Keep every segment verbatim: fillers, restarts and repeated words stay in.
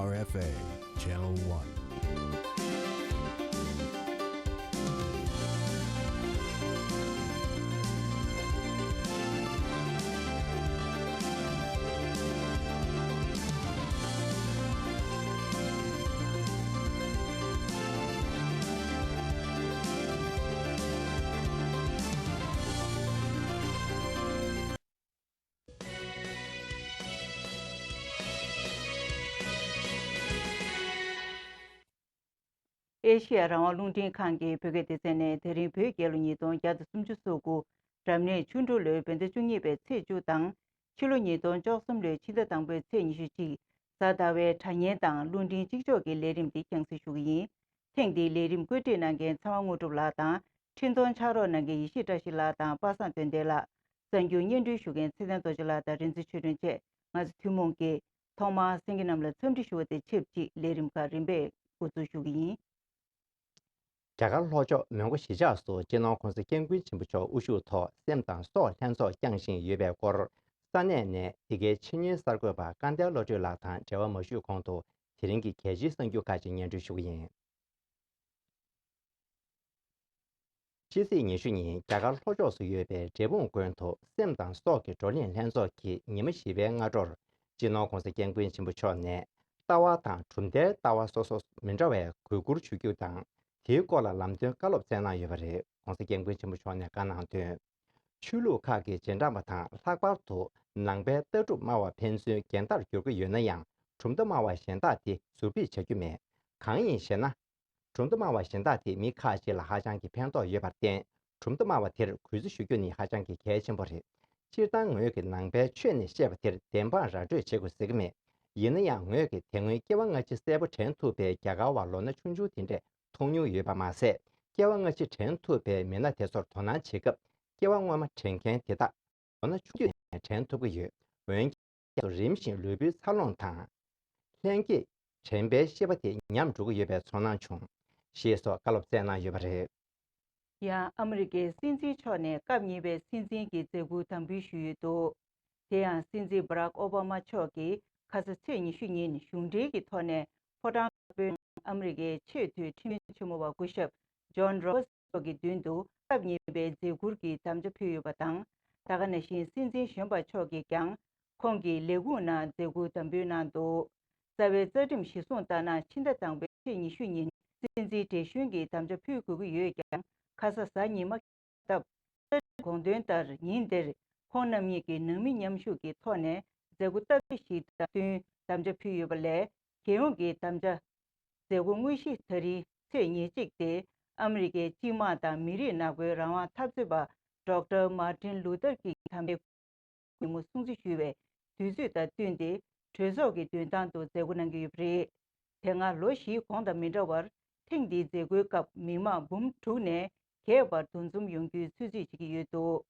R F A, Channel One. ཨེ་ཤེ་ཡ་རང་དབང་རླུང་འཕྲིན་ཁང་གི་བོད་སྐད་སྡེ་ཚན་ནས་དེ་རིང་བོད་རྒྱལ་ལོ་ཉིས་སྟོང་བརྒྱ་དང་སུམ་ཅུ་སོ་དགུ། རབ་གནས་ཆུ་འབྲུག་ལོའི་བོད་ཟླ་བཅུ་གཉིས་པའི་ཚེས་བཅུ་དང་། ཕྱི་ལོ་ཉིས་སྟོང་བཅུ་གསུམ་ལོའི་ཕྱི་ཟླ་དང་པོའི་ཚེས་ཉི་ཤུ་གཅིག། གཟའ་ཟླ་བའི་དྲ་བརྙན་དང་རླུང་འཕྲིན་གཅིག་ལྕོགས་ཀྱི་ལས་རིམ་འདི་རྒྱང་སྲིང་ཞུ་གི་ཡིན། ཐེངས་འདིའི་ལས་རིམ་བཀོད་སྒྲིག་གནང་མཁན་ཚེ་དབང་དངོས་གྲུབ་ལགས་དང་། འཕྲིན་གཏོང་ཕྱག་རོགས་གནང་མཁན་ཡེ་ཤེས་བཀྲ་ཤིས་ལགས་དང་པ་སངས་དོན་ལྡན་ལགས། གསར་འགྱུར་སྙན་སྒྲོན་ཞུ་མཁན་ཚེ་བརྟན་རྡོ་རྗེ་ལགས་དང་རིག་འཛིན་ཆོས་སྒྲོན་བཅས་ང་ཚོ་ཐུན་མོང་གིས་ཐོག་མར་གསན་མཁན་རྣམས་ལ་འཚམས་འདྲི་ཞུ་བ་དང་ཆབས་ཅིག་ལས་རིམ་ཁག་རིམ་པས་འགོ་འཛུགས་ཞུ་གི་ཡིན། རྒྱ་གར་ལྷོ་ཕྱོགས་མོན་གྷོ་གཞིས་ཆགས་སུ་སྤྱི་ནོར་༸གོང་ས་༸སྐྱབས་མགོན་ཆེན་པོ་མཆོག་དབུ་བཞུགས་ཐོག་སེམས་དང་སྲོག་ལྷན་ཚོགས་བསྐྱངས་བཞིན་ཡོད་པའི་སྐོར། ས་གནས་ནས་འདི་གའི་ཆེད་གཉེར་གསར་འགོད་པ་སྐལ་ལྡན་བློ་གྲོས་ལགས་དང་འབྲེལ་བ་མ་ཞུས་གོང་དུ་དེ་རིང་གི་གལ་ཆེའི་གསར་འགྱུར་ཁག་ཅིག་སྙན་སྒྲོན་ཞུ་གི་ཡིན། ཕྱི་ཚེས་ཉི་ཤུ་ཉིན་རྒྱ་གར་ལྷོ་ཕྱོགས་སུ་ཡོད་པའི་འབྲས་སྤུངས་དགོན་དུ་སེམས་དང་སྲོག་གི་བགྲོ་གླེང་ལྷན་ཚོགས་ཀྱིས་ཉི་མ་བཞི་པའི་སྔ་དྲོར་སྤྱི་ནོར་༸གོང་ས་༸སྐྱབས་མགོན་ཆེན་པོ་མཆོག་ནས་ལྟ་བ་དང་གྲུབ་མཐའི་ལྟ་བ་སོ་སོ་མི་འདྲ་བའི་གུས་བཀུར་ཞུ་རྒྱུ་དང་། དེའི་སྐོར་ལ་ལམ་སྟོན་བཀའ་སློབ་སྩལ་གནང་ཡོད་པ་རེད། ༸གོང་ས་༸སྐྱབས་མགོན་ཆེན་པོ་མཆོག་ནས་བཀའ་གནང་དོན། ཆོས་ལུགས་ཁག་གི་རྗེས་འབྲང་པ་དང་ལྷག་པར་དུ་ནང་པའི་ལྟ་གྲུབ་སྨྲ་བ་ཕན་ཚུན་འགལ་ཟླར་འགྱུར་གྱི་ཡོད་ན་ཡང་། གྲུབ་མཐའ་སྨྲ་བ་གཞན་དག་དེ་ཟུར་ཕུད་བྱ་རྒྱུ་མེད། གང་ཡིན་ཞེ་ན། གྲུབ་མཐའ་སྨྲ་བ་གཞན་དག་དེ་མི་ཁག་ཅིག་ལ་ཧ་ཅང་གི་ཕན་ཐོགས་ཡོད་པར་བརྟེན། གྲུབ་མཐའ་སྨྲ་བ་དེར་གུས་བརྩི་ཞུ་རྒྱུ་ནི་ཧ་ཅང་གི་གལ་ཆེན་པོ་རེད། སྤྱིར་བཏང་ངོས་ཀྱིས་ནང་པའི་ཆོས་ནས་བཤད་པ་དེར་བདེན་དཔང་ར་སྤྲོད་བྱེད་དགོས་ཟེར་གྱི་མེད། ཡིན་ན་ཡང་ངོས་ཀྱིས་དེ་སྔོན་སྐྱེ་བ་སྔ་ཕྱི་གསལ་པོ་དྲན་ཐུབ་པའི་རྒྱ་གར་བ་ལོ་ན་ཆུང་ཆུང་དེ་འདྲས་མཐོང་མྱོང་ཡོད་པ་མ་ཟད། སྐྱེ་བ་སྔ་ཕྱི་དྲན་ཐུབ་པའི་མི་སྣ་དེ་ཚོར་དོ་སྣང་བྱེད་སྐབས། སྐྱེ་བ་སྔོན་མ་དྲན་མཁན་དེ་དག་ལོ་ན་ཆུང་ཆུང་ནས་དྲན་ཐུབ་ཀྱི་ཡོད། འོན་ཀྱང་། རིམ་བཞིན་ལུས་པོའི་འཚར་ལོངས་དང་། ལྷན་སྐྱེས་དྲན་པའི་ཤེས་པ་དེ་ཉམས་འགྲོ་གི་ཡོད་པའི་ཚོར་སྣང་བྱུང་། ཞེས་སོགས་བཀའ་སློབ་སྩལ་གནང་ཡོད་པ་རེད། ཡང་ཨ་མི་རི་ཀའི་སྲིད་འཛིན་མཆོག་ནས་སྐབས་གཉིས་པའི་སྲིད་འཛིན་གྱི་མཛད་ཁུར་དམ་འབུལ་ཞུས་ཡོད་འདུག་དེ་ཡང་སྲིད་འཛིན་བྷ་རག་ཨོ་བྷ་མ་མཆོག་གིས་ཁ་ས་ཚེས་ཉི་ཤུ་ཉིན་གཞུང་འབྲེལ་གྱི་ཐོག་ནས་ཕོ་བྲང་དཀར་པོའི་ནང་ཨ་མི་རི་ཀའི་ཆེས་མཐོའི་ཁྲིམས་དཔོན་ཆེན་མོ་བ་སྐུ་ཞབས་ཇོན་རོ་བར་སི་མཆོག་གི་མདུན་དུ་སྐབས་གཉིས་པའི་མཛད་ཁུར་གྱི་དམ་བཅའ་ཕུལ་ཡོད་པ་དང་། ད་ག་ནང་བཞིན་སྲིད་འཛིན་གཞོན་པ་མཆོག་གིས་ཀྱང་ཁོང་གི་ལས་ཁུངས་ནང་མཛད་ཁུར་དམ་འབུལ་གནང་འདུག་རྩ་བའི་རྩ་ཁྲིམས་གཞིར་བཟུང་ལྟར་ན། ཕྱི་ཟླ་དང་པོའི་ཚེས་ཉི་ཤུ་ཉིན་སྲིད་འཛིན་བགྲེས་གཞོན་གྱི་དམ་བཅའ་ཕུལ་དགོས་ཀྱི་ཡོད་ཀྱང་། ཁ་ས་གཟའ་ཉི་མ་སྟབས། རྩ་ཁྲིམས་དགོངས་དོན་ལྟར་ཉིན་དེར་ཁོང་རྣམ་གཉིས་ཀྱིས་ནང་མི་མཉམ་ཞུགས་ཀྱི་ཐོག་ནས་མཛད་སྒོ་སྟབས་བདེ་ཞིག་དང་བསྟུན་དམ་བཅའ་ཕུལ་ཡོད་པ་ལས། རྒྱལ་ཡོངས་ཀྱི་དམ་བཅའ་མཛད་སྒོ་དངོས་གཞི་ད་རིང་ཚེས་ཉེར་གཅིག་སྟེ། ཨ་མི་རི་ཀའི་སྤྱི་དམངས་དང་མི་རིགས་ནག་པོའི་རང་དབང་འཐབ་རྩོད་པ་ཌོག་ཊར་མར་ཏིན་ལུ་ཐར་ཀིང་དམ་པའི་ཉིན་མོ་སྲུང་བརྩི་ཞུ་བའི་དུས་ཚོད་དང་བསྟུན་ཏེ། གྲོས་ཚོགས་ཀྱི་མདུན་ཐང་དུ་མཛད་སྒོ་གནང་གི་ཡོད་པ་རེད། དེ་སྔ་ལོ་བཞིའི་གོང་དང་མི་འདྲ་བར། ཐེངས་འདིའི་མཛད་སྒོའི་སྐབས་མི་མང་འབུམ་དྲུག་ནས་བརྒལ་བར་འདུ་འཛོམས་ཡོང་རྒྱུའི་ཚོད་རྩིས་བྱེད་ཀྱི་ཡོད་འདུག་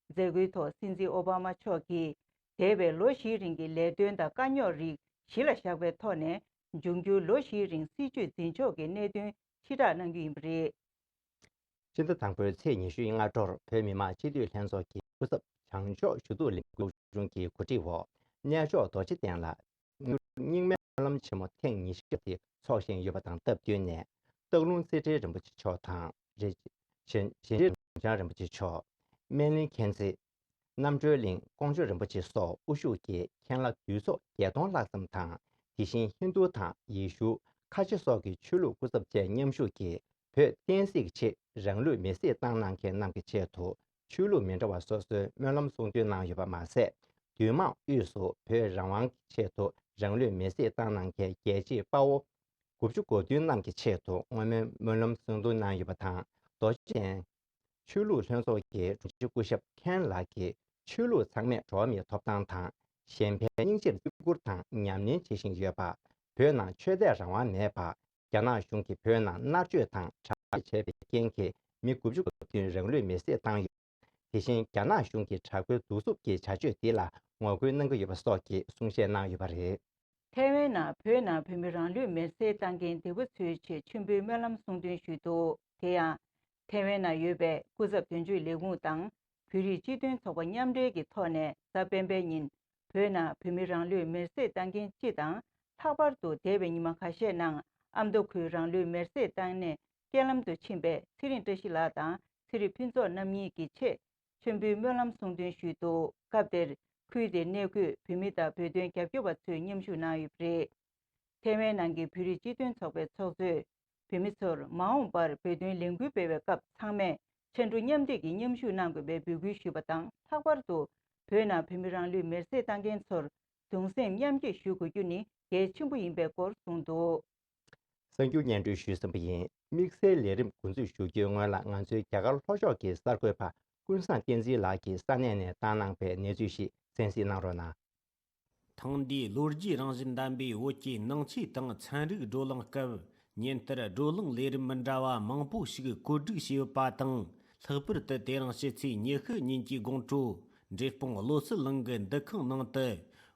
མཛད་སྒོའི་ཐོག་སྲིད་འཛིན་ཨོ་བྷ་མ་མཆོག་གིས། འདས་པའི་ལོ་བཞིའི་རིང་གི་ལས་དོན་དང་དཀའ་རྙོག་རིགས་གཞི་ལ་བཞག་པའི་ཐོག་ནས། འབྱུང་འགྱུར་ལོ་བཞིའི་རིང་སྲིད་བྱུས་འཛིན་ཕྱོགས་ཀྱི་གནད་དོན་ཕྱིར་བསྒྲགས་གནང་རྒྱུ་ཡིན་པ་རེད། ཕྱི་ཟླ་དང་པོའི་ཚེས་ཉི་ཤུའི་སྔ་དྲོར་བོད་མི་མང་སྤྱི་འཐུས་ལྷན་ཚོགས་ཀྱི་སྐུ་ཚབ་བྱང་ཕྱོགས་ཞུ་གཏུག་ལས་འགུལ་གཞུང་གི་གོ་སྒྲིག་འོག་གནས་མཆོག་རྡོ་རྗེ་གདན་ལ་རྙིང་མའི་སྨོན་ལམ་ཆེན་མོ་ཐེངས་ཉི་ཤུ་དེ་འཚོགས་བཞིན་ཡོད་པ་དང་སྟབས་བསྟུན་ནས། སྟག་ལུང་རྩེ་ཁྲི་རིན་པོ་ཆེ་མཆོག་དང་། རེ་ཞིང་རྗེ་འཇམ་དབྱངས་རིན་པོ་ཆེ་མཆོག་སྨན་གླིང་མཁྱེན་བརྩེ། རྣམ་གྲོལ་གླིང་ཀོང་ཇོ་རིན་པོ་ཆེ་སོགས་དབུ་བཞུགས་ཀྱིས་མཁན་བླ་འདུས་ཚོགས་བརྒྱད་སྟོང་ལྷག་ཙམ་དང་། དེ་བཞིན་ཧིན་རྡུ་དང་ཡེ་ཤུ། ཁ་ཆེ་སོགས་ཀྱི་ཆོས་ལུགས་སྐུ་ཚབ་བཅས་མཉམ་ཞུགས་ཀྱིས། བོད་བསྟན་སྲིད་ཀྱི་ཆེད་རང་ལུས་མེར་སྲེག་བཏང་གནང་མཁན་རྣམས་ཀྱི་ཆེད་དུ། ཆོས་ལུགས་མི་འདྲ་བ་སོ་སོའི་སྨོན་ལམ་གསུང་འདོན་གནང་ཡོད་པ་མ་ཟད། འདུས་མང་དབུས་སུ་བོད་རང་དབང་གི་ཆེད་དུ་རང་ལུས་མེར་སྲེག་བཏང་གནང་མཁན་རྒྱལ་གཅེས་དཔའ་བོ་དགུ་བཅུ་གོ་བདུན་རྣམས་ཀྱི་ཆེད་དུ་བསྔོ་སྨོན་སྨོན་ལམ་གསུང་འདོན་གནང་ཡོད་པ་དང་། རྡོ་རྗེ་གདན་ཆོས་ལུགས་ལྷན་ཚོགས་ཀྱི་དྲུང་ཆེ་སྐུ་ཞབས་མཁན་ལགས་ཀྱིས། ཆོས་ལུགས་ཚང་མས་འགྲོ་བ་མིའི་ཐོབ་ཐང་དང་། གཞན་ཕན་སྙིང་རྗེར་བརྩི་བཀུར་དང་ཉམས་ལེན་བྱེད་བཞིན་ཡོད་པ། བོད་ནང་ཆོས་དད་རང་དབང་མེད་པ། རྒྱ་ནག་གཞུང་གིས་བོད་ནང་མནར་གཅོད་དང་དྲག་གནོན་བྱས་པའི་རྐྱེན་གྱིས་མི་དགུ་བཅུ་གོ་བདུན་རང་ལུས་མེར་སྲེག་བཏང་ཡོད། དེ་བཞིན་རྒྱ་ནག་གཞུང་གི་དྲག་པོའི་གདུག་རྩུབ་ཀྱི་བྱ་སྤྱོད་འདི་ལ་ངོ་རྒོལ་གནང་གི་ཡོད་པ་སོགས་ཀྱི་གསུང་བཤད་གནང་ཡོད་པ་རེད། ཐའེ་ཝན་ནང་བོད་ནང་བོད་མི་རང་ལུས་མེར་སྲེག་བཏང་མཁན་སྡེ་པ་ཚོའི་ཆེད་མཆོད་འབུལ་སྨོན་ལམ་གསུང་འདོན་ཞུས་འདུག་དེ་ཡང་། ཐའེ་ཝན་ནང་ཡོད་པའི་སྐུ་ཚབ་དོན་གཅོད་ལས་ཁུངས་དང་བོད་རིགས་སྤྱི་མཐུན་ཚོགས་པ་མཉམ་འབྲེལ་གྱི་ཐོག་ནས་གཟའ་སྤེན་པའི་ཉིན་བོད་ནང་བོད་མི་རང་ལུས་མེར་སྲེག་བཏང་མཁན་སྤྱི་དང་། ལྷག་པར་དུ་འདས་པའི་ཉི་མ་ཁ་ཤས་ནང་ཨ་མདོ་ཁུལ་རང་ལུས་མེར་སྲེག་བཏང་ནས་རྐྱེན་ལམ་དུ་ཕྱིན་པའི་ཚེ་རིང་བཀྲ་ཤིས་ལགས་དང་ཚེ་རིང་ཕུན་ཚོགས་རྣམ་གཉིས་ཀྱི་ཆེད། མཆོད་འབུལ་སྨོན་ལམ་གསུང་འདོན་ཞུས་འདུག་སྐབས་དེར་ཁུལ་དེར་གནས་འཁོད་བོད་མི་དང་བོད་དོན་རྒྱབ་སྐྱོར་བ་ཚོས་མཉམ་ཞུགས་གནང་ཡོད་པ་རེད། ཐའེ་ཝན་ནང་གི་བོད་རིགས་སྤྱི་མཐུན་ཚོགས་པའི་ཚོགས་གཙོས་བོད་མི་ཚོར་མ་འོངས་པར་བོད་དོན་ལས་འགུལ་སྤེལ་བའི་སྐབས་ཚང་མས་ཕྱར་གྲུ་མཉམ་འདེགས་ཀྱིས་མཉམ་ཞུགས་གནང་དགོས་པའི་འབོད་སྐུལ་ཞུས་པ་དང་། ལྷག་པར་དུ་བོད་ནང་བོད་མི་རང་ལུས་མེར་སྲེག་བཏང་མཁན་ཚོར་གདུང་སེམས་མཉམ་སྐྱེད་ཞུ་དགོས་རྒྱུ་ནི་གལ་ཆེན་པོ་ཡིན་པའི་སྐོར་གསུངས་འདུག་གསར་འགྱུར་སྙན་སྒྲོན་ཞུས་ཟིན་པ་ཡིན། དམིགས་བསལ་ལས་རིམ་འགོ་འཛུགས་ཞུ་རྒྱུའི་སྔོན་ལ་ང་ཚོའི་རྒྱ་གར་ལྷོ་ཕྱོགས་ཀྱི་གསར་འགོད་པ་ཀུན་བཟང་བསྟན་འཛིན་ལགས་ཀྱིས་ས་གནས་ནས་བཏང་གནང་པའི་གནས་ཚུལ་ཞིག་གསན་གཟིགས་གནང་རོགས་གནང་། ཐེངས་འདིའི་ལོ་རྒྱུས་རང་བཞིན་ལྡན་པའི་བོད་ཀྱི་ནང་ཆོས་དང་ཚན་རིག་བགྲོ་གླེང་སྐབས། ཉིན་ལྟར་བགྲོ་གླེང་ལས་རིམ་མི་འདྲ་བ་མང་པོ་ཞིག་བཀོད་སྒྲིག་བྱས་ཡོད་པ་དང་། ལྷག་པར་དུ་དེ་རིང་ཕྱི་ཚེས་ཉི་ཤུ་ཉིན་གྱི་དགོང་དྲོ། འབྲས་སྤུངས་བློ་གསལ་གླིང་གི་འདུ་ཁང་ནང་དུ།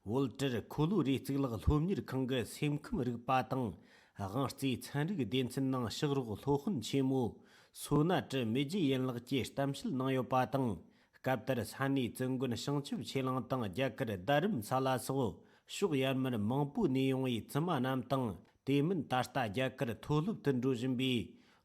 བོད་ཀྲུང་ཁོ་ལོ་རི་གཙུག་ལག་སློབ་གཉེར་ཁང་གི་སེམས་ཁམས་རིག་པ་དང་། དབང་རྩའི་ཚན་རིག་སྡེ་ཚན་ནང་ཕྱག་རོགས་སློབ་དཔོན་ཆེན་མོ། སོ་ན་ཀྲི་མི་རྗེ་ཡན་ལགས་ཀྱིས་གཏམ་བཤད་གནང་ཡོད་པ་དང་། སྐབས་དེར་ས་གནས་བཙུན་དགོན་བྱང་ཆུབ་ཆོས་གླིང་དང་རྒྱ་གར་རྡ་རམ་ས་ལ་སོགས་ཕྱོགས་ཡར་མར་མང་པོ་ནས་ཡོང་བའི་བཙུན་མ་རྣམས་དང་། དེ་མིན་ད་ལྟ་རྒྱ་གར་མཐོ་སློབ་ཏུ་འགྲོ་བཞིན་པའི་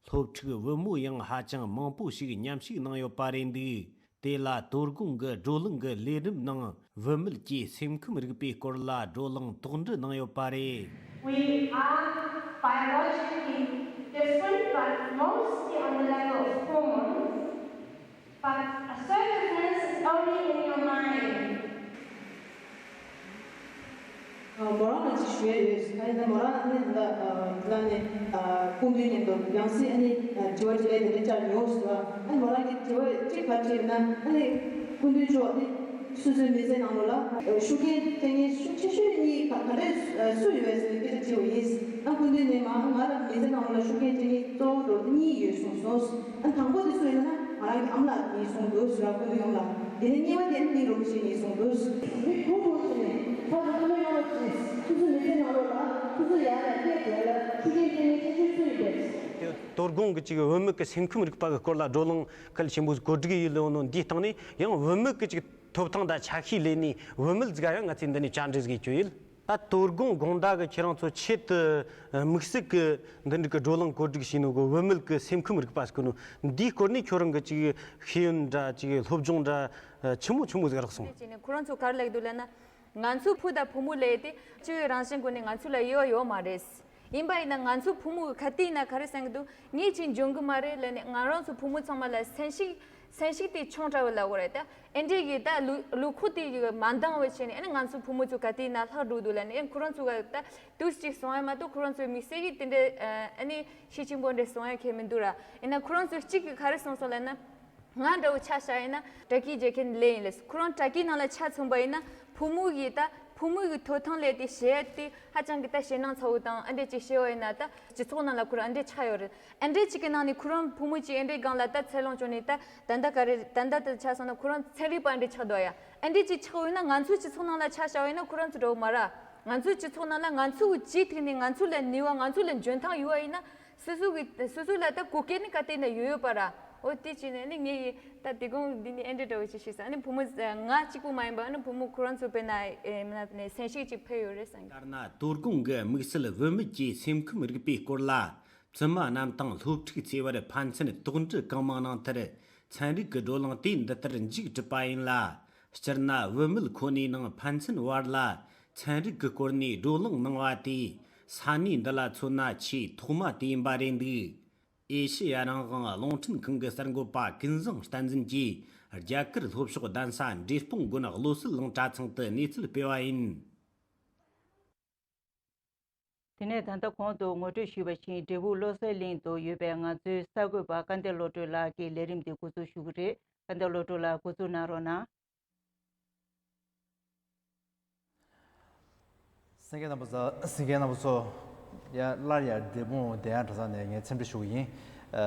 སློབ་ཕྲུག་བུ་མོ་ཡང་ཧ་ཅང་མང་པོ་ཞིག་མཉམ་ཞུགས་གནང་ཡོད་པ་རེད་འདུག་དེ་ལ་དོ་དགོང་གི་བགྲོ་གླེང་གི་ལས་རིམ་ནང་བུད་མེད་ཀྱི་སེམས་ཁམས་རིག་པའི་སྐོར་ལ་བགྲོ་གླེང་དོགས་འདྲི་གནང་ཡོད་པ་རེད། We are biologically different, but mostly on the level of hormones. But assertiveness is only in your mind. མོ་རང་ལ་ཅིག་ཞུ་ཡ་ཡོད། ཨ་ནི་མོ་རང་ནི་ད་ལྟ་ནི་སྐུ་མདུན་མཉམ་དུ་ཡང་སྲིད་ཨ་ནི་དྲི་བ་དྲིས་ལན་དེ་འདྲ་བཅར་མྱོང་ཟེར་བ། ཨ་ནི་མོ་རང་གིས་དྲི་བ་གཅིག་ག་དྲིས་ན། ཨ་ནི་སྐུ་མདུན་མཆོག་ནི་སོ་སོའི་མི་ཚེ་ནང་ལོགས་ལ་ཤུགས་རྐྱེན་ཐེབས་མཁན་ཤུགས་ཆེ་ཤོས་གཉིས་ག་ག་འདྲས་སུ་ཡོད་ཟེར་ནས་སྐད་ཆ་དྲིས་པ་ཡིན། ཨ་སྐུ་མདུན་ནས་མ་ང་ལ་མི་ཚེ་ནང་ལོགས་ལ་ཤུགས་རྐྱེན་ཐེབས་མཁན་གཙོ་བོ་འགྲོ་གཉིས་ཡོད་གསུངས་སོང་། ཨ་དང་པོ་དེ་སུ་ཡིན་ན་ང་རང་གི་ཨ་མ་ལགས་ཡིན་གསུངས་འདུག་ཟེར་བ། སྐུ་མདུན་ཨ་མ་ལགས། དེ་ནས་གཉིས་པ་དེ་ནི་རིན་པོ་ཆེ་ཡིན་གསུངས་འདུག་མི་ཁུངས་ཐུབ་ནས་ཕ་དང་ཨ་མའི་ཡོང་བ་ཅིག་ཁོ་ཚོའི་མི་ཚེ་ནང་ལོགས་ལ་ཁོ་ཚོ་ཡར་ལ་སྐད་རྒྱག་ལ་ཤུགས་རྐྱེན་ཐེབས་མཁན་ཆེ་ཤོས་སུ་ཡིན་པས། དོ་དགོང་གི་ཅིག་བུད་མེད་ཀྱི་སེམས་ཁམས་རིག་པ་གི་སྐོར་ལ་བགྲོ་གླེང་གལ་ཆེན་པོ་གོ་སྒྲིག་ཡིན་ལོ་ནོ་འདིའི་སྟེང་ནས་ཡང་བུད་མེད་ཀྱི་ཅིག་ཐོབ་ཐང་དང་ཆ་ཤས་ལེན་ནས་བུད་མེད་ཟིག་ཡང་ང་ཚོས་འདི་ནས་བཅར་འདྲི་ཟིག་ཡེད་རྒྱུ་ཡིན། ད་དོ་དགོང་དགོང་དག་གི་ཁྱེད་རང་ཚོ་ཆེད་དུ་དམིགས་བསལ་གྱི་འདི་འདྲ་གི་བགྲོ་གླེང་གོ་སྒྲིག་བྱས་ནོ་གི་བུད་མེད་ཀྱི་སེམས་ཁམས་རིག་པ་ཟེར་གོ་ནོ་འདིའི་སྐོར་ནས་ཁྱོད་རང་གི་ཅིག་ཤེས་ཡོན་འདྲ་ཅིག་སློབ་སྦྱོང་འདྲ་ཆི་མོ་ཆི་མོ་ཟིག་རག་སོང་། ཁོ་རང་ཚོ་ག་རེ་ལབ་འདུག་ལབ་ན། ང་ཚོ་བུ་དང་བུ་མོ་ལབ་དེ་སྤྱི་བོའི་རང་བཞིན་སྒོ་ནས་ང་ཚོ་ལ་དབྱེ་བ་ཡོད་མ་རེད། ཡིན་པ་ཡིན་ན་ང་ཚོ་བུ་མོ་གི་ག་དུས་ཡིན་ན་ག་རེ་གསུང་གི་འདུག་ངས་ཅིག་འཇོན་གི་མ་རེད་ལབ་ནས། ང་རང་ཚོ་བུ་མོ་ཚང་མ་ལ་སེམས་ཤུགས་སེམས་ཤུགས་དེ་ཆུང་དྲགས་པ་ལབ་དགོས་རེད་ད། ཨེ་འདྲས་ཀྱི་ད་ལུས་ལུས་ཁུངས་དེ་མ་འདང་བ་བྱས་ནས། ཨ་ནི་ང་ཚོ་བུ་མོ་ཚོ་ག་དུས་ཡིན་ན་ལྷག་འགྲོ་འདུག་ལབ་ནས། ཨ་ནི་ཁོ་རང་ཚོ་ག་ད་དུས་གཅིག་གསུང་ཡ་མ་གཏོགས་ཁོ་རང་ཚོའི་དམིགས་བསལ་གྱི་དེ་འདྲ་ཨ་ནི་ཤུགས་ཆེན་པོ་འདྲ་གསུང་ཡ་གང་ཡང་མི་འདུག་ར། ཡིན་ན་ཁོ་རང་ཚོ་གཅིག་གིས་ག་རེ་གསུངས་སོང་ལབ་ན། ང་འདྲ་བོ་ཆ་བཞག་ཡིན་ན་དྲ་རྒྱའི་རྒྱལ་ཁབ་ནས་སླེབས་ཡིན་ལབ། ཁོ་རང་དྲ་རྒྱའི་ནང་ལ་ཆ་མཚོན་པ་ཡིན་ན་བུ་མོ་གི་ད་བུ་མོ་གི་ཐོབ་ཐང་ལས་དེ་བཤད་དེ་ཧ་ཅང་གི་ད་ཞེད་སྣང་ཚ་བོ་དང་ཨ་འདྲས་ཅིག་བཤད་པ་ཡིན་ན། ད་སྤྱི་ཚོགས་ནང་ལ་ཁོ་རང་ཨ་འདྲས་ཆགས་ཡོད་རེད། ཨ་འདྲས་ཅིག་གི་ནང་ནས་ཁོ་རང་བུ་མོ་ཅིག་ཨ་འདྲས་སྒང་ལ་ད་ཚེར་ལོང་བྱུང་ནས། ད་ད་ལྟ་ག་རེ་ད་ལྟ་དེ་ཆ་སོང་ན་ཁོ་རང་ཚན་རིག་པ་ཨ་འདྲས་ཆགས་འདུག་ཡ། ཨ་འདྲས་ཅིག་ཆགས་ཡོད་ན་ང་ཚོའི་སྤྱི་ཚོགས་ནང་ལ་ཆ་བཞག་ཡིན་ན་ཁོ་རང་ཚོ་འདྲ་བོ་མ་ར། ང་ཚོའི་སྤྱི་ཚོགས་ནང་ལ་ང་ཚོ་གི་སྤྱི་ཐོག་ནས་ང་ཚོ་ལ་ནུས་པ་ང་ཚོ་ལ་འཇོན་ཐང་ཡོད་པ་ཡིན་ན། སོ་སོ་གི་སོ་སོ་ལ་ད་གོ་སྐབས་ནི་ག་དེ་ན་ཡོད་ཡོད་པ་ར། འོ་དེ་བྱས་ནས་ནི་ངས་ཡི་ད་དེ་དགོང་འདི་ནི་ཨེ་འདྲ་འདྲ་བོ་ཅིག་ཤེས་སོང་། ཨ་ནི་བུ་མོ་ང་གཅིག་པུ་མ་ཡིན་པ། ཨ་ནི་བུ་མོ་ཁོ་རང་ཚོ་དཔེར་ན་ཨེ་མི་ན་ནས་སེམས་ཤུགས་ཅིག་འཕེལ་ཡོད་རེད་བསམ་གི། ལྟར་ན་དོ་དགོང་གི་དམིགས་བསལ་བུད་མེད་ཀྱི་སེམས་ཁམས་རིག་པའི་སྐོར་ལ། བཙུན་མ་རྣམས་དང་སློབ་ཕྲུག་བཅས་པར་ཕན་ཚུན་དོགས་འདྲི་གང་མང་གནང་མཐར། ཚན་རིག་གི་བགྲོ་གླེང་དེ་འདི་ལྟར་མཇུག་གྲུབ་པ་ཡིན་ལ། སྤྱིར་ན་བུད་མེད་ཁོ་ནའི་ནང་ཕན་ཚུན་བར་ལ་ཚན་རིག་གི་སྐོར་ནས་བགྲོ་གླེང་གནང་བ་དེ་ས་གནས་འདི་ལ་མཚོན་ན་ཆེས་ཐོག་མ་དེ་ཡིན་པ་རེད་འདུག་ཨེ་ཤེ་ཡ་རང་དབང་རླུང་འཕྲིན་ཁང་གི་གསར་འགོད་པ་ཀུན་བཟང་བསྟན་འཛིན་གྱིས་རྒྱ་གར་ལྷོ་ཕྱོགས་གདན་ས་འབྲས་སྤུངས་དགོན་བློ་གསལ་གླིང་གྲྭ་ཚང་དུ་གནས་ཚུལ་སྤེལ་བ་ཡིན། དེ་ནས་ད་ལྟ་གོང་དུ་ངོ་སྤྲོད་ཞུས་པ་བཞིན། འབྲས་སྤུངས་བློ་གསལ་གླིང་དུ་ཡོད་པའི་ང་ཚོའི་གསར་འགོད་པ་སྐལ་ལྡན་བློ་གྲོས་ལགས་ཀྱིས་ལས་རིམ་འདི་འགོ་འཛུགས་ཞུ་གི་རེད། སྐལ་ལྡན་བློ་གྲོས་ལགས་འགོ་འཛུགས་གནང་རོགས་གནང་། གསན་མཁན་རྣམ་པ་ཚོ། གསན་མཁན་རྣམ་པ་ཚོ། ཡ་སླར་ཡང་འབྲས་སྤུངས་བདེ་ཡངས་གྲྭ་ཚང་ནས་ངས་འཚམས་འདྲི་ཞུ་གི་ཡིན། ཨ་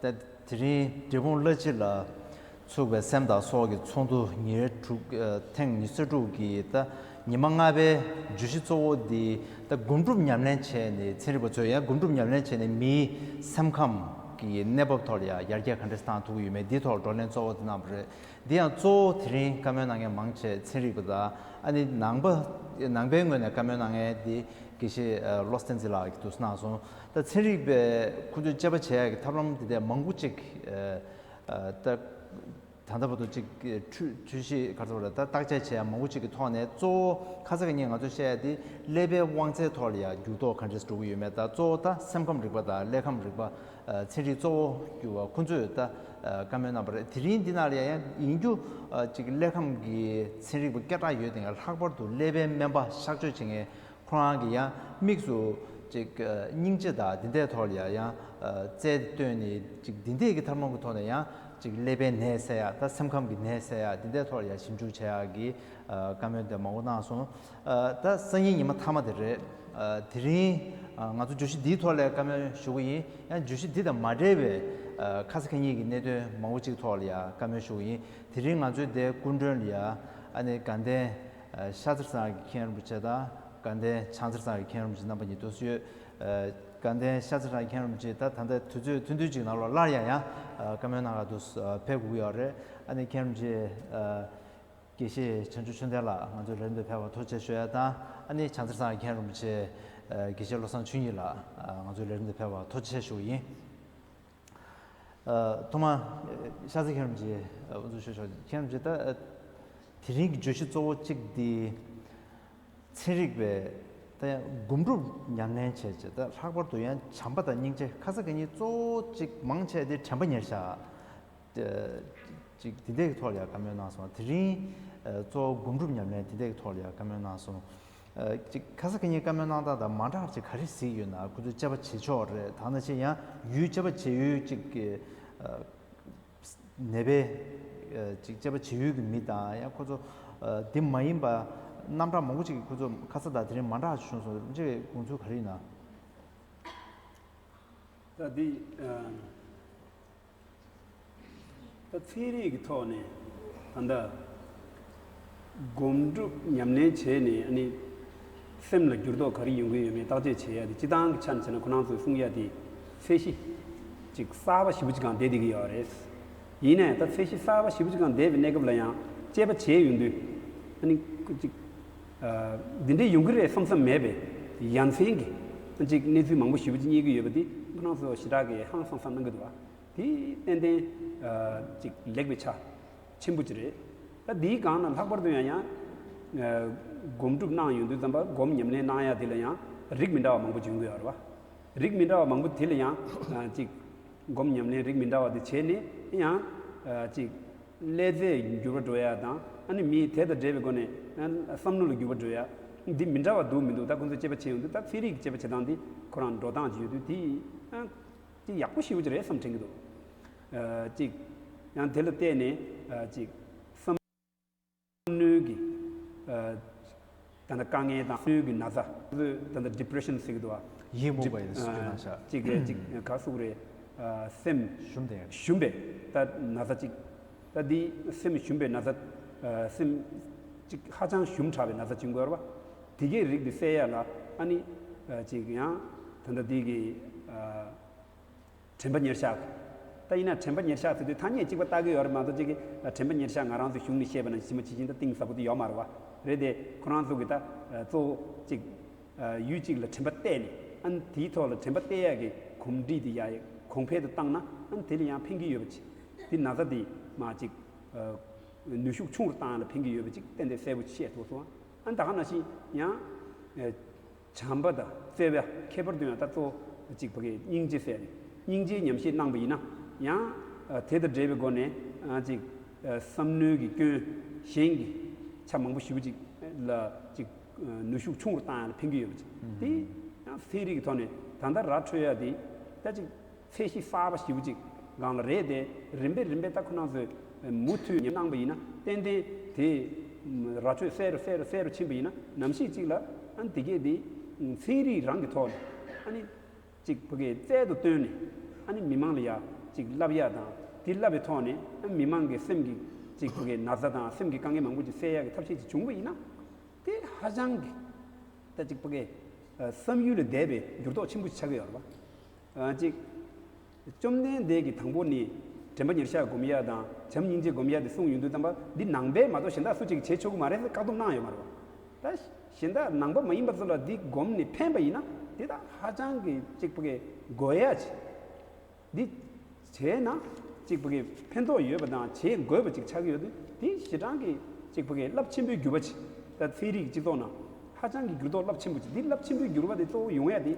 ད་དེ་རིང་འབྲས་སྤུངས་བླ་སྤྱི་ལ་ཚུགས་པའི་སེམས་དང་སྲོག་གི་ཚོགས་འདུ་ཉེར་དྲུག་ཨ་ཐེངས་ཉི་ཤུ་རྩ་དྲུག་གི་ད་ཉི་མ་ལྔ་པའི་བརྗོད་གཞི་གཙོ་བོ་འདི་ད་སྒོམ་སྒྲུབ་ཉམས་ལེན་བྱས་ནས། ཚན་རིག་པ་ཚོས་ཡང་སྒོམ་སྒྲུབ་ཉམས་ལེན་བྱས་ནས་མིའི་སེམས་ཁམས་ གི་གནས་བབ་ཐོག་ལ་ཡང་ཡར་རྒྱས་ག་འདྲས་བཏང་ཐུབ་ཀྱི་ཡོད་མེད་འདིའི་ཐོག་བགྲོ་གླེང་གཙོ་བོ་དེ་གནང་བ་རེད། འདི་ཡང་གཙོ་བོ་དེ་རིང་བཀའ་མོལ་གནང་མཁན་མང་ཆེ་ཚན་རིག་པ་དང་ཨ་ནི་ནང་པ་ནང་པའི་ངོས་ནས་བཀའ་མོལ་གནང་མཁན་འདི་དགེ་བཤེས་བློ་བཟང་བསྟན་འཛིན་ལགས་ཀྱིས་འདུག་སེ་གནང་སོང་། ད་ཚན་རིག་པས་ཁོ་ཚོས་དཔྱད་པ་བྱེད་ཡག་གི་ཐབས་ལམ་འདི་འདྲ་མང་པོ་ཅིག་ད། ད་ལྟ་བར་དུ་ཅིག་འཁྲུལ་འཁྲུལ་གཞི་ག་ཚོད་རེད། ད་བརྟག་དཔྱད་བྱས་ཡ་མང་པོ་ཅིག་གི་ཐོག་ནས་གཙོ་བོ་ཁ་ས་ག་ཉིན་ང་ཚོས་བཤད་ཡ་དེ་ཀླད་པའི་དབང་རྩའི་ཐོག་ལ་ཡ་འགྱུར་ལྡོག་ག་འདྲས་འགྲོ་གི་ཡོད་མེད། ད་གཙོ་བོ་ད་སེམས་ཁམས་རིག་པ་དང་ཀླད་ཁམས་རིག་པ། ཚན་རིག་གཙོ་བོ་གྱུར་བ་ཁོང་ཚོས་ད་བཀའ་མོལ་གནང་བ་རེད། དེ་རིང་འདི་ནང་ལ་ཡ་ཡང་ཡིན་རྒྱུ་ཅིག་ཀླད་ཁམས་ཀྱི་ཚན་རིག་པ་སྐད་གྲགས་ཡོད་དེ་ལྷག་པར་དུ་ཀླད་པའི་སྨན་པ་གཤག་བཅོས་བྱེད་མཁན། ཁོ་རང་གིས་ཡང་དམིགས་སུ་ཅིག་སྙིང་རྗེ་དང་འདི་འདྲའི་ཐོག་ལ་ཡང་ཡང་རྩལ་བཏོན་ནས་ཅིག་འདི་འདྲའི་གི་ཐབས་ལམ་གྱི་ཐོག་ནས་ཡང་ཅིག་ཀླད་པའི་ནད་སེལ་ཡ་ད་སེམས་ཁམས་ཀྱི་ནད་སེལ་ཡ་འདི་འདྲའི་ཐོག་ལ་ཡང་ཞིབ་འཇུག་བྱེད་ཡ་གི་བཀའ་མོལ་དེ་མང་པོ་གནང་སོང་། ད་སང་ཉིན་ཉི་མ་མཐའ་མ་དེ་རེད། དེ་རིང་ང་ཚོ་བརྗོད་གཞི་འདིའི་ཐོག་ལ་བཀའ་མོལ་ཞུ་གི་ཡིན། ཡང་བརྗོད་གཞི་འདི་དང་མ་འབྲེལ་བའི་ཁ་ས་ག་ཉིན་གྱི་གནད་དོན་མང་པོ་ཅིག་ཐོག་ལ་ཡང་བཀའ་མོལ་ཞུ་གི་ཡིན། དེ་རིང་ང་ཚོའི་འདིའི་སྐུ་མགྲོན་ལ་ཡང་ཨ་ནི་དགའ་ལྡན་ཤ་ཚ་ཚང་གི་མཁན་རིན་པོ་ཆེ་དང་། དགའ་ལྡན་བྱང་རྩེ་རྩ་བའི་མཁན་རིན་པོ་ཆེ་རྣམ་པ་གཉིས་འདུག་སེ་ཡོད། ཨ། དགའ་ལྡན་ཤ་ཚ་རྩ་བའི་མཁན་རིན་པོ་ཆེ་ད་ད་ལྟ་དུས་ཚོད་ཐུང་ཐུང་ཅིག་ནང་ལོགས་སླར་ཡང་ཡང་ཨ། བཀའ་མོལ་གནང་ག་འདུག་སེ་ཕེབས་དགོས་ཀྱི་ཡོད་རེད། ཨ་ནི་མཁན་རིན་པོ་ཆེ་ཨ། དགེ་བཤེས་བྱང་ཆུབ་ཆོས་ལྡན་ལགས་ང་ཚོའི་ལས་རིམ་དུ་ཕེབས་པར་ཐུགས་རྗེ་ཆེ་ཞུ་ཡ་དང་། ཨ་ནི་བྱང་རྩེ་རྩ་བའི་མཁན་རིན་པོ་ཆེ་ཨ། དགེ་བཤེས་བློ་བཟང་ཆོས་ཉིད་ལགས་ཨ། ང་ཚོའི་ལས་རིམ་དུ་ཕེབས་པར་ཐུགས་རྗེ་ཆེ་ཞུ་གི་ཡིན། ཐོག་མར་ཤ་ཚ་མཁན་རིན་པོ་ཆེ་དབུ་འཛུགས་ཞུ་ཆོག་མཁན་རིན་པོ་ཆེ་ད་དེ་རིང་གི་བརྗོད་གཞི་གཙོ་བོ་གཅིག་འདི་ཚན་རིག་པས་ད་ཡང་སྒོམ་སྒྲུབ་ཉམས་ལེན་བྱས་བྱས་ད་ལྷག་པར་དུ་ཡང་བྱམས་པ་དང་སྙིང་རྗེ་ཁ་ས་ག་ཉིན་གཙོ་བོ་གཅིག་མང་ཆེ་དེ་དྲན་པ་ཉེར་བཞག་ཅིག་འདི་འདྲའི་ཐོག་ལ་ཡང་བཀའ་མོལ་གནང་སོང་། དེ་རིང་གཙོ་བོ་སྒོམ་སྒྲུབ་ཉམས་ལེན་འདི་འདྲའི་ཐོག་ལ་ཡང་བཀའ་མོལ་གནང་སོང་། ཅིག་ཁ་ས་ག་ཉིན་བཀའ་མོལ་གནང་སྟངས་དང་མ་འདྲ་བ་ཅིག་ག་རེ་གཟིགས་ཡོད་ན། ཁོ་ཚོས་དཔྱད་པ་བྱེད་ཕྱོགས་རེད། ད་ནང་བཞིན་ཡང་ཡུལ་དཔྱད་པ་བྱེད་ཡུལ་ཅིག་གི་ནད་པའི་ཅིག་དཔྱད་པ་བྱེད་ཡུལ་གྱི་མི་དང་ཡང་ཁོ་ཚོ་འདི་མ་ཡིན་པ་རྣམ་གྲངས་མང་པོ་ཅིག་གིས་ཁོ་ཚོ་ཁ་ས་དང་དེ་རིང་མ་འདྲ་བ་ཅིག་བྱུང་སོང་། ཁྱེད་ཀྱི་དགོངས་ཚུལ་ག་རེ་ཡིན་ན། ད་འདི། ད་ཚན་རིག་གི་ཐོག་ནས་ད་ལྟ་སྒོམ་སྒྲུབ་ཉམས་ལེན་བྱས་ནས་ཨ་ནི་སེམས་ལ་འགྱུར་ལྡོག་ག་རེ་ཡོང་གི་ཡོད་མེད་བརྟག་དཔྱད་བྱེད་ཡ་དེ་སྤྱི་བཏང་གི་ཆ་ནས་བྱས་ན་ཁོ་རང་ཚོས་གསུང་ཡ་དེ་ཚད་གཞི་ཅིག་གསར་པ་ཞེ་པོ་ཅིག་སྒང་བསྡད་བསྡད་ཀྱི་ཡོད་རེད། ཡིན་ནའི་ད་ཚད་གཞི་གསར་པ་ཞེ་པོ་ཅིག་སྒང་བསྡད་པའི་གནས་སྐབས་ལ་ཡང་དཔྱད་པ་བྱས་ཡོང་དུས་ཨ་ནི་ཅིག་འདི་འདྲས་ཡོང་གི་རེད་བསམ་བསམ་མེད་པའི་ཡ་མཚན་གྱི་ཅིག་གནས་ཚུལ་མང་པོ་ཞེ་པོ་ཅིག་རྙེད་ཀྱི་ཡོད་པ་འདི་ཁོ་རང་ཚོ་ཞེ་དྲག་གི་ཧང་སང་སང་གནང་གི་འདུག་བ། དེ་ཏན་ཏན་ཅིག་ལེགས་པའི་ཆ་ཆེན་པོ་ཅིག་རེད། ད་འདིའི་སྒང་ན་ལྷག་པར་དུ་ཡང་ཡང་སྒོམ་སྒྲུབ་གནང་ཡོང་དུས་ཙམ་པ་སྒོམ་ཉམས་ལེན་གནང་ཡ་དེ་ལ་ཡང་རིགས་མི་འདྲ་བ་མང་པོ་བྱུང་གི་ཡོད་རེད་བ། རིགས་མི་འདྲ་བ་མང་པོ་དེ་ལ་ཡང་ཅིག་སྒོམ་ཉམས་ལེན་རིགས་མི་འདྲ་བ་དེ་བྱས་ནས་ཡང་ཅིག་ཀླད་རྩའི་འགྱུར་བ་འགྲོ་ཡ་དང་ཨ་ནི་མིའི་དེ་དང་འབྲེལ་བའི་སྒོ་ནས་བསམ་བློ་ལ་འགྱུར་བ་འགྲོ་ཡ་འདི་མི་འདྲ་བ་འདུག་མི་འདུག་ད་ཁོང་ཚོས་དཔྱད་པ་བྱས་ཡོང་དུས་ད་ཚན་རིག་གི་དཔྱད་པ་བྱེད་སྟངས་འདི་ཁོ་རང་འགྲོ་སྟངས་ཅིག་ཡོད་དུས་དེ། ཅིག་ཡག་པོ་ཞེ་པོ་ཅིག་རེད་བསམ་དྲན་གྱི་འདུག་ཨ། ཅིག་ཡང་དེ་ལ་བལྟས་ནས་ཨ། ཅིག་བསམ་བློའི་གི་ཨ། ད་ལྟ་དཀའ་ངལ་དང་བསམ་བློའི་གི་ན་ཚ་ད་ལྟ་depression་ཟེར་གྱི་འདུག་ཨ། ཡིད་མུག་པ་ཡིན་ཟེར་གྱི་ན་ཤ། ཅིག་ཅིག་ག་སུ་རེད། ཨ། སེམས་ཞུམ་དེ་ཞུམ་པའི་ད་ན་ཚ་ཅིག་ད་འདི་སེམས་ཞུམ་པའི་ན་ཚ། ཨ། སེམས་ཅིག་ཧ་ཅང་ཞུམ་དྲགས་པའི་ན་ཚ་ཅིག་ཡོད་རེད་བ། དེ་གའི་རིགས་འདི་སེལ་ཡ་ལ་ཨ་ནི་ཨ། ཅིག་ཡང་ད་ལྟ་འདི་གི་ཨ། དྲན་པ་ཉེར་བཞག་ད་ཡིན་ན་དྲན་པ་ཉེར་བཞག་ཟེར་དུས་ཐ་སྙད་གཅིག་པ་ལྟ་གི་ཡོད་རེད་མ་གཏོགས་ཅིག་གི་དྲན་པ་ཉེར་བཞག་ང་རང་ཚོའི་གཞུང་ནས་བཤད་པ་ན་ཇི་མ་ཇི་བཞིན་ད་གཏིང་ཟབ་པོ་དེ་ཡོད་མ་རེད་བ། རེད་དེ་ཁོ་རང་ཚོ་གི་ད་གཙོ་བོ་ཅིག་ཡུལ་གཅིག་ལ་དྲན་པ་གཏད་ནས་ཨ་ནི་དེའི་ཐོག་ལ་དྲན་པ་གཏད་ཡག་གི་གོམས་འདྲིས་དེ་ཡག་གོང་འཕེལ་དུ་བཏང་ན་ཨ་ནི་དེ་ལ་ཡང་ཕན་གྱི་ཡོད་པ་ཅིག་དེ་ན་ཚ་དེ་མ་ཅིག་ནུས་ཤུགས་ཆུང་རུ་བཏང་ཡག་ལ་ཕན་གྱི་ཡོད་པ་ཅིག་ཏན་ཏན་གསལ་པོ་བཤད་ཐུབ་སོང་། ཨ་ནི་ད་ག་ནང་བཞིན་ཡང་བྱམས་པ་དང་བརྩེ་བ་ཁྱད་པར་དུ་ཡང་ད་གཙོ་བོ་གཅིག་ཕ་གིའི་སྙིང་རྗེ་ཟེར་ནས་སྙིང་རྗེའི་ཉམས་བཞེས་གནང་པ་ཡིན་ན་ཡང་དེ་དང་འབྲེལ་བའི་སྒོ་ནས་གཅིག་བསམ་བློའི་གི་སྐྱོན་གཞན་གྱི་ཆ་མང་པོ་ཞེ་པོ་ཅིག་ལ་གཅིག་ནུས་ཤུགས་ཆུང་རུ་བཏང་ཡག་ལ་ཕན་གྱི་ཡོད་པ་ཅིག་དེ་ཡང་ཚན་རིག་གི་ཐོག་ནས་ད་ལྟ་ར་འཕྲོད་ཡག་དེ་ད་ཅིག་ཚད་གཞི་གསར་པ་ཞེ་པོ་ཅིག་སྒང་ལ་རེད་དེ། རིམ་པས་རིམ་པས་ད་ཁོ་རང་ཚོས་མུ་མཐུད་ཉམས་གནང་པ་ཡིན་ན་ཏན་ཏན་དེ་ར་འཕྲོད་གསལ་རུ་གསལ་རུ་གསལ་རུ་ཕྱིན་པ་ཡིན་ན་ནམ་ཞིག་ཅིག་ལ་ཨ་ནི་དེ་གས་དེ་ཚན་རིག་རང་གི་ཐོག་ནས་ཨ་ནི་ཅིག་ཕ་གིའི་རྩལ་དུ་བཏོན་ནས་ཨ་ནི་མི་མང་ལ་ཡ་ཅིག་བསླབ་ཡ་དང་དེ་བསླབ་པའི་ཐོག་ནས་ཨ་ནི་མི་མང་གི་སེམས་ཀྱི་ཅིག་ཕ་གིའི་ན་ཚ་དང་སེམས་ཀྱི་དཀའ་ངལ་མང་པོ་ཅིག་སེལ་ཡ་གི་ཐབས་ཤེས་ཅིག་བྱུང་བ་ཡིན་ན་དེ་ཧ་ཅང་གི་ད་ཅིག་ཕ་གིའི་བསམ་ཡུལ་ལས་འདས་པའི་འགྱུར་ལྡོག་ཆེན་པོ་ཅིག་ཆགས་ཀྱི་ཡོད་རེད་པ། ཅིག་བཅོམ་ལྡན་འདས་ཀྱིས་དང་པོ་ནི་དྲན་པ་ཉེར་བཞག་སྒོམ་ཡ་དང་བྱམས་སྙིང་རྗེ་སྒོམ་ཡ་དེ་གསུངས་ཡོང་དུས་ཙམ་པ་འདི་ནང་པའི་མ་གཏོགས་གཞན་དག་སུ་གཅིག་བྱེད་ཆོག་གི་མ་རེད་ཟེར་བཀག་སྡོམ་གནང་ཡོད་མ་རེད་བ། ད་གཞན་དག་ནང་པ་མ་ཡིན་པ་ཚོ་ལ་འདི་སྒོམ་ནས་ཕན་པ་ཡིན་ན་དེ་དག་ཧ་ཅང་གི་གཅིག་པ་གི་དགོས་ཡ་ཅིག་འདི་བྱས་ན་གཅིག་པ་གི་ཕན་ཐོགས་ཡོད་པ་དང་བྱེད་དགོས་པ་ཅིག་ཆགས་ཀྱི་ཡོད་དུས་དེ་ཞེ་དྲག་གི་གཅིག་པ་གི་རླབས་ཆེན་པོའི་འགྱུར་བ་ཅིག་ད་ཚན་རིག་སྤྱི་ཚོགས་ནང་ཧ་ཅང་གི་འགྱུར་ལྡོག་རླབས་ཆེན་པོ་ཅིག་འདི་རླབས་ཆེན་པོའི་འགྱུར་བ་དེ་གཙོ་བོ་ཡོང་ཡ་དེ།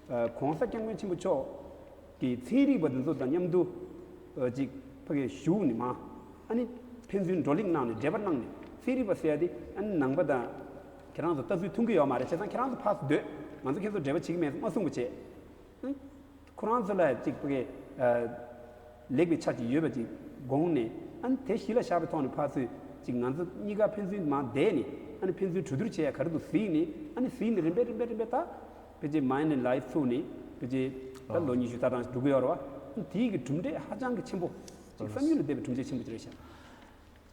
ཨ། ༸གོང་ས་༸སྐྱབས་མགོན་ཆེན་པོ་མཆོག་གིས་ཚན་རིག་པ་འདི་ཚོ་དང་མཉམ་དུ་ཨ་ཅིག་ཕ་གིར་བཞུགས་ནས་མ། ཨ་ནི་ཕན་ཚུན་བགྲོ་གླེང་གནང་ནས་འབྲེལ་བ་གནང་ནས་ཚན་རིག་པ་ཟེར་ཡ་དེ་ཨ་ནི་ནང་པ་དང་ཁྱེད་རང་ཚོ་ལྟ་ཚུལ་མཐུན་གྱི་ཡོད་མ་རེད། བྱས་ཙང་ཁྱེད་རང་ཚོ་ཕར་སྡོད། ང་ཚོ་ཁྱེད་ཚོ་འབྲེལ་བ་བྱེད་ཀྱི་མེད་ཟེར་མ་གསུངས་པ་བྱས། ཨ་ནི་ཁོ་རང་ཚོ་ལ་ཅིག་ཕ་གི་ཨ་ལེགས་པའི་ཆ་ཅིག་ཡོད་པ་ཅིག་དགོངས་ནས་ཨ་ནི་དེ་གཞི་ལ་བཞག་པའི་ཐོག་ནས་ཕར་ཚུར་ཅིག་ང་ཚོ་གཉིས་ཀ་ཕན་ཚུན་མར་བསྡད་ནས་ཨ་ནི་ཕན་ཚུན་གྲོས་བསྡུར་བྱེད་ཡ་ག་རེ་འདུག་གཟིགས་ནས་ཨ་ནི་གཟིགས་ནས་རིམ་པས་རིམ་པས་རིམ་པས་ད་ཕལ་ཆེར་མཱན་ཨེན་ལའིཕ་ཚུགས་ནས་ཕལ་ཆེར་ད་ལོ་ཉི་ཤུ་ལྷག་ཙམ་འགྲོ་གི་ཡོད་རེད་བ། དེའི་གི་གྲུབ་འབྲས་ཧ་ཅང་གི་ཆེན་པོ་ཅིག་བསམ་ཡུལ་ལས་འདས་པའི་གྲུབ་འབྲས་ཆེན་པོ་ཅིག་རེད་ཤག་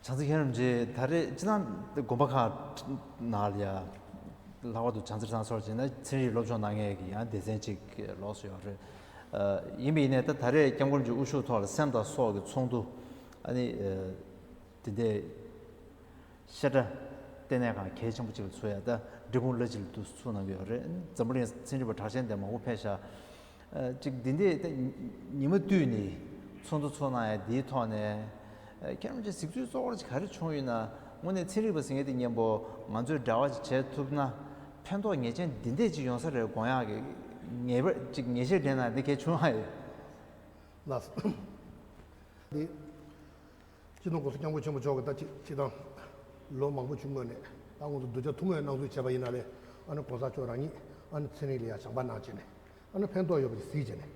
བྱང་རྩེ་མཁན་རིན་པོ་ཆེ་ད་རེས་སྤྱི་བཏང་དགོན་པ་ཁག་ནང་ལ་ཡ་ལྷག་པར་དུ་བྱང་རྩེ་རང་སོར་བྱས་ན་ཚན་རིག་སློབ་སྦྱོང་གནང་མཁན་གྱི་ཡང་སྡེ་ཚན་གཅིག་ལོགས་སུ་ཡོད་རེད། ཡིན་པ་ཡིན་ནའི་ད་ད་རེས་སྐྱབས་མགོན་རིན་པོ་ཆེ་དབུ་བཞུགས་ཐོག་ལ་སེམས་དང་སྲོག་གི་ཚོགས་འདུ་ཨ་ནི་དེ་འདྲའི་བཤད་གྲྭ་ལྟེ་གནས་ཁང་གལ་ཆེན་པོ་གཅིག་ལ་ཚུགས་ཡ་ད་འབྲས་སྤུངས་བླ་སྤྱི་ལ་འདུག་ཚུགས་གནང་གི་ཡོད་རེད། འཛམ་བུ་གླིང་ཚན་རིག་པ་གྲགས་ཅན་དེ་མང་པོ་ཕེབས་ཤག་ཨ། གཅིག་འདི་འདྲའི་ད་ཉི་མ་བསྟུད་ནས་ཚོགས་འདུ་ཚོགས་གནང་ཡ་འདིའི་ཐོག་ནས་ཨ། ཁྱེད་རང་ཚོའི་གཟིགས་ཚུལ་གཙོ་བོ་ཅིག་ག་རེ་བྱུང་ཡོད་ན། དངོས་གནས་ཚན་རིག་པ་ཟེར་མཁན་དེ་མཉམ་པོ་ང་ཚོས་འབྲེལ་བ་ཅིག་བྱེད་ཐུབ་ན་ཕན་ཐོགས་ངེས་ཅན་འདི་འདྲས་ཅིག་ཡོང་ས་རེད་དགོངས་ཡག་གི་ངེས་པ་ཅིག་ངེས་ཤེས་ལྡན་ན་འདི་གས་བྱུང་ཨ་ཡོད། ལགས་སོ། འདི། སྤྱི་ནོར་༸གོང་ས་༸སྐྱབས་མགོན་ཆེན་པོ་མཆོག་གིས་ད་ཅིག་སྤྱི་བཏང་ལོ་མང་པོ་བྱུང་སྔོན་ནས་ད་ང་ཚོ་གདུལ་བྱ་ཐུན་མོང་གནང་ཚུལ་བྱས་པ་ཡིན་ན་ལས་ཨ་ནི་༸གོང་ས་མཆོག་རང་ཉིད་ཨ་ནི་ཚན་རིག་ལ་ཡང་སྦྱངས་པ་གནང་བྱས་ནས་ཨ་ནི་ཕན་ཐོགས་ཡོད་པ་ཞིག་གཟིགས་བྱས་ནས་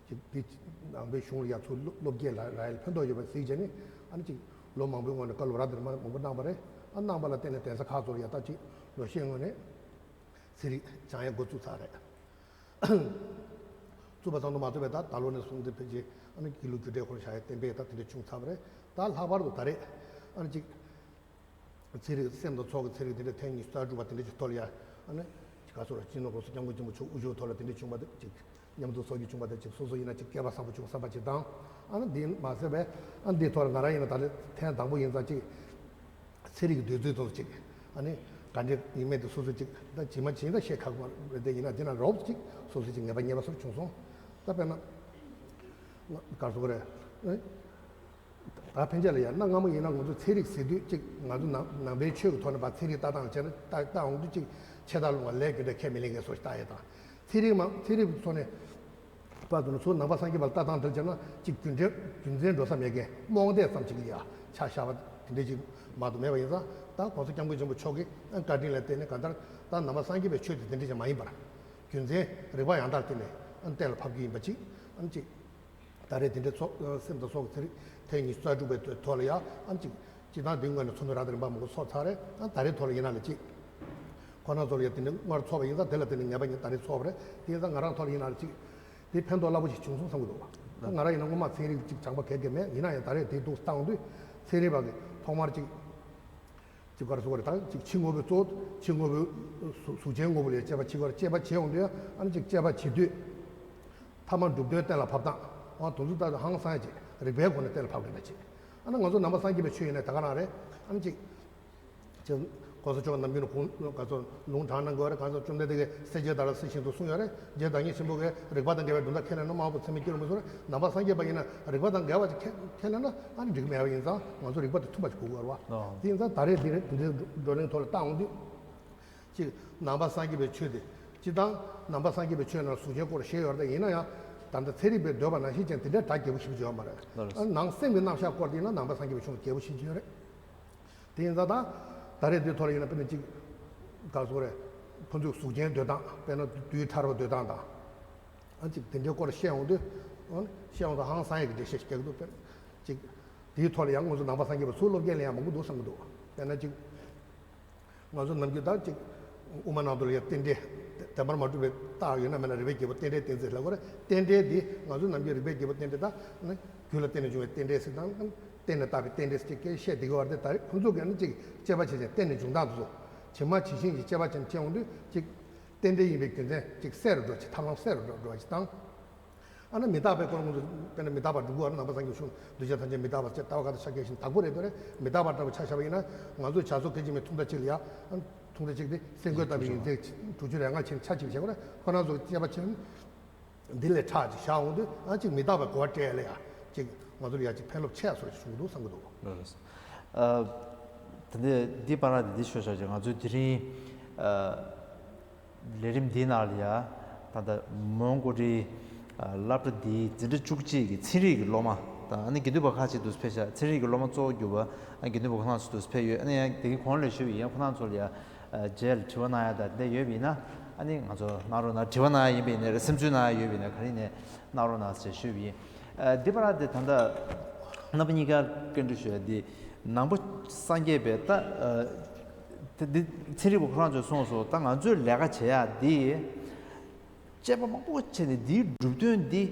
ཅིག་འདི་ནང་པའི་གཞུང་ལ་ཡང་ཚུར་སློབ་སློབ་སྐྱེས་ལ་ར་ཡལ་ཕན་ཐོགས་ཡོད་པ་གཟིགས་བྱས་ནས་ཨ་ནི་ཅིག་ལོ་མང་པོའི་སྔོན་ནས་བཀའ་སློབ་རབ་དང་རིམ་པ་མང་པོ་གནང་པ་རེད། ཨ་གནང་པ་ལ་བརྟེན་ནས་གདན་ས་ཁག་ཚོ་ལ་ཡང་ད་ཅིག་ལོ་ཤས་སྔོན་ནས་ཚན་རིག་སྦྱང་ཡས་འགོ་བཙུགས་ཚར་རེད། བཙུགས་པ་ཙམ་དུ་མ་ཚོད་པའི་ད་ད་ལོ་ནས་བཟུང་སྟེ་ཕལ་ཆེར་ཨ་ནི་དགེ་ལུགས་རྒྱུགས་སྤྲོད་སྐོར་བྱ་ཡ་གཏན་འབེབས་ད་དེ་འདྲ་བྱུང་ཚར་བ་རེད། ད་ལྷག་པར་དུ་ད་རེས་ཨ་ནི་ཅིག་ཚན་རིག་སེམས་དང་ཚོགས་ཀྱི་ཚན་རིག་དེ་འདྲ་ཐེངས་ཉི་ཤུ་རྩ་དྲུག་པ་དེ་འདྲ་ཅིག་ཐོག་ལ་ཡ་ཨ་ནི་ཅིག་ག་ཚོད་རེད། སྤྱི་ནོར་༸གོང་ས་༸སྐྱབས་མགོན་ཆེན་པོ་མཆོག་དབུ་བཞུགས་ཐོག་ལ་དེ་འདྲ་བྱུང་བ་དེ་ཅིག་མཉམ་དུ་ཚོགས་རྒྱུ་བྱུང་བ་དེ་ཅིག་སོ་སོ་ཡིན་ན་ཅིག་སྐལ་པ་བཟང་པོ་བྱུང་བསམ་པ་ཅིག་དང་། ཨ་ནི་འདི་མ་ཟད་པའི་ཨ་ནི་འདིའི་ཐོག་ལ་ང་རང་ཡིན་ན་ད་རེས་ཐེངས་དང་པོ་ཡིན་ཙང་ཅིག་ཚན་རིག་གི་འདོད་ཚུལ་དང་གཅིག་ཨ་ནི་ག་འདྲ་ཡིན་མིན་དེ་སོ་སོ་གཅིག་ད་ཇི་མ་ཇི་བཞིན་ཤེས་ཁག་པོ་རེད། དེ་ཡིན་ན་དེ་ན་རོབ་ཅིག་སོ་སོ་གཅིག་ངེས་པ་རྙེད་པ་སོགས་བྱུང་སོང་། ད་དཔེར་ན་ག་རེ་ཟེར་དགོས་རེད། ད་ཕན་ཆད་ལ་ཡང་གནའ་སྔ་མོ་ཡིན་ན་ང་ཚོ་ཚན་རིག་ཟེར་དུས་གཅིག་ང་ཚོ་ནང་ནང་པའི་ཆོས་ཀྱི་ཐོག་ནས་ཕར་ཚན་རིག་ལྟ་སྟངས་ལ་བྱས་ན་ལྟ་ལྟ་འོང་དུས་གཅིག་ཆད་ལྟ་ལོང་བ་ལས་རྒྱུ་འབྲས་ཁས་མི་ལེན་མཁན་སོགས་ཤིག་ལྟ་ཡས་དང་། ཚན་རིག་མ་ཚན་རིག་ཐོག་ནས་པ་དུ་ནུ་ཚོ་ནང་པ་སངས་རྒྱས་པ་ལ་ལྟ་སྟངས་དེར་བྱས་ན་གཅིག་རྒྱུ་འབྲས་རྒྱུ་མཚན་འགྲོ་ས་མེད་མཁན་རྨོངས་དད་ཙམ་ཅིག་ལ་ཡ་ཆ་བཞག་པ་དེ་འདྲ་ཅིག་མ་གཏོགས་མེད་པ་ཡིན་ཙང་། ད་༸གོང་ས་༸སྐྱབས་མགོན་ཆེན་པོ་མཆོག་གིས་བཀའ་དྲིན་ལ་བརྟེན་ནས་གང་ལྟར་ད་ནང་པ་སངས་རྒྱས་པའི་ཆོས་དེ་དེ་འདྲ་ཅིག་མ་ཡིན་པར་རྒྱུ་མཚན་རིགས་པ་ཡང་དག་བརྟེན་ནས་གཏན་ལ་ཕབ་རྒྱུ་ཡིན་པ་གཅིག་ཨ་ནི་གཅིག་ད་རེས་དེ་འདྲའི་ཚོགས་སེམས་དང་ཚོགས་ཀྱི་ཚན་རིག་ཐེངས་ཉི་ཤུ་རྩ་དྲུག་པའི་ཐོག་ལ་ཡང་ཨ་ནི་གཅིག་སྤྱིར་བཏང་འདི་སྔོན་ནས་ཚོགས་འདུ་རབ་དང་རིམ་པ་མང་པོ་ཚོགས་ཚར་རེད། ཨ་ད་རེས་ཐོག་ལ་ཡིན་ན་ལ་གཅིག་ཁོ་རང་ཚོ་ལ་ཡང་དེ་འདྲའི་སྔར་ཚོགས་པ་ཡིན་ཙང་དེ་ལ་བརྟེན་ནས་ངེས་པ་ཉིད་ད་རེས་ཚོགས་པ་རེད། དེ་ཡིན་ཙང་ང་རང་ཐོག་ལ་ཡིན་ན་ལ་གཅིག་དེ་ཕན་ཐོགས་རླབས་པོ་ཆེ་བྱུང་སོང་བསམ་གྱི་འདུག་ད་ང་རང་ཡིན་ན་སྔོན་མ་ཚན་རིག་གཅིག་སྦྱངས་པ་གས་གས་མེད། ཡིན་ན་ཡང་ད་རེས་དེ་འདུག་བཏང་དུས་ཚན་རིག་པ་གི་ཐོག་མར་གཅིག་གཅིག་ག་རེ་ཟེར་དགོས་རེད། ད་གཅིག་ཕྱི་དངོས་པོའི་གཙོ་བོ་ཕྱི་དངོས་པོའི་གཟུགས་ཅན་དངོས་པོ་ལ་དཔྱད་པ་བྱེད་དགོས་རེད། དཔྱད་པ་བྱེད་འོང་དུས་ཨ་ནི་གཅིག་དཔྱད་པ་བྱེད་དུས་ཐ་མ་གྲུབ་དོན་གཏན་ལ་ཕབ་སྟངས་འོ་དེ་ཚོ་ལྟ་དུས་ཧང་སང་ཡ་ཅིག་རིགས་པའི་སྒོ་ནས་གཏན་ལ་ཕབ་དགོས་འདྲ་ཅིག་ཨ་ནི་ང་ཚོ་ནང་པ་སངས་རྒྱས་པའི་ཆོས་ཡིན་ནའི་ད་ག་རང་རེད། ཨ་ནི་གཅིག་ཅེས་༸གོང་ས་མཆོག་ནམ་རྒྱུན་ནས་ཁོང་ག་ཚོད་ལུང་དྲངས་གནང་དགོས་རེད། གང་ཚོད་བཅོམ་ལྡན་འདས་ཀྱིས་སྲས་བཅས་བདག་ལ་གསེར་བཞིན་དུ་གསུངས་ཡོད་རེད། རྗེ་བདག་ཉིད་ཆེན་པོ་གིས་རིགས་པ་དང་འགལ་བའི་དོན་དག་ཁས་ལེན་ན་དམའ་བ་ཚད་མས་སྐྱེ་རུང་མི་གསུང་རེད། ནང་པ་སངས་རྒྱས་པ་ཡིན་ན་རིགས་པ་དང་འགལ་བ་ཅིག་ཁས་ཁས་ལེན་ན་ཨ་ནི་འགྲིག་གི་མེད་པ་ཡིན་ཙང་ང་ཚོ་རིགས་པ་དང་མཐུན་པ་ཅིག་དགོས་ཀྱི་ཡོད་རེད་བ། དེ་ཡིན་ཙང་ད་རེས་འདི་རེད། འདི་འདྲའི་བགྲོ་གླེང་ཐོག་ལ་བཏང་འོང་དུས་ཅིག་ནང་པ་སངས་རྒྱས་པའི་ཆོས་དེ་སྤྱིར་བཏང་ནང་པ་སངས་རྒྱས་པའི་ཆོས་ནང་གཟུགས་ཅན་སྐོར་བཤད་ཡོད་རེད། ཡིན་ན་ཡང་ད་ལྟ་ཚན་རིག་པས་འདོད་པ་ནང་བཞིན་ཅན་དེ་འདྲའི་གྲ་རྒྱས་པོ་ཞིག་ཡོད་མ་རེད། ལགས་རེད། ནང་སེམས་ཀྱི་རྣམ་གཞག་སྐོར་དེ་ཡིན་ན་ནང་པ་སངས་རྒྱས་པའི་ཆོས་རྒྱས་པོ་ཞིག་ཡོད་རེད། དེ་ཡིན་ཙང་ད་ད་རེས་འདིའི་ཐོག་ལ་ཡིན་ན་དཔེར་ན་གཅིག་ག་རེ་ཟེར་དགོས་རེད། ཁོ་ཚོའི་གཟུགས་ཅན་འདོད་སྟངས་དཔེར་ན་དུས་ཐར་པ་འདོད་སྟངས་དང་། ཨ་གཅིག་དེ་འདྲའི་སྐོར་བཤད་འོང་དུས་ཨ་བཤད་འོང་དུས་ཧང་སང་ཡས་ཀྱི་འགྲེལ་བཤད་ཞིག་རྒྱག་གི་འདུག་དཔེར་ན་གཅིག་དེའི་ཐོག་ལ་ཡང་ང་ཚོ་ནང་པ་སངས་རྒྱས་པ་ཚུར་སློབ་སྦྱོང་ལེན་ཡ་མང་པོ་འདུག་བསམ་གྱི་འདུག་དཔེར་ན་གཅིག་ང་ཚོ་ནམ་རྒྱུན་ད་གཅིག་དབུ་མ་ནང་དུ་ལ་ཡ་རྟེན་འབྲེལ་བདེན་པར་མ་གྲུབ་པའི་རྟགས་ཡོད་ན་མེད་ན་རིགས་པས་རྒྱལ་པོ་རྟེན་འབྲེལ་གཏན་ཚིགས་ལབ་དགོས་རེད། རྟེན་འབྲེལ་འདི་ང་ཚོ་ནམ་རྒྱུན་རིགས་པས་རྒྱལ་པོ་རྟེན་འབྲེལ་ད་ནི་རྒྱུ་ལ་བརྟེན་ནས་བྱུང་བའི་རྟེན་འབྲེལ་ཟེར་དང་། རྟེན་ལ་བཏགས་པའི་རྟེན་འབྲེལ་ཟེར་གྱི་སྐད་བཤད་བསྡད་ཀྱི་ཡོད་རེད། ད་རེས་ཁོང་ཚོ་གིས་ནི་གཅིག་དཔྱད་པ་བྱས་ཙང་རྟེན་ནས་འབྱུང་སྟངས་དེ་ཚོ་ཇི་མ་ཇི་བཞིན་གྱི་དཔྱད་པ་བྱས་ནས་དཔྱད་འོང་དུས་གཅིག་རྟེན་འབྲེལ་ཡིན་པའི་རྒྱུ་མཚན་གཅིག་གསལ་རུ་འགྲོ་ཅིག་ཐབས་ལམ་གསལ་རུ་འགྲོ་འགྲོ་བ་ཅིག་དང་། ཨ་ནི་མི་རྟག་པའི་སྐོར་ངོས་སུ་དཔེར་ན་མི་རྟག་པ་སྒྲུབ་དགོས། ཨ་ནི་ནང་པ་སངས་རྒྱས་ཆོས་གདུལ་བྱ་ཐམས་ཅད་མི་རྟག་པ་ཟེར་ལྟ་བ་ག་དང་ཆ་གལ་ཞིང་དག་པོ་རེད་འདུག་རེད། མི་རྟག་པ་འདྲ་བ་ཆ་བཞག་པ་ཡིན་ན་ང་ཚོས་བྱ་རྫོགས་སྐད་ཅིག་མའི་ཐུང་མཐའ་གཅིག་ལ་ཡ། ཨ་ནི་ཐུང་མཐའ་གཅིག་དེ་སེམས་འགུལ་ལྟ་བུའི་ཡིན་ཚད་དྲུག་ཅུ་རེ་ལྔ་ཕྱིན་ཆ་གཅིག་བྱས་པ་ན་ཁོ་རང་ཚོ་དཔྱད་པ་བྱས་ན། འདི་ལས་ཁྲག་ཅིག་བཞག་འོང་དུས་ཨ་ཅིག་མི་རྟག་པའི་གོ་བ་སྤྲད་ལ་ཡ་ཅིག་ང་ཚོར་ཡ་ཅིག་ཕན་རླབས་ཆེ་བཟོ་ཞིག་འདུག་བསམ་གྱི་འདུག་ལགས་སོ། ཨ། ད་ལྟ་འདི་བར་ལ་འདི་ཤོད་བཞག་ཅིག་ང་ཚོའི་དེ་རིང་ཨ་ལས་རིམ་འདིའི་ནང་ལ་ཡ་ད་ལྟ་མོན་གྷོ་རི་ཨ་སློབ་གྲྭ་འདིའི་འཛིན་གྲྭ་བཅུ་གཅིག་གི་ཚན་རིག་གི་སློབ་མ་དང་ཨ་ནི་དགེ་འདུན་པ་ཁག་ཅིག་འདུག་ཕེབས་ཤག་ཚན་རིག་གི་སློབ་མ་གཙོ་བོ་གྱུར་པ་ཨ་དགེ་འདུན་པ་ཁོ་རང་ཚོ་འདུག་ཕེབས་ཡོད། ཨ་ནི་ཡང་དེ་གི་གོང་ལ་ཞུས་པ་ཡིན་ཡང་ཁོ་རང་ཚོ་ལ་ཡ། རྗེས་ལ་དྲི་བ་གནང་ཡ་དང་དེ་ཡོད་པ་ཡིན་ན་ཨ་ནི་ང་ཚོ་གནང་རོགས་གནང་། དྲི་བ་གནང་ཡ་ཡིན་པ་ཡིན་ན་རེད། སེམས་འཚོལ་གནང་ཡ་ཡོད་པ་ཡིན་ན་ག་རེ་ཡིན་ནའི་གནང་རོགས་གནང་ཞེས་ཞུས་པ་ཡིན། ཨ་འདི་བར་དེ་ད་ལྟ་རྣམ་པ་གཉིས་ཀར་བཀའ་འདྲི་ཞུ་ཡ་འདི་ནང་པ་སངས་རྒྱས་པའི་ད་ཨ་དེ་འདི་ཚན་རིག་པ་ཁོ་རང་ཚོས་གསུངས་སོང་། ད་ང་ཚོས་ལས་ཀ་བྱེད་ཡ་འདི་དཔྱད་པ་མང་པོ་བྱས་ནས་འདིའི་གྲུབ་དོན་འདི།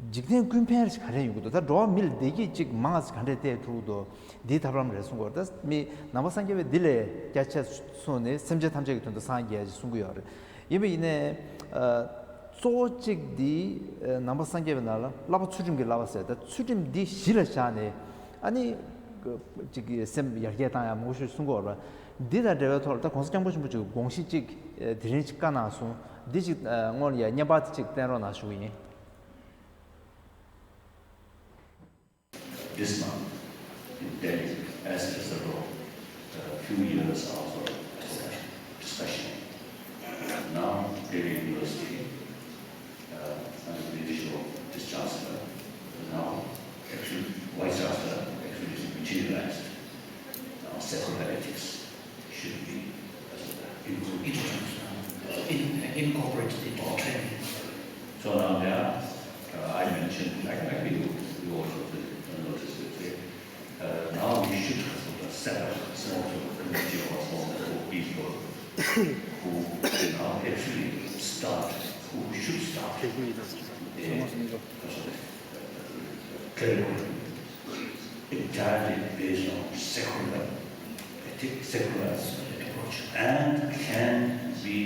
འཇིག་རྟེན་ཀུན་ཕན་ག་རེ་ཡོང་གི་འདུག་ད་འགྲོ་བ་མི་ལ་བདེ་སྐྱིད་ཅིག་མང་ཙམ་ག་འདྲས་སྟེར་ཐུབ་ཀྱི་འདུག་འདིའི་ཐབས་ལམ་རེད་གསུང་གི་ཡོད་རེད། ད་མི་ནང་པ་སངས་རྒྱས་པས་འདི་ལས་རྒྱ་ཆེ་གསུངས་ནས་སེམས་ཅན་ཐམས་ཅད་ཀྱི་དོན་དུ་སངས་རྒྱས་ཅེས་གསུང་གི་ཡོད་རེད། ཡིན་པ་ཡིན་ནའི་ཨ་གཙོ་བོ་གཅིག་འདི་ཨ་ནང་པ་སངས་རྒྱས་པའི་ནང་ལ་བསླབ་པ་ཚུལ་ཁྲིམས་ཀྱི་བསླབ་པ་ཟེར། ད་ཚུལ་ཁྲིམས་འདི་གཞི་ལ་བཞག་ནས་ཨ་ནི་ཅིག་སེམས་ཡར་རྒྱས་བཏང་ཡ་མང་པོ་ཞིག་གསུང་གི་ཡོད་རེད། འདི་དང་འབྲེལ་བའི་ཐོག་ལ་ད་གོང་ས་སྐྱབས་མགོན་ཆེན་པོ་མཆོག་གི་དགོངས་གཞི་གཅིག་ཨ་དེ་རིང་ཅིག་བཀའ་གནང་སོང་། འདི་ཅིག་ཨ་སྔོན་ལ་ཡ་བརྙན་པར་དེ་ཅིག་བསྟན་རོགས་གནང་ཞུ་གི་ཡིན། This month in Delhi, as it is the law, a few years after discussion, now Delhi University, uh, under the leadership of this Chancellor, now actually Vice Chancellor, actually is materialized. Now secular ethics should be, uh, in-, in-, incorporated into our training. So now there are, uh, I mentioned, I, I think you, you also noticed it, uh, now we should set up a small committee or a small group of people who now actually start, who should start a, uh, curriculum entirely based on secular ethics, secular approach, and can be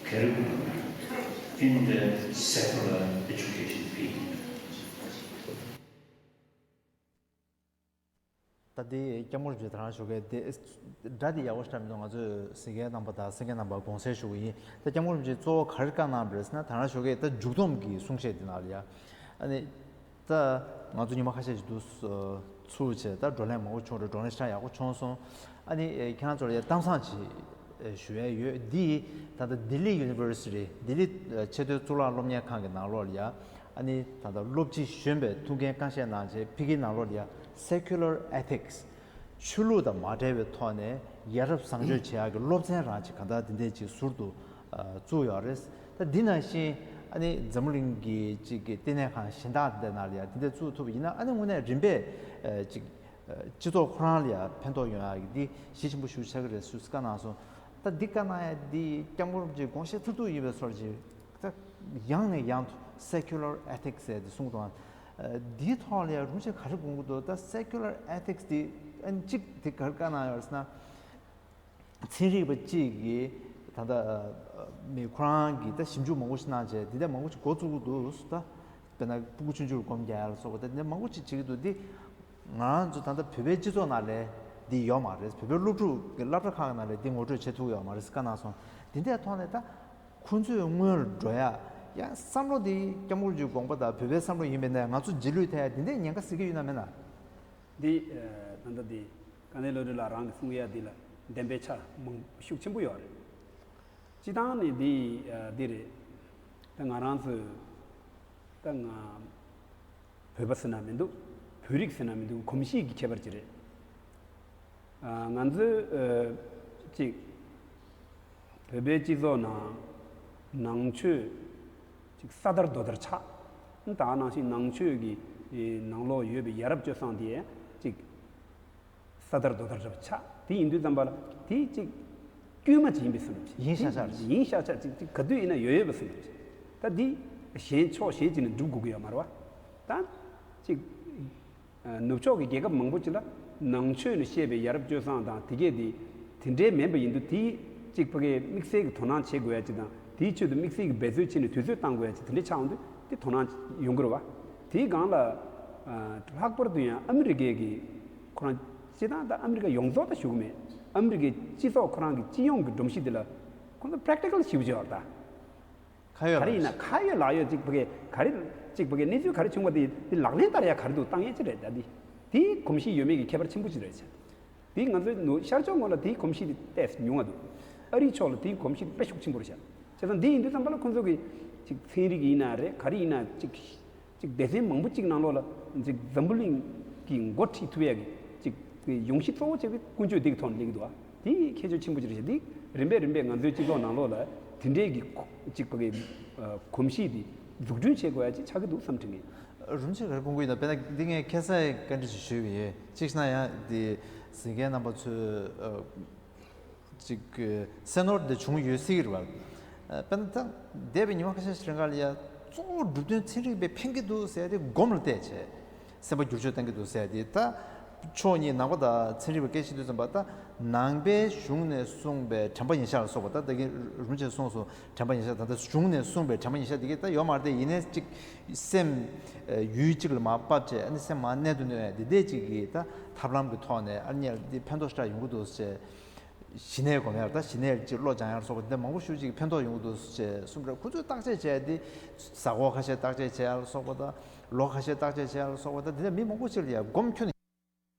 curriculum in the secular education field. ད་དེ་སྐྱབས་མགོན་རིན་པོ་ཆེ་དེ་རང་ཞུ་གི་དེ་སྒྲ་དེ་ཡག་པོ་ཞིག་མི་འདུག་ང་ཚོས་གཟིགས་མཁན་རྣམ་པ་དང་གསན་མཁན་རྣམ་པར་དགོངས་སེལ་ཞུ་གི་ཡིན། ད་སྐྱབས་མགོན་རིན་པོ་ཆེ་གཙོ་བོ་ག་རེ་བཀའ་གནང་བ་རེད་ཟེར་ན། དེ་རང་ཞུ་གི་ད་མཇུག་སྡོམ་གྱི་གསུང་བཤད་དེ་ནང་ལ་ཡ། ཨ་ནི། ད་ང་ཚོ་ཉི་མ་ཁ་ཤས་ཤིག་འདུག་ཚུར་བྱས་ད་བགྲོ་གླེང་མང་པོ་བྱུང་རེད། བགྲོ་གླེང་ཞེ་དྲག་ཡག་པོ་བྱུང་སོང་། ཨ་ནི་ཨེ་ཁྱེད་རང་ཚོར་ཡང་གཏམ་བཟང་ཅིག་ཨེ་ཞུ་ཡས་ཡོད། འདི་ད་ལྟ་ལྡི་ལི་ཡུ་ནི་ཝར་སི་ཊི་ལྡི་ལི་ཨེ་ཆེས་མཐོའི་གཙུག་ལག་སློབ་གཉེར་ཁང་གི་ནང་ལོགས་ལ་ཡ་ཨ་ནི་ད་ལྟ་སློབ་སྤྱི་གཞོན་པའི་ཐུགས་འགན་རྐང་བཞེས་གནང་བྱས་ཕ་གིའི་ནང་ལོགས་ལ་ཡ་Secular Ethics ཆོས་ལུགས་དང་མ་འབྲེལ་བའི་ཐོག་ནས་ཡ་རབས་བཟང་སྤྱོད་བྱེད་ཡག་གི་སློབ་ཚན་རང་ཅིག་གང་ལྟར་འདི་འདྲས་ཅིག་ཟུར་དུ་ཨ་བཙུགས་ཡོད་རེད། ད་འདི་ནང་བཞིན་ཨ་ནི་འཛམ་བུ་གླིང་གི་ཅིག་གི་ལྟེ་གནས་ཁང་གཞན་དག་འདི་ནང་ལ་ཡང་འདི་འདྲས་བཙུགས་ཐུབ་པ་ཡིན་ན་ཨ་ནི་དངོས་གནས་རིམ་པས་ཨ་ཅིག་ཨ་སྤྱི་ཚོགས་ཁོ་རང་ལ་ཡང་ཕན་ཐོགས་ཡོང་ཡག་གི་འདི་གཞི་ཆེན་པོ་ཞིག་ཆགས་ཀྱི་རེད་ཟེར་བཀའ་གནང་སོང་། ད་འདི་བཀའ་གནང་ཡག་འདི་སྐྱབས་མགོན་རིན་པོ་ཆེའི་དགོངས་བཞེད་མཐར་ཐུག་ཡིན་པའི་ཚོར་ཅིག་ད་ཡང་ནས་ཡང་དུ་Secular Ethics ཟེར་ཏེ་གསུངས་འདུག་ཨ་འདིའི་ཐོག་ལ་ཡང་རིན་པོ་ཆེས་ག་རེ་དགོངས་ཀྱི་འདུག་ད་Secular Ethics འདི་ཨ་ནི་གཅིག་འདི་ག་རེ་བཀའ་གནང་ཡོད་ཟེར་ན། ཚན་རིག་པ་གཅིག་གིས་ད་ལྟ་མི་ཁོ་རང་གིས་ད་ཞིབ་འཇུག་མང་པོ་ཞིག་གནང་བྱས་འདི་འདྲ་མང་པོ་ཞིག་འགོ་བཙུགས་ཀྱི་འདུག་ད་དཔེར་ན་སྤུ་གུ་ཆུང་ཆུང་ལ་སྒོམ་རྒྱག་ཡ་ལ་སོགས་པ་ད་འདི་འདྲ་མང་པོ་ཞིག་བྱེད་ཀྱི་འདུག་འདི་ང་རང་ཚོ་ད་ལྟ་བོད་པའི་སྤྱི་ཚོགས་ནང་ལ་འདི་ཡོད་མ་རེད། བོད་པའི་སློབ་ཕྲུག་གི་སློབ་གྲྭ་ཁག་ནང་ལ་འདི་ངོ་སྤྲོད་བྱེད་ཐུབ་ཡོད་མ་རེད་ཟེར་བཀའ་གནང་སོང་། འདི་འདྲའི་ཐོག་ནས་ད་ཁོང་ཚོའི་སྔོན་ལ་འགྲོ་ཡ་ཡང་བསམ་བློ་འདི་སྐྱབས་མགོན་རིན་པོ་ཆེའི་དགོངས་པ་དང་བོད་པའི་བསམ་བློ་ཡིན་པས་ན་ང་ཚོ་རྗེས་ལུས་ཐེབས་ཡ་འདི་འདྲའི་ཉེན་ཁ་སྲིད་ཀྱི་ཡོད་ན་མེད་ན། འདི་ཨ་ད་ལྟ་འདི་དཀའ་ལས་བློ་གྲོས་ལགས་རང་གི་གསུང་ཡ་འདི་ལ་བདེན་པའི་ཆ་མང་ཤུགས་ཆེན་པོ་ཡོད་རེད། སྤྱི་བཏང་ནས་འདི་ཨ་འདི་རེད། ད་ང་རང་ཚོས་ད་ང་བོད་པ་ཟེར་ན་མི་འདུག་བོད་རིགས་ཟེར་ན་མི་འདུག་གོམས་གཤིས་ཀྱི་ཁྱད་པར་ཅིག་རེད། ཨ་ང་ཚོས་ཨ་ཅིག་བོད་པའི་སྤྱི་ཚོགས་ནང་ནང་ཆོས་ཅིག་ས་དར་རྡོ་དར་ཆགས། ད་ནང་བཞིན་ནང་ཆོས་ཀྱི་ནང་ལོགས་ཡོད་པའི་ཡ་རབས་སྤྱོད་བཟང་དེ་ཅིག་ས་དར་རྡོ་དར་འདྲ་བ་ཆགས། དེ་ཡིན་དུས་ཙམ་པ་ལ་དེ་ཅིག་དཀྱུས་མ་ཅིག་ཡིན་པའི་བསམ་བློ་ཅིག་ཡིན་ཤག་ཤག་ཅིག་ཡིན་ཤག་ཤག་ཅིག་ཅིག་ག་དུས་ཡིན་ན་ཡོད་ཡོད་པའི་བསམ་བློ་ཅིག་ད་འདི་གཞན་ཕྱོགས་གཞན་ཅིག་ནས་སྒྲུབ་དགོས་ཀྱི་ཡོད་མ་རེད་བ། ད་ཅིག་ནུབ་ཕྱོགས་ཀྱི་རྒྱལ་ཁབ་མང་པོ་ཅིག་ལ་ནང་ཆོས་ནས་བཤད་པའི་ཡ་རབས་སྤྱོད་བཟང་དང་དེ་གས་དེ་དེ་འདྲའི་མིན་པ་ཡིན་དུས་དེ་ཅིག་ཕ་གིའི་དམིགས་བསལ་གྱི་དོ་སྣང་བྱེད་དགོས་ཡ་ཅིག་དང་དེའི་ཆེད་དུ་དམིགས་བསལ་གྱི་འབད་རྩོལ་བྱས་ནས་དུས་ཚོད་བཏང་དགོས་ཡ་ཅིག་དེ་འདྲ་ཆགས་འོང་དུས་ དེ་དོ་སྣང་ཡོང་གི་རེད་བ། དེའི་སྒང་ལ་ཨ་ལྷག་པར་དུ་ཡང་ཨ་མི་རི་ཀའི་གི་ཁོ་རང་སྤྱི་བཏང་ད་ཨ་མི་རི་ཀ་ཡོངས་རྫོགས་ད་ཞུ་གི་མེད། ཨ་མི་རི་ཀའི་སྤྱི་ཚོགས་ཁོ་རང་གི་སྤྱི་ཡོངས་ཀྱི་སྒྲོམ་གཞི་འདི་ལ་ཁོ་ཚོ་practical་ཞེ་པོ་ཅིག་ཡོད་རེད་ད། ཁ་ཡོད་ག་རེ་ཡིན་ན་ཁ་ཡོད་ལག་ཡོད་ཅིག་ཕ་གི་ག་རེ་ཅིག་ཕ་གི་གནས་ཚུལ་ག་རེ་བྱུང་བ་དེ་དེ་ལག་ལེན་བསྟར་ཡ་ག་རེ་འདུག་བཏང་ཡ་ཅི་རེད་ད་དེ། དེའི་གོམས་གཤིས་ཡོད་མེད་ཀྱི་ཁྱད་པར་ཆེན་པོ་ཅིག་རེད་བྱས། དེ་ང་ཚོའི་ནུ་ཤར་ཕྱོགས་ངོས་ལ་དེའི་གོམས་གཤིས་དེ་ཏོག་ཙམ་ཉུང་བ་འདུག་ཨ་རིའི་ཕྱོགས་ལ་དེའི་གོམས་གཤིས་དེ་དཔེ་ཤུགས་ཆེན་པོ་རེད་བྱས། བྱས་ཙང་འདི་ཡིན་དུས་ཙམ་པ་ལ་ཁོང་ཚོ་གི་ཅིག་ཚན་རིག་ཡིན་ན་རེད་ག་རེ་ཡིན་ན་ཅིག་ཅིག་སྡེ་ཚན་མང་པོ་ཅིག་ནང་ལོགས་ལ་ཅིག་འཛམ་བུ་གླིང་གི་འགོ་ཁྲིད་ཐུབ་ཡ་གི་ཅིག་ཡོང་གཞི་གཙོ་བོ་བྱས་པའི་ཀུན་སྤྱོད་འདི་གི་ཐོག་ནས་སླེབས་ཀྱི་འདུག་ཨ། དེ་ཁྱད་ཆོས་ཆེན་པོ་ཅིག་རེད་ཤག་འདི་རིམ་པས་རིམ་པས་ང་ཚོའི་སྤྱི་ཚོགས་ནང་ལོགས་ལ་དེ་འདྲའི་གི་ཅིག་པ་གི་གོམས་གཤིས་འདི་འཛུགས་སྐྲུན་བྱེད་དགོས་ཡ་ཅིག་ཆགས་ཀྱི་འདུག་བསམ་དྲན་གི། རིན་ཆེན་ག་རེ་སྐུང་གི་ཡིན་ན་དཔེར་ན་འདི་ངས་ཁ་སང་བཀའ་འདྲི་ཞིག་ཞུས་པ་ཡིན། གཅིག་བྱས་ན་ཡང་འདི་གཟིགས་མཁན་རྣམ་པ་ཚོས་ཅིག་སེམས་ནོར་འདི་བྱུང་ཡོད་སྲིད་རེད་བ། དཔེར་ན་ད་འདས་པའི་ཉི་མ་ཁ་ཤས་ཤིག་རིང་ག་ལ་ཡ་གཙོ་བོ་གྲུབ་དོན་ཚན་རིག་པས་ཕན་གྱི་འདུག་ཟེར་ཏེ་སྒོམ་ལ་བལྟས་བྱས། སེམས་པ་བསྒྱུར་བཅོས་གཏང་གི་འདུག་ཟེར་ཏེ་ད། ཕྱོགས་གཉིས་ནང་པ་དང་ཚན་རིག་པ་སྐད་ཆ་བཤད་དུས་ཙམ་པ་ད། ནང་པའི་གཞུང་ནས་གསུངས་པའི་དྲན་པ་ཉེར་བཞག་ལ་སོགས་པ་ད་ད་གིན་རིན་ཆེན་གསུངས་སོང་། དྲན་པ་ཉེར་བཞག་ད་ལྟ་གཞུང་ནས་གསུངས་པའི་དྲན་པ་ཉེར་བཞག་དེ་གས་ད་ཡོད་མ་རེད་དེ། ཡིན་ནའི་ཅིག་སེམས་ཡུལ་གཅིག་ལ་མར་ཕབ་བྱས་ཨ་ནི་སེམས་མར་གནས་དུ་གནས་ཡ་འདི་འདྲས་ཅིག་གིས་ད་ཐབས་ལམ་གྱི་ཐོག་ནས་ཨ་ནི་འདི་ཕན་ཐོགས་ཞེ་དྲག་ཡོང་གི་འདུག་ཟེར། ཞི་གནས་སྒོམ་ཡ་ད་ཞི་གནས་ཅིག་བློ་སྦྱང་ཡ་སོགས་པ་འདི་མང་པོ་ཞིག་ཅིག་ཕན་ཐོགས་ཡོང་གི་འདུག་ཅེས་གསུངས་པ་རེད། ཁོ་ཚོས་བརྟག་དཔྱད་བྱས་ཏེ་གཟའ་འཁོར་ཁ་ཤས་བརྟག་དཔྱད་བྱས་ཡ་ལ་སོགས་པ་དང་ལོ་ཁ་ཤས་བརྟག་དཔྱད་བྱས་ཡ་ལ་སོགས་པ་དང་འདི་འདྲ་མི་མང་པོ་ཅིག་ལ་ཡ་སྒོམ་ཁྱོན་ནས་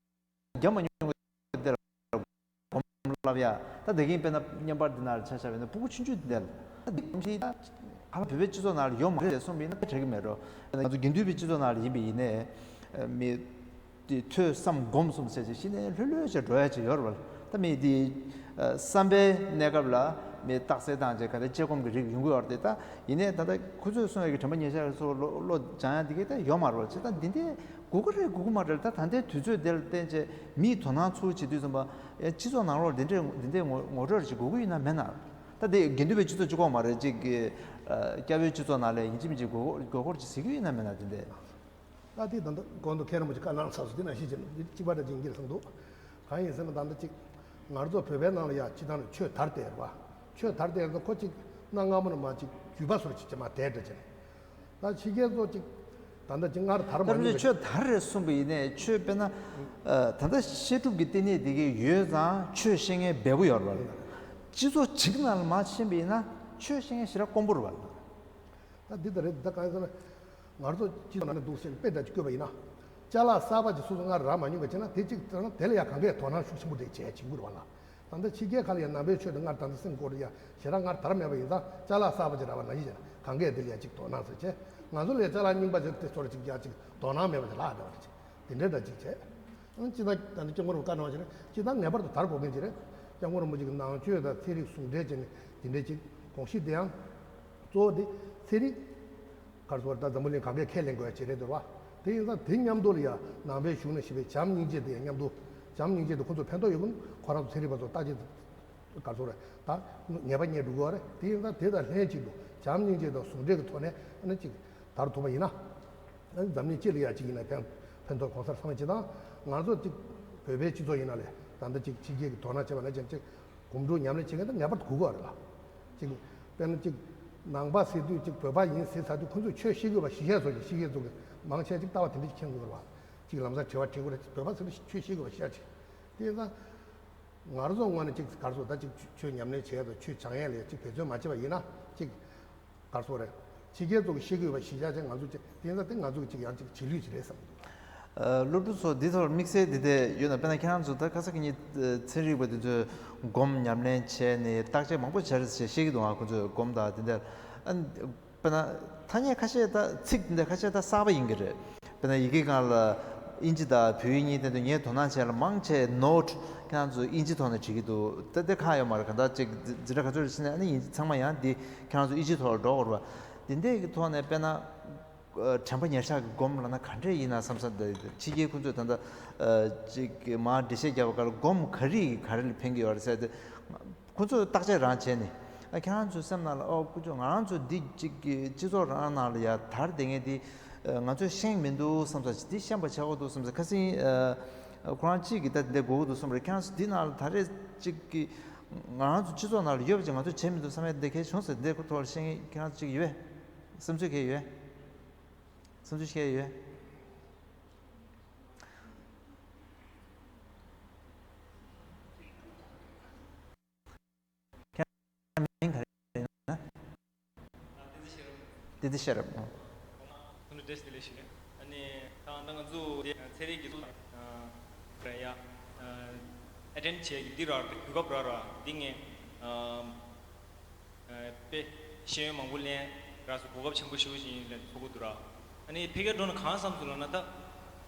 བརྒྱབ་མ་མྱོང་བའི་འདི་ལ་སྒོམ་བསླབ་ཡ་ད་དེ་གིན་དཔེར་ན་བརྙན་པར་འདི་ནང་ལ་ཆ་བཞག་པ་ཡིན་ན་སྤུ་གུ་ཆུང་ཆུང་འདི་ལ་ད་འདི་སྒོམ་ཞིག་ད་ཧ་ལམ་བོད་པའི་སྤྱི་ཚོགས་ནང་ལ་ཡོད་མ་རེད་གསུངས་པ་ཡིན་ན་དྲན་གི་མེད་འགྲོ། ང་ཚོ་དགེ་འདུན་པའི་སྤྱི་ཚོགས་ནང་ལ་ཡིན་པ་ཡིན་ནའི་མི། དེ་ཐོས་བསམ་སྒོམ་གསུམ་ཟེར་ཅིག་གཞི་ནས་ལྷོད་ལྷོད་བྱས་འགྲོ་ཡ་ཅིག་ཡོད་རེད་བ། ད་མི་དེ་བསམ་པའི་གནས་སྐབས་ལ་མི་རྟགས་གསལ་བཏང་བྱས་ག་རེ་དཔྱད་སྒོམ་གྱི་རིགས་ཡོང་གི་ཡོད་རེད་དེ། ད་ཡིན་ནའི་ད་ལྟ་ཁོ་ཚོས་གསུངས་ཡ་གི་དྲན་པ་ཉེར་བཞག་སོགས་བློ་བློ་སྦྱང་ཡ་དེ་གས་ད་ཡོད་མ་རེད་བ། བྱས་ད་འདི་འདྲས་དགོས་ཀྱི་རེད་དགོས་ཀྱི་མ་རེད། ད་ད་ལྟའི་དུས་ཚོད་དེ་ལ་བརྟེན་བྱས་མིས་དོ་སྣང་ཚུར་བྱེད་དུས་ཙམ་པ་ཨེ་སྤྱི་ཚོགས་ནང་ལོགས་འདི་འདྲས་འདི་འདྲས་ངོ་ངོ་སྤྲོད་ཅིག་དགོས་ཀྱི་ཡོད་ན་མེད་ན། ད་དེ་དགེ་འདུན་པའི་སྤྱི་ཚོགས་གཅིག་པོ་མ་རེད་ཅིག་གི་སྐྱ་བོའི་སྤྱི་ཚོགས་ནང་ལ་ཡིན་གཅིག་མིན་གཅིག་དགོས་དགོས་སྐོར་ཅིག་ཟེར་གྱི་ཡོད་ན་མེད་ན་དེ་འདྲས། ད་དེ་ད་ལྟ་གོང་དུ་མཁན་རིན་པོ་ཆེ་བཀའ་གནང་ཚར་སོང་། དེ་ནང་བཞིན་བྱས་ན་འདི་གཅིག་པ་འདྲ་ཅིག་ཡིན་གྱི་རེད་བསམ་འདུག་གང་ཡིན་ཟེར་ན་ད་ལྟ་ཅིག་ང་ཚོ་བོད་པའི་ནང་ལ་ཡ་སྤྱི་བཏང་ནས་ཆོས་དར་བསྡད་རེད་བ། ཆོས་དར་བསྡད་ཡོད་ན་ཁོ་ཅིག་གནའ་སྔ་མོ་ནས་མ་ཅིག་རྒྱུད་པ་བཟོ་འདྲ་ཅིག་ཅིག་མར་དར་འདྲ་བྱས་ནས། ད་ཕྱི་རྒྱལ་ཚོ་ཅིག་ད་ལྟ་ཅིག་སྔར་དར་མ་ད་མྱོང་བའི་ཆོས་དར་རེད་གསུངས་པ་ཡིན་ནའི་ཆོས་དཔེར་ན་ད་ལྟ་བཤད་སྒྲུབ་ཀྱི་བསྟི་གནས་དེ་གའི་ཡོད་ཙང་ཆོས་བཤད་མཁན་འབེལ་པོ་ཡོད་རེད་བ། སྤྱི་ཚོགས་ཅིག་ནང་ལ་མར་ཕྱིན་པ་ཡིན་ན་ཆོས་བཤད་མཁན་ཞེ་དྲག་དཀོན་པོ་རེད་བ། ད་འདི་ལྟར་རེད། ད་གང་ཡིན་ཟེར་ན། ང་ཚོ་སྤྱི་ཚོགས་ནང་ནས་འདུག་ཟེར་དཔེ་འདྲ་ཅིག་བཀོད་པ་ཡིན་ན། ཅ་ལག་གསར་པ་ཅིག་སོ་སོ་སྔར་རག་མ་མྱོང་བ་བྱས་ན་དེ་གཅིག་ལྟར་ན་དེ་ལ་ཡང་གང་གས་དོ་སྣང་ཤུགས་ཆེན་པོ་དེ་བྱས་བྱེད་དགོས་རེད་བ་ལ། ད་ལྟ་ཕྱི་རྒྱལ་ཁག་ལ་ཡང་ནང་པའི་ཆོས་དེ་སྔར་ད་ལྟ་སེམས་ཁོག་ཏུ་ཡ་ཞེ་དྲག་སྔར་དར་མེད་པ་ཡིན་ཙང་ཅ་ལག་གསར་པ་ཅིག་རག་པ་ནང་བཞིན་བྱས་ན་གང་གས་དེ་ལ་ཡང་ཅིག་དོ་སྣང་ཟེར་བྱས། ང་ཚོ་ལ་ཡང་ཅ་ལག་རྙིང་པ་ཅིག་དེ་ཚོར་ཅིག་ཡ་ཅིག་དོ་སྣང་མེད་པ་དེ་ལྷག་འདྲ་བ་རེད་ཅིག་དེ་འདྲའི་འདྲ་ཅིག་བྱས། སྤྱིར་བཏང་ད་ནི་སྐྱབས་མགོན་རིན་པོ་ཆེ་བཀའ་གནང་བ་བྱས་ན་སྤྱིར་བཏང་ངེས་པར་དུ་དར་དགོས་མཁན་ཅིག་རེད། སྐྱབས་མགོན་རིན་པོ་ཆེ་གི་ནང་ཆོས་དང་ཚན་རིག་ཟུང་འབྲེལ་བྱས་ནས་དེ་འདྲའི་ཅིག་དགོངས་གཞི་དེ་ཡང་གཙོ་བོ་དེ་ཚན་རིག་ག་རེ་ཟེར་བ་རེད། ད་འཛམ་བུ་གླིང་ག་གས་ཁས་ལེན་དགོས་ཡ་ཅིག་རེད་འདུག་བ། དེ་ཡིན་ཙང་དེ་མཉམ་དུ་ལ་ཡ་ནང་པའི་གཞུང་ནས་བཤད་པའི་བྱམས་སྙིང་རྗེ་དེ་ཡང་མཉམ་དུ། བྱམས་སྙིང་རྗེ་དེ་ཁོ་ཚོར་ཕན་ཐོགས་ཡོད་ཀྱི་འདུག་ཁོ་རང་ཚོ་ཚན་རིག་པ་ཚོ་བརྟག་དཔྱད་ག་རེ་ཟེར་བ་རེད། ད་ངེས་པ་རྙེད་འགྲོ་གི་ཡོད་རེད། དེ་ཡིན་ཙང་དེ་དང་ལྷན་ཅིག་ཏུ་བྱམས་སྙིང་རྗེ་དང་ཟུང་འབྲེལ་གྱི་ཐོག་ནས་ཨ་ནི་ཅིག་དར་ཐུབ་པ་ཡིན་ན། འཛམ་གླིང་སྤྱི་ལ་ཡ་གཅིག་ཡིན་ན་ཕན་ཕན་ཐོགས་གང་ཟག་ཚང་མ་བྱེད་དང་། ང་ཚོ་གཅིག་བོད་པའི་སྤྱི་ཚོགས་ཡིན་ན་ལས་ད་ལྟ་གཅིག་ཕྱི་རྒྱལ་གྱི་དོ་སྣང་བྱེད་པ་ནང་བཞིན་གཅིག་གོམ་བགྲོད་ཉམས་ལེན་བྱེད་མཁན་དེ་ངེས་པར་དུ་དགོས་ཀྱི་ཡོད་རེད་ལ། གཅིག་དཔེར་ན་གཅིག་ནང་པ་ཟེར་དུས་གཅིག་བོད་པ་ཡིན་ཟེར་ཚར་དུས་ཁོ་ཚོས་ཆོས་ཤེས་དགོས་པ་ཕྱི་རྒྱལ་ཚོ་གི་ཕྱི་རྒྱལ་ཚོ་གི་མང་ཆེ་གཅིག་ལྟ་བ་དེ་འདྲ་ཞིག་མཁྱེན་དགོས་རེད་བ། གཅིག་ལམ་སང་དྲི་བ་དྲི་དགོས་རེད། བོད་པ་ཟེར་དུས་ཆོས་ཤེས་དགོས་པ་ཤ་ཆེ། དེ་ཡིན་ཙང་། ང་རང་ཚོ་ངོས་ནས་གཅིག་ག་རེ་ཟེར་ད་གཅིག་ཆོས་ཉམས་ལེན་བྱས་དང་ཆོས་སྦྱང་ཡས་ལ་གཅིག་འབད་བརྩོན་མ་བྱས་པ་ཡིན་ན་གཅིག་ག་རེ་ཟེར་རེད། ཕྱི་རྒྱལ་ཚོ་གི་ཤེས་ཀྱི་ཡོད་པ་གཞི་བཞག་བྱས་ང་ཚོ་གཅིག་དེ་ཡིན་ཙང་དེ་ང་ཚོ་གི་གཅིག་ཡང་གཅིག་རྗེས་ལུས་ཅིག་རེད་བསམ་གྱི་འདུག་ཨ། སློབ་ཕྲུག་ཚོ་འདི་ཐོག་དམིགས་བསལ་འདི་དེ་ཡོད་ན་དཔེར་ན་ཁྱེད་རང་ཚོ་ད་ཁ་སང་གི་ཉིན་ཚན་རིག་པ་འདི་ཚོས་སྒོམ་ཉམས་ལེན་བྱས་ནས་བརྟག་དཔྱད་མང་པོ་བྱས་རེད་ཅེས་བཤད་ཀྱི་འདུག་ང་ཁོ་ཚོས་སྒོམ་དང་དེ་འདྲ་ཨ། དཔེར་ན། ཐ་སྙད་ཁ་ཤས་ད་ཚིག་འདི་ཁ་ཤས་ད་གསར་པ་ཡིན་གྱི་རེད། དཔེར་ན་ཡི་གེ་སྒང་ལ་ཨིན་ཇི་དང་བོད་ཡིག་གཉིས་སྟེང་དུ་ངས་དོ་སྣང་བྱས་ལ་མང་ཆེ་ནོ་ཊི་ཁྱེད་རང་ཚོ་ཨིན་ཇི་ཐོག་ནས་བྲིས་ཀྱི་འདུག་ད་དེ་ཁག་ཡོད་མ་རེད། གང་ལྟར་ཅིག་འཛིན་གྲྭ་ག་ཚོད་རེ་ཕྱིན་ནས་ཨ་ནི་ཡིན་ཚང་མ་ཡང་འདི་ཁྱེད་རང་ཚོ་ཨིན་ཇི་ཐོག་ལ་འགྲོ་དགོས་རེད་བ། འདི་འདྲས་ཀྱི་ཐོག་ནས་དཔེར་ན་དྲན་པ་ཉེར་བཞག་གི་སྒོམ་ལབ་ན་ག་འདྲས་ཡིན་ན་བསམ་ས་འདི་ཕྱི་རྒྱལ་ཁོང་ཚོས་ད་ལྟ་ཅིག་མར་འགྲེལ་བཤད་རྒྱབ་པ་ག་ལ་སྒོམ་ག་རེ་ག་རེ་ལ་ཕན་གྱི་ཡོད་རེད་ཟེར་ཏེ། ཁོ་ཚོས་བརྟག་དཔྱད་རང་བྱས་ནས། ཨ་ཁྱེད་རང་ཚོའི་སེམས་ནང་ལ་ཨོ་ཀུ་ཅོ་ང་རང་ཚོ་འདི་གཅིག་གི་སྤྱི་ཚོགས་རང་ནང་ལ་ཡ་དར་བསྡད་མཁན་འདི་ང་ཚོས་ཤེས་མི་འདུག་བསམ་ས་ཅིག་འདི་ཤེས་པ་བྱེད་དགོས་འདུག་བསམ་ས་ཁ་སང་ཨ་ཁོ་རང་གཅིག་གིས་ད་འདི་དགོས་ཀྱི་འདུག་བསམ་རེད། ཁྱེད་རང་ཚོ་འདི་ནང་ལ་ད་རེས་གཅིག་གི་ང་རང་ཚོ་སྤྱི་ཚོགས་ནང་ལ་ཡོད་པ་ཅིག་ང་ཚོས་བྱས་མི་འདུག་བསམ་ཡ་འདི་གལ་བྱུང་ཟེར་འདི་ཁོ་ཐོག་ལ་ཤེས་མཁན་ཁྱེད་རང་ཚོ་གཅིག་ཡོད་བསམ་ཚུལ་གལ་ཡོད། བསམ་ཚུལ་བཤད་ཡོད། ཁྱེད་མིང་ག་རེ་ཡིན་ན། བསྟན་འཛིན་ཤེས་རབ། ཨོ། ཐུགས་རྗེ་ཆེ། ཨ་ནི་ད་ང་ཚོ་དེ་ཚན་རིག་གི་ཚོགས་ར་ཡ་ཨེ་ཊེན་ཌི་བྱས་ཀྱི་འདི་ར་གོ་སྐབས་ར་ར་འདི་ངས་དཔེ་ཤེས་ཡོན་མང་པོ་ལེན་ར་སུ་གོ་སྐབས་ཆེན་པོ་ཞེ་པོ་ཅིག་ཡིན་ལ་ཚོགས་གི་འདུག་ར། ཨ་ནི་ཕ་གིར་འགྲོ་ན་གང་བསམ་སོང་ལབ་ན། ད་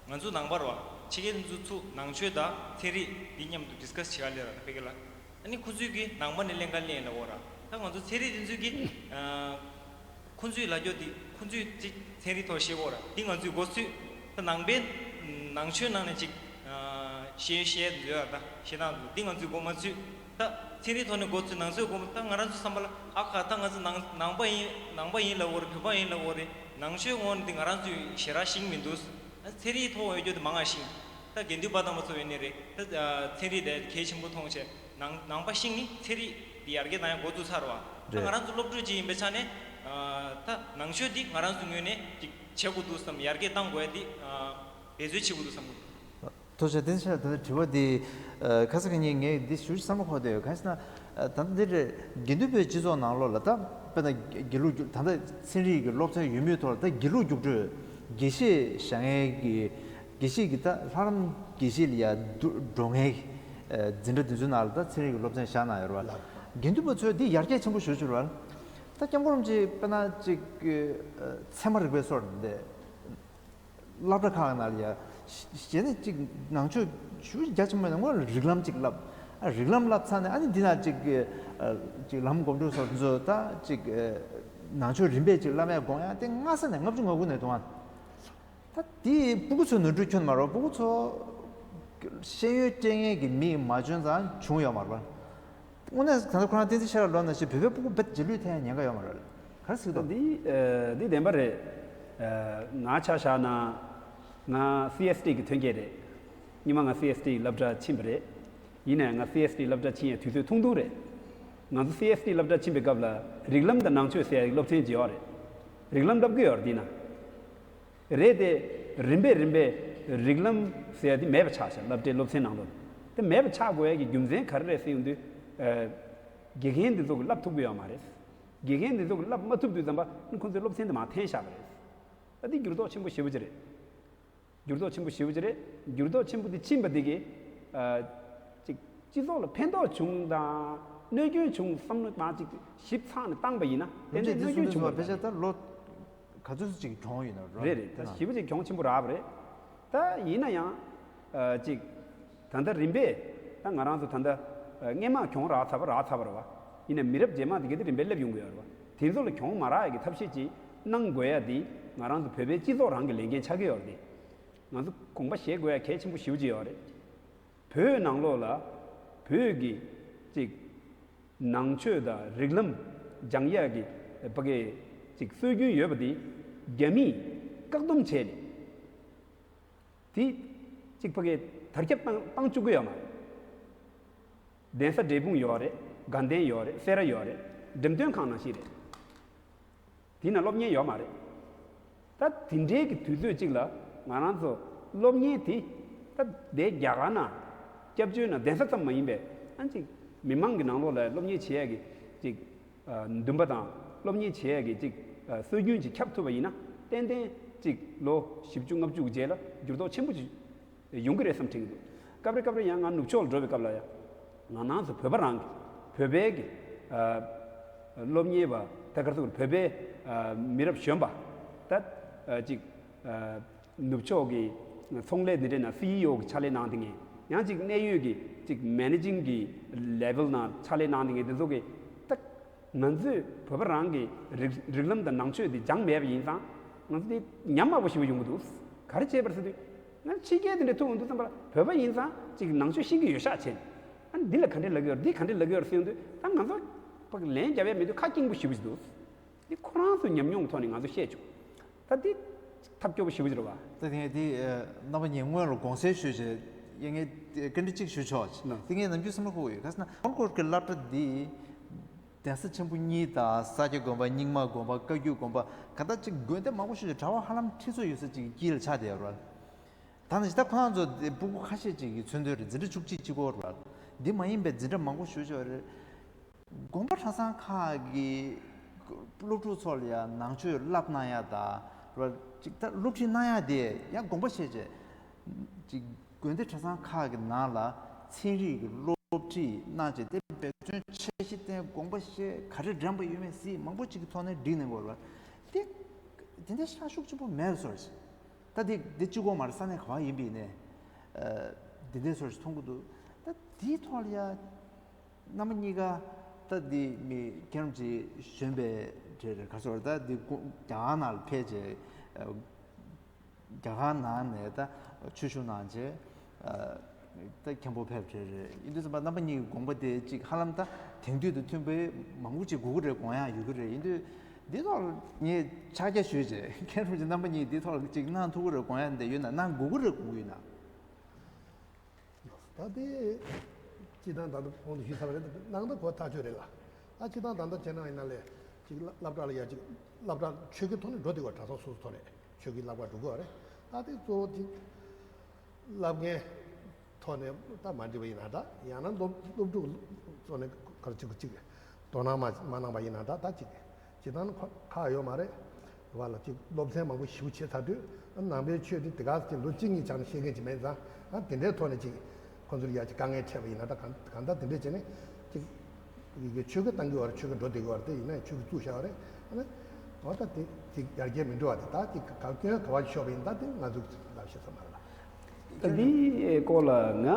ང་ཚོ་ནང་པ་ར་བ་ཕྱི་རྒྱལ་ཚོ་ཚུར་ནང་ཆོས་དང་ཚན་རིག་འདི་མཉམ་དུ་ཌིས་ཀ་སི་བྱེད་ག་སླེབས་ར། ད་ཕ་གི་ལ། ཨ་ནི་ཁོ་ཚོས་ཀྱི་ནང་པ་ནས་གླེང་ག་གླེང་ལ་འོ་ར། ད་ང་ཚོ་ཚན་རིག་དེ་ཚོས་ཀྱི་ཨ་ཁོ་ཚོས་ལབ་རྒྱུ་དེ་ཁོ་ཚོས་ཅིག་ཚན་རིག་ཐོག་བཤད་གོ་ར། དེ་ང་ཚོས་མགོ་ཚོས་ད་ནང་པའི་ནང་ཆོས་ནང་ནས་ཅིག་ཨ་བཤད་བཤད་འདོད་ཡ། ད་བཤད་སྟངས་འདི་ང་ཚོས་མགོ་མ་ཚོས། ད་ཚན་རིག་ཐོག་ནས་མགོ་ཚོས། ནང་ཆོས་མགོ་མ། ད་ང་རང་ཚོ་བསམ་པ་ལ་ཨ་ཁ་ད་ང་ཚོ་ནང་ནང་པ་ཡིན། ནང་པ་ཡིན་ལབ་གོ་རེད། བོད་པ་ཡིན་ལབ་གོ་རེད། ནང་ཆོས་ངོས་ནས་འདི་ང་རང་ཚོས་ཞེ་དྲག་ཤེས་ཀྱི་མི་འདུག་ཨ་ཚན་རིག་ཐོག་ཡོད་རྒྱུ་དེ་མང་ང་ཤེས། ད་དགེ་འདུན་པ་དམ་པ་ཚོ་ཡོད་ནི་རེད། ད་ཚན་རིག་དེ་གལ་ཆེན་པོ་མཐོང་བྱས། ནང་ནང་པ་ཤེས་ནི་ཚན་རིག་དེ་ཡར་རྒྱས་གཏང་ཡ་འགོ་བཙུགས་ཚར་བ། ད་རེད། ང་རང་ཚོ་སློབ་ཕྲུག་ཅིག་ཡིན་པའི་ཆ་ནས་ད་ནང་ཆོས་འདི་ང་རང་ཚོ་ངོས་ནས་ཅིག་བྱེད་དགོས་འདུག་བསམ། ཡར་རྒྱས་གཏང་དགོས་ཡ་འདི་འབད་རྩོལ་བྱེད་དགོས་འདུག་བསམ་གི་འདུག་ཐུགས་རྗེ་ཆེ། དེ་ཕྱིར་ད་ལྟ་དྲི་བ་འདི་ཨ་ཁ་སང་གི་ཉིན་ངས་འདི་ཞུ་བསམ་བློ་འཁོར་བསྡད་ཡོད། གང་ཡིན་ཟེར་ན། ཨ་ད་ལྟ་འདི་རེད། དགེ་འདུན་པའི་སྤྱི་ཚོགས་ནང་ལོགས་ལ་ད་དཔེར་ན་དགེ་ལུགས་རྒྱུགས། ད་ལྟ་ཚན་རིག་གི་སློབ་ཚན་ཡོད་མེད་ཐོག་ལ་ད་དགེ་ལུགས་རྒྱུགས་སྤྲོད། དགེ་བཤེས་བཞག་མཁན་གྱི་དགེ་བཤེས་ཀྱི་ད་ལྷ་རམས་དགེ་བཤེས་ལ་ཡ་འགྲོ་མཁན་གྱི་འཛིན་གྲྭ་འདི་ཚོའི་ནང་ལ་ད་ཚན་རིག་གི་སློབ་ཚན་བཞག་གནང་ཡོད་རེད་བ། དགེ་འདུན་པ་ཚོས་འདི་ཡར་རྒྱས་ཆེན་པོ་ཞེ་པོ་ཅིག་རེད་བ། ད་སྐྱབས་མགོན་རིན་པོ་ཆེ་དཔེར་ན་ཅིག་ཚད་མ་རིག་པའི་སོར་འདི། སློབ་གྲྭ་ཁག་ནང་ལ་ཡ། གཞི་ནས་ཅིག་ནང་ཆོས་ཞེ་པོ་རྒྱ་ཆེན་པོ་ཡོང་བ་ལ་རིགས་ལམ་ཅིག་བསླབ། ཨ་རིགས་ལམ་བསླབ་ཚར་ནས་ཨ་ནི་འདི་ན་ཅིག་ཨ་ཅིག་ལམ་སྒོམ་སྒྲུབ་སོགས་ཚོ་ད་ཅིག་ཨ་ནང་ཆོས་རིམ་པས་ཅིག་བསླབ་ཡ་དགོངས་ཡ་དེ་སྔ་ས་ནས་ལྔ་བཅུ་ང་དགུ་ནས་གཏོང་ཨ། ད་དེ་སྤུ་གུ་ཚོའི་ནོར་འཁྲུལ་ཁྱོན་མ་རེད། སྤུ་གུ་ཚོ་ཤེས་ཡོན་སྤྲད་མཁན་གྱི་མི་མ་བྱུང་ཙང་བྱུང་ཡོད་མ་རེད་པ། དངོས་གནས་ད་ལྟ་ཁོ་རང་བསྟན་འཛིན་ཤེས་རབ་ལབ་ནང་བཞིན་བོད་པའི་སྤུ་གུ་རྦད་དེ་རྗེས་ལུས་ཐེབས་ཡ་ཉེན་ཁ་ཡོད་མ་རེད། ག་རེ་ཟེར་གི་འདུག་འདི་ཨ་འདི་བདེན་པ་རེད། ཨ་ང་ཆ་བཞག་ན་ང་སི་ཨེས་ཊི་གི་ཐོན་སྐྱེད་རེད། སྔོན་མ་ང་སི་ཨེས་ཊི་སློབ་གྲྭ་ཕྱིན་པ་རེད། ཡིན་ནའང་ང་སི་ཨེས་ཊི་སློབ་གྲྭ་ཕྱིན་ཡ་དུས་ཚོད་ཐུང་ཐུང་རེད། ང་ཚོ་སི་ཨེས་ཊི་སློབ་གྲྭ་ཕྱིན་པའི་སྐབས་ལ་རིགས་ལམ་དང་ནང་ཆོས་ཟེར་ཡ་སློབ་ཚན་ཅིག་ཡོད་རེད། རིགས་ལམ་བསླབ་གི་ཡོད་རེད་འདི་ན། རེད་དེ། རིམ་པས་རིམ་པས་རིགས་ལམ་ཟེར་ཡ་དེ་མེད་པ་ཆགས་ཤག་སློབ་གྲྭའི་སློབ་ཚན་ནང་ལོགས། དེ་མེད་པ་ཆགས་དགོས་ཡ་གི་རྒྱུ་མཚན་ག་རེ་རེད་ཟེར་ཡོང་དུས། ཨ་དགེ་རྒན་འདི་ཚོ་གིས་བསླབ་ཐུབ་ཀྱི་ཡོད་མ་རེད། དགེ་རྒན་འདི་ཚོ་གིས་བསླབ་མ་ཐུབ་དུས་ཙམ་པ་ཁོང་ཚོའི་སློབ་ཚན་དེ་མར་འཐེན་བཞག་པ་རེད། ད་དེ་འགྱུར་ལྡོག་ཆེན་པོ་ཞེ་པོ་ཅིག་རེད། འགྱུར་ལྡོག་ཆེན་པོ་ཞེ་པོ་ཅིག་རེད། འགྱུར་ལྡོག་ཆེན་པོ་དེ་ཕྱིན་པ་དེ་གིས། ཨ་ཅིག་སྤྱི་ཚོགས་ལ་ཕན་ཐོགས་བྱུང་དང་གནོད་སྐྱོན་བྱུང་བསམ་བློ་མར་ཅིག་ཞིབ་ཚགས་ནས་བཏང་པ་ཡིན་ན་ཏན་ཏན་གནོད་སྐྱོན་བྱུང་བ་རེད། ཕལ་ཆེར་ད་ལོ་ག་ཚོད་ཅིག་གྱོང་ཡོད་ན་རོ། རེད་རེད། ད་ཞེ་པོ་ཅིག་གྱོང་ཆེན་པོ་རག་པ་རེད། ད་ཡིན་ན་ཡང་ཨ་ཅིག་ད་ལྟ་རིམ་པས་ད་ང་རང་ཚོ་ད་ལྟ་ཨ་སྔས་མ་གྱོང་རག་ཚར་བ་རག་ཚར་བ་རེད་བ། ཡིན་ན་མི་རབས་རྗེས་མ་དེ་ག་དེ་རིམ་པས་སླེབས་ཡོང་གི་ཡོད་རེད་བ། དེ་ཚོ་ལ་གྱོང་མ་རག་ཡ་གི་ཐབས་ཤེས་ཅིག་གནང་དགོས་ཡ་དེ་ང་རང་ཚོ་བོད་པའི་སྤྱི་ཚོགས་རང་གི་ལས་འགན་ཆགས་ཀྱི་ཡོད་རེད། ང་ཚོ་དགོངས་པ་བཞེས་དགོས་ཡ་གལ་ཆེན་པོ་ཞེ་པོ་ཅིག་ཡོད་རེད། བོད་ནང་ལོགས་ལ་བོད་ཀྱི་ཅིག་ནང་ཆོས་དང་རིགས་ལམ་སྦྱང་ཡག་གི་ཕ་གི་ཅིག་སྲོལ་རྒྱུན་ཡོད་པ་དེ་རྒྱ་མིས་བཀག་སྡོམ་བྱས་ནས་དེ་ཅིག་ཕ་གི་དར་ཁྱབ་བཏང་བཏང་བཅུག་གི་ཡོད་མ་རེད། གདན་ས་འབྲས་སྤུངས་ཡོད་རེད། དགའ་ལྡན་ཡོད་རེད། སེ་ར་ཡོད་རེད། འགྲེམས་སྟོན་ཁང་ནང་བཞིན་རེད། དེ་ན་སློབ་གཉེར་ཡོད་མ་རེད། ད་དེ་འདྲའི་གི་དུས་ཚོད་ཅིག་ལ་ང་རང་ཚོ་སློབ་གཉེར་དེ་ད་དེ་རྒྱ་གར་ན་སྐྱབས་བཅོལ་ན་གདན་ས་ཙམ་མ་ཡིན་པའི་ཨ་ཅིག་མི་མང་གི་ནང་ལོགས་ལ་སློབ་གཉེར་བྱེད་ཡ་གི་ཅིག་ཨ་འདུན་པ་དང་སློབ་གཉེར་བྱེད་ཡ་གི་ཅིག་ཨ་སྲོལ་རྒྱུན་ཅིག་ཁྱབ་ཐུབ་པ་ཡིན་ན་ཏན་ཏན་ཅིག་ལོ་བཞི་བཅུ་ལྔ་བཅུ་གི་རྗེས་ལ་འགྱུར་ལྡོག་ཆེན་པོ་ཅིག་ཡོང་གི་རེད་བསམ་དྲན་གྱི་འདུག་སྐབས་རེ་སྐབས་རེ་ཡང་ང་ནུབ་ཕྱོགས་ལ་འགྲོ་བའི་སྐབས་ལ་ཡང་ང་རང་ཚོ་བོད་པ་རང་གི་བོད་པའི་གི་ཨ་སློབ་གཉེར་བ་ད་ག་རེ་ཟེར་དགོས་རེད། བོད་པའི་ཨ་མི་རབས་གཞོན་པ་ད་ཨ་ཅིག་ཨ་ནུབ་ཕྱོགས་ཀྱི་ཚོང་ལས་འདི་འདྲའི་ནང་སི་ཨི་ཨོ་གི་ཕྱག་ལས་གནང་བསྡད་མཁན། ཡང་ཅིག་གནད་ཡོད་ཀྱི་ཅིག་མེ་ནེ་ཇིང་གི་ལེ་ཝལ་ནང་ཕྱག་ལས་གནང་བསྡད་མཁན་དེ་ཚོ་གི་ད་ང་ཚོས་བོད་པ་རང་གི་རིགས་རིགས་ལམ་དང་ནང་ཆོས་འདི་སྦྱངས་མེད་པ་ཡིན་ཙང་ང་ཚོ་འདི་ཉམས་དམའ་པོ་ཞེ་པོ་ཡོང་གི་འདུག་ག་རེ་བྱས་པ་རེད་ཟེར་དུས། ང་ཕྱི་རྒྱལ་དེ་འདྲ་ཐུག་འོང་དུས་ཙམ་པ་ལ་བོད་པ་ཡིན་ཙང་ཅིག་ནང་ཆོས་ཤེས་ཀྱི་ཡོད་ཤག་བྱས། ཨ་ནི་འདི་ལ་ག་འདྲས་ལབ་ཀྱི་ཡོད་རེད། འདི་ག་འདྲས་ལབ་ཀྱི་ཡོད་རེད་ཟེར་ཡོང་དུས་ད་ང་ཚོ་ཕ་གི་ལན་རྒྱབ་ཡ་མེད་དུས་ཁ་སྐྱེངས་པོ་ཞེ་པོ་ཞིག་འདུག་འདི་ཁོ་རང་ཚོའི་ཉམས་མྱོང་གི་ཐོག་ནས་ང་ཚོ་བཤད་ཆོག་ད་འདི་ཐབས་སྐྱོ་པོ་ཞེ་པོ་ཞིག་རེད་བ། ད་དེ་ངས་འདི་རྣམ་པ་གཉིས་སྔོན་ལ་དགོངས་སེལ་ཞུས་བྱས་ཡ་ངས་བཀའ་འདྲི་གཅིག་ཞུ་ཆོག་ཅིག་ན། དེ་ངས་ནམ་རྒྱུན་བསམ་བློ་འཁོར་གྱི་ཡོད། ག་ཟེར་ན་ཀོན་ཀོཌ་ཀྱི་སློབ་གྲྭ་འདི། གདན་ས་ཆེན་པོ་གཉིས་དང་ས་སྐྱ་དགོན་པ། རྙིང་མ་དགོན་པ། བཀའ་བརྒྱུད་དགོན་པ། ག་ད་ཅིག་དགོན་སྡེ་མང་པོ་ཞིག་གྲྭ་པ་ཧ་ལམ་ཁྲི་ཚོ་ཡོད་ས་ཅིག་དཀྱིལ་ལ་ཆགས་བསྡད་ཡོད་རེད། ད་ནི་ད་ཁོ་རང་ཚོ་དེ་སྤུ་གུ་ཁ་ཤས་ཅིག་གི་མཚོན་དོན་རེད། འཛིན་གྲྭ་བཅུ་གཅིག་གཅིག་པོ་རེད། འདི་མ་ཡིན་པའི་འཛིན་གྲྭ་མང་པོ་ཞིག་ཡོད་རེད། དགོན་པ་གྲྭ་ཚང་ཁག་གི་སློབ་ཕྲུག་ཚོ་ལ་ཡང་ནང་ཆོས་བསླབ་གནང་ཡ་དང་རེད། ཅིག་ད་སློབ་ཁྲིད་གནང་ཡ་དེ་ཡང་དགོངས་པ་བཞེས་བྱས། ཅིག་དགོན་སྡེ་གྲྭ་ཚང་ཁག་གི་ནང་ལ་ཚན་རིག་གི་སློབ་ཁྲིད་གནང་བྱས། དེ་འབད་བརྩོན་འཆར་གཞི་བཏིང་། དགོངས་པ་བཞེས། ག་རེ་འགྲན་པ་ཡོད་མེད་གཟིགས། མང་པོ་ཅིག་གི་ཐོག་ནས་འགྲིག་གནང་དགོས་རེད། དེ་དེ་འདྲའི་ཤ་ཤུགས་ཆེན་པོ་མེད་པའི་བཟོ་འདྲ་ཞིག་ད་དེ་དེ་གཅིག་པོ་མ་རེད། ས་གནས་ག་པར་ཡིན་པ་ཡིན་ནའི་འདི་འདྲའི་བཟོ་འདྲ་ཞིག་མཐོང་གི་འདུག་ད་དེའི་ཐོག་ལ་ཡ་རྣམ་པ་གཉིས་ཀ་ད་འདི་མི་མཁན་རིན་པོ་ཆེ་གཞོན་པའི་གྲས་རེད། ག་ཚོད་རེད། ད་འདི་རྒྱ་གར་ནང་ལ་ཕེབས་བྱས། རྒྱ་གར་ནང་ནས་ད་ཆོས་ཞུགས་གནང་བྱས། ད་མཁན་པོ་ཕེབས་གྲས་རེད། ཡིན་དུས་ཙམ་པ་རྣམ་པ་གཉིས་ཀྱི་དགོངས་པ་དེ་གཅིག་ཧ་ལམ་ད་དེང་དུས་དང་མཐུན་པའི་མང་པོ་ཅིག་དགོས་ཀྱི་རེད། དགོངས་ཡག་ཡོད་ཀྱི་རེད། ཡིན་དུས་འདི་ཐོག་ངས་ཕྱག་རྒྱ་ཞུས་བྱས། མཁན་རིན་པོ་ཆེ་རྣམ་པ་གཉིས་འདི་ཐོག་ཅིག་གནང་ཐུབ་ཀྱི་རེད། དགོངས་ཡག་འདི་ཡོད་ན་གནང་དགོས་ཀྱི་རེད། དགོངས་ཀྱི་ཡོད་ན། ད་དེ་སྤྱིར་བཏང་ད་ལྟ་གོང་དུ་ཞུས་ཚར་བ་རེད། གནང་ད་གོ་ཐག་ཆོད་རེད་ལ། ད་སྤྱིར་བཏང་ད་ལྟ་བྱས་ན་ཡིན་ན་ལས་ཅིག་སློབ་གྲྭ་ལ་ཡ་ཅིག་སློབ་གྲྭ་ཆོས་ཀྱི་ཐོག་ནས་འགྲོ་བསྡད་པ། གྲྭ་ཚང་སོ་སོ་ཐོག་ནས་ཆོས་ཀྱི་བསླབ་པ་འགྲོ་གི་ཡོད་རེད། ད་དེ་གཙོ་བོ་ཅིག་བསླབ་མཁན་ཐོག་ནས་ད་མ་འགྲིག་པ་ཡིན་ན་འདྲ། ཡང་ན་སློབ་སློབ་ཕྲུག་ཚོ་ནས་ག་རེ་ཅིག་ཅིག་དོ་སྣང་མ་མ་གནང་པ་ཡིན་ན་འདྲ། ད་ཅིག་སྤྱིར་བཏང་ཁག་ཡོད་མ་རེད། བ་ལ་ཅིག་སློབ་ཚན་མང་པོ་ཞིག་བྱས་ཚར་དུས། ནང་པའི་ཆོས་དེ་དེ་ག་ཅིག་ལོ་གཅིག་གཉིས་ཆགས་ནས་ཤེས་མཁན་ཅིག་མེད་ཙང་། ཨ་དེ་འདྲའི་ཐོག་ནས་ཅིག་ཁོ་ཚོར་ཡ་ཅིག་དཀའ་ངལ་འཕྲད་པ་ཡིན་ན་འདྲ། གང་གང་ལྟར་དེ་འདྲས་བྱས་ནས་ཅིག་ཡི་གེ་ཆོས་ཀྱི་གཏང་གི་བར། ཆོས་ཀྱི་འགྲོ་བསྡད་ཀྱི་བར་དེ་ཡིན་ན་ཆོས་ཀྱི་བཙུགས་བཞག་པ་རེད། ཨ་ནི་འོ་ད་དེ་ཅིག་ཡར་རྒྱས་མི་འགྲོ་བ་དེ། ད་ཅིག་ག་སྐྱོན་ག་བ་ཤོར་བ་ཡིན་ད་དེ་ང་ཚོ་ལབ་ཤེས་ས་མ་རེད་ལ། ད་འདིའི་སྐོར་ལ་ང་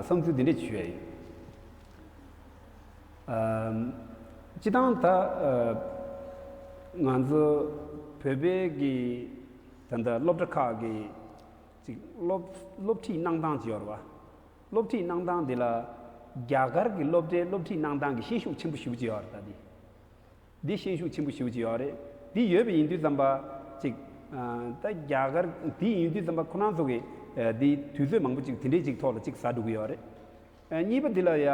བསམ་ཚུལ་འདི་འདྲས་ཞུ་ཡ་ཡིན། ཨམ། སྤྱིར་བཏང་ད་ཨ་ང་ཚོ་བོད་པའི་གི་ད་ལྟ་སློབ་གྲྭ་ཁག་གི་ཅིག་སློབ་སློབ་ཁྲིད་གནང་སྟངས་ཅིག་ཡོད་རེད་བ། སློབ་ཁྲིད་གནང་སྟངས་འདི་ལ་རྒྱ་གར་གྱི་སློབ་གྲྭའི་སློབ་ཁྲིད་གནང་སྟངས་ཀྱི་ཤན་ཤུགས་ཆེན་པོ་ཞེ་པོ་ཅིག་ཡོད་རེད། ད་འདི་འདི་ཤན་ཤུགས་ཆེན་པོ་ཞེ་པོ་ཅིག་ཡོད་རེད། འདི་ཡོད་པ་ཡིན་དུས་ཙམ་པ་ཅིག་ཨ་ད་རྒྱ་གར་འདི་ཡིན་དུས་ཙམ་པ་ཁོ་རང་ཚོ་གི་ཨ་འདི་དུས་ཚོད་མང་པོ་ཅིག་དེ་འདྲའི་ཅིག་ཐོག་ལ་ཅིག་ཟ་འགྲོ་གི་ཡོད་རེད། ཨ་གཉིས་པ་འདི་ལ་ཡ་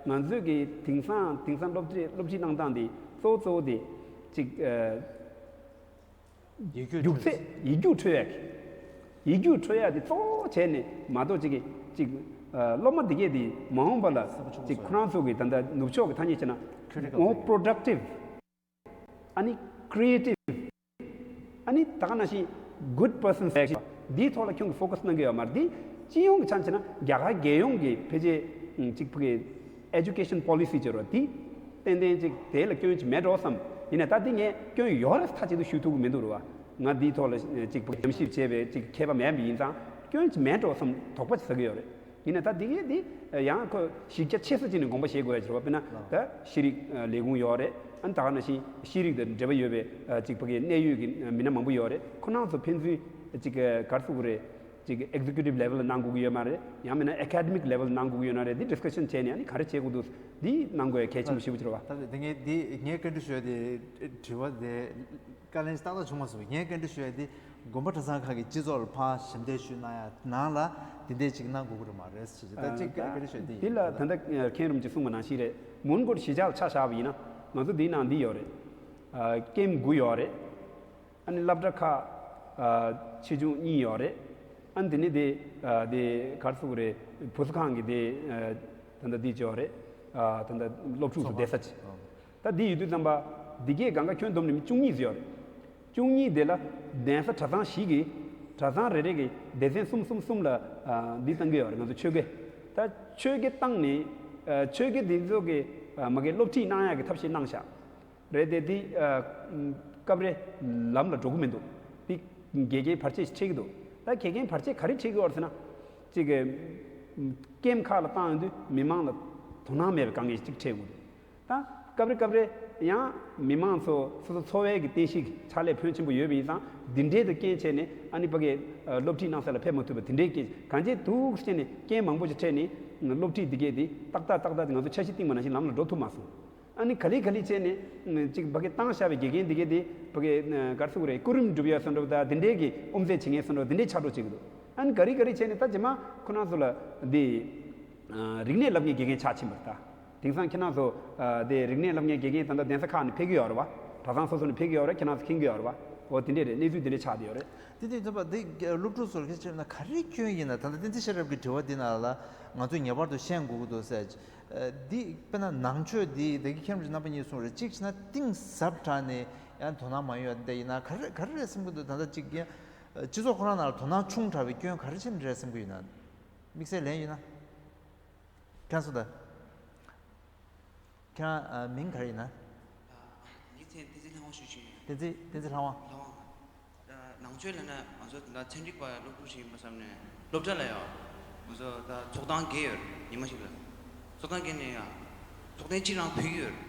ང་ཚོས་ཀྱི་དེང་སང་དེང་སང་སློབ་ཁྲིད་སློབ་ཁྲིད་གནང་སྟངས་འདི་གཙོ་བོ་གཙོ་བོ་དེ་ཅིག་ཨ་ཡིག་རྒྱུགས་རྒྱུགས་ཚད། ཡིག་རྒྱུགས་འཕྲོད་ཡ་གི་ཡིག་རྒྱུགས་འཕྲོད་ཡ་དེ་གཙོ་བོ་བྱས་ནས་མ་གཏོགས་ཅིག་གི་ཅིག་ཨ་སློབ་མ་འདི་གས་དེ་མ་འོངས་པ་ལ་ཅིག་ཁོ་རང་ཚོ་གི་ད་ལྟ་ནུབ་ཕྱོགས་ཀྱི་ཐ་སྙད་བྱས་ན་more productive། ཨ་ནི་creative། ཨ་ནི་ད་ག་ནང་བཞིན་good person selection། འདིའི་ཐོག་ལ་ཁྱོན་གྱིས་focus་གནང་གི་ཡོད་མ་རེད། འདི་སྤྱི་ཡོངས་ཀྱི་ཆ་ནས་བྱས་ན་རྒྱ་གར་རྒྱལ་ཡོངས་ཀྱི་ཕལ་ཆེར་ཅིག་ཕ་གི་education policy་ཅིག་རེད་བ། འདི་ཏན་ཏན་ཅིག་དེ་ལ་སྐྱོན་ཅིག་མེད་འགྲོ་བསམ། ཡིན་ན་ད་འདི་ངས་སྐྱོན་ཡོད་རེད་མཐའ་གཅིག་ཏུ་ཞུ་ཐུབ་ཀྱི་མི་འདུག་རེད་བ། ང་འདིའི་ཐོག་ལ་ཅིག་ཕ་གི་ཉམས་ཞིབ་བྱས་པའི་ཅིག་མཁས་པ་མེད་པ་ཡིན་ཙང་སྐྱོན་ཅིག་མེད་འགྲོ་བསམ་དོགས་པ་ཅིག་ཟ་གི་ཡོད་རེད། ཡིན་ན་ད་འདི་གས་འདི་ཡང་ཁོ་གཞི་རྒྱ་ཆེ་ས་ཅིག་ནས་དགོངས་པ་བཞེས་དགོས་ཡ་ཅིག་རེད་བ། དཔེར་ན་ད་ཤེས་རིག་ལས་ཁུངས་ཡོད་རེད། ཨ་ནི་ད་ག་ནང་བཞིན་ཤེས་རིག་དང་འབྲེལ་བ་ཡོད་པའི་ཅིག་ཕ་གི་གནད་ཡོད་ཀྱི་མི་སྣ་མང་པོ་ཡོད་རེད། ཁོ་རང་ཚོ་ཕན་ཚུན་ཅིག་ག་རེ་ཟེར་དགོས་རེད། ཅིག་executive level་ལ་གནང་དགོས་ཀྱི་ཡོད་མ་རེད། ཡང་མིན་ན་academic level་ལ་གནང་དགོས་ཀྱི་ཡོད་ན་རེད། འདི་discussion་བྱས་ནས་ཨ་ནི་ག་རེ་བྱེད་དགོས་འདུག་འདི་གནང་དགོས་ཡ་གལ་ཆེན་པོ་ཞེ་པོ་ཅིག་རེད་བ། ད་དེ་ངས་འདི་ངས་བཀའ་འདྲི་ཞུ་ཡ་དེ་དྲི་བ་དེ། བཀའ་ལན་ཏག་ཏག་བྱུང་མ་སོང་། ངས་བཀའ་འདྲི་ཞུ་ཡ་དེ་དགོན་པ་གྲྭ་ཚང་ཁག་གིས་སྤྱི་ཚོགས་ལ་ཕར་ཞབས་འདེགས་ཞུ་གནང་ཡ་ནང་ལ་དེ་འདྲས་ཅིག་གནང་དགོས་ཀྱི་རེད་མ་རེད་ཟེར་གྱི། ད་ཅིག་བཀའ་འདྲི་ཞུ་ཡ་དེ་ཡིན། འདི་ལ་ད་ལྟ་མཁན་རིན་པོ་ཆེས་གསུངས་པ་ནང་བཞིན་རེད། མོན་གྷོར་གཞིས་ཆགས་ལ་ཆ་བཞག་པ་ཡིན་ན་ང་ཚོ་འདིའི་ནང་འདི་ཡོད་རེད། ཀེམ་དགུ་ཡོད་རེད། ཨ་ནི་སློབ་གྲྭ་ཁག་ཆེ་ཆུང་གཉིས་ཡོད་རེད། ཨ་ནི་དེ་ནི་དེ་དེ་ག་རེ་ཟེར་དགོས་རེད། བུ་གསོ་ཁང་གི་དེ་ད་ལྟ་འདི་ཅིག་ཡོད་རེད། ད་ལྟ་སློབ་ཕྲུག་ཚོ་བསྡད་ས་ཅིག་ད་འདི་ཡོད་དུས་ཙམ་པ་འདི་གས་གང་ག་ཁྱོན་བསྡོམས་ནས་མི་བཅུ་གཉིས་ཙམ་ཡོད་རེད། བཅུ་གཉིས་དེ་ལ་གདན་ས་གྲྭ་ཚང་བཞི་གི་གྲྭ་ཚང་རེ་རེ་གི་སྡེ་ཚན་གསུམ་གསུམ་གསུམ་ལ་འདི་བཏང་གི་ཡོད་རེད། ང་ཚོ་ཆོས་དགེ་ད་ཆོས་དགེ་བཏང་ནས་ཆོས་དགེ་འདི་ཚོ་གི་མ་གི་སློབ་ཁྲིད་གནང་ཡག་གི་ཐབས་ཤེས་གནང་ཤག་རེད་དེ་འདི་སྐབས་རེ་ལམ་ལ་འགྲོ་གི་མི་འདུག་འདི་དགེ་རྒན་བར་ཆད་ཞིག་འཕྲད་ཀྱི་འདུག་ད་དགེ་རྒན་བར་ཆད་ག་རེ་འཕྲད་ཀྱི་ཡོད་རེད་ཟེར་ན། གཅིག་གི་ཀེམ་ཁག་ལ་བཏང་ཡོང་དུས་མི་མང་ལ་དོ་སྣང་མེད་པའི་དཀའ་ངལ་ཞིག་འཕྲད་ཀྱི་འདུག་ད་སྐབས་རེ་སྐབས་རེ་ཡང་མི་མང་ཚོ་སོ་སོ་འཚོ་བའི་གི་རྟེན་གཞི་ཕྱག་ལས་ཕོན་ཆེན་པོ་ཡོད་པ་ཡིན་ཙང་འདི་འདྲའི་དུ་རྐྱེན་བྱས་ནས་ཨ་ནི་ཕ་གི་སློབ་ཁྲིད་གནང་ས་ལ་ཕེབས་མ་ཐུབ་པ་དེ་འདྲའི་རྐྱེན་གང་ཅི་འདུག་ཟེར་ནས་རྐྱེན་མང་པོ་ཞིག་འཕྲད་ནས་སློབ་ཁྲིད་འདི་གས་འདི་ཏག་ཏག་ཏག་ཏག་ང་ཚོ་འཆར་གཞི་བཏིང་བ་ནང་བཞིན་ལམ་ལ་འགྲོ་ཐུབ་མ་སོང་། ཨ་ནི་ག་ལེ་ག་ལེ་བྱས་ནས་ཅིག་ཕ་གི་བཏང་བཞག་པའི་དགེ་རྒན་འདི་གས་འདི་ཕ་གི་ག་རེ་ཟེར་དགོས་རེད། སྐུ་རིམ་སྒྲུབ་ཡ་བསམ་འགྲོ་ད་འདི་འདྲའི་གི་དབུ་མཛད་བྱེད་མཁན་བསམ་འགྲོ་འདི་འདྲའི་ཆགས་འགྲོ་བྱེད་ཀྱི་འདུག་ཨ་ནི་ག་རེ་ག་རེ་བྱས་ནས་ད་རྗེས་མ་ཁོ་རང་ཚོ་ལ་འདི་རིག་གནས་བསླབ་མཁན་དགེ་རྒན་ཆགས་ཕྱིན་པ་རེད་ད། དེང་སང་ཁྱེད་རང་ཚོ་ཨ་དེ་རིག་གནས་སློབ་གཉེར་དགེ་རྒན་ད་ལྟ་གདན་ས་ཁག་ནས་ཕེབས་ཀྱི་ཡོད་རེད་བ། གྲྭ་ཚང་སོ་སོ་ནས་ཕེབས་ཀྱི་ཡོད་རེད། ཁྱེད་རང་ཚོ་མཁྱེན་གྱི་ཡོད་རེད་བ། འོ་དེ་འདྲས་རེད། གནས་ཚུལ་དེ་འདྲས་ཆགས་བསྡད་ཡོད་རེད། དེ་དུས་ཚོད་པ་འདི་སློབ་ཕྲུག་ཚོར་ག་རེ་བྱས་ན་ག་རེ་སྐྱོན་ཡིན་ན། ད་ལྟ་བསྟན་འཛིན་ཤེས་རབ་ཀྱི་དྲི་བ་འདི་ནང་ལ་ང་ཚོས་ངེས་པར་དུ་ཤེས་དགོས་ཀྱི་འདུག་ཟེར། འདི་དཔེར་ན་ནང་ཆོས་འདི་ད་གིན་མཁན་རིན་པོ་ཆེ་རྣམ་པ་གཉིས་གསུངས་རེད། གཅིག་བྱས་ན་གཏིང་ཟབ་དྲགས་ནས་ཡང་དོ་སྣང་མ་ཡོང་ཡ་འདི་ཡིན་ན་ག་རེ་ག་རེ་རེད་བསམ་གྱི་འདུག་ད་ལྟ་གཅིག་ཡང་སྤྱི་ཚོགས་ཁོ་རང་ནང་ལ་དོ་སྣང་ཆུང་དྲགས་པའི་སྐྱོན་ག་རེ་བྱས་ནས་རེད་བསམ་གྱི་ཡོད་ན། དམིགས་བསལ་ལན་ཡོད་ན། ཁྱེད་རང་ཚོ་ད། ཁྱེད་རང་ཨ་མིང་ག་རེ་ཡིན་ན། ཨ། ངའི་མཚན་བསྟན་འཛིན་ལྷ་དབང་ཞུ་ཆེན་ཡིན། བསྟན་འཛིན། བསྟན་འཛིན་ལྷ་དབང་། ལྷ་དབང་། ཨ། ནང་ཆོས་ལབ་ན་ང་ཚོ་ད་ལྟ་ཚན་རིག་པ་སློབ་ཕྲུག་ཞིག་ཡིན་པ་བསམ་ནས་སློབ་གྲྭ་ལ་ཡང་ང་ཚོ་ད་ཚོགས་གཏམ་བརྒྱབ་ཡོད་རེད། ཉི་མ་ཞིག་ལ་ཚོགས་གཏམ་བརྒྱབ་ནས་ཡང་ཚོགས་ཐེངས་གཅིག་རང་ཕུལ་གྱི་ཡོད་རེད།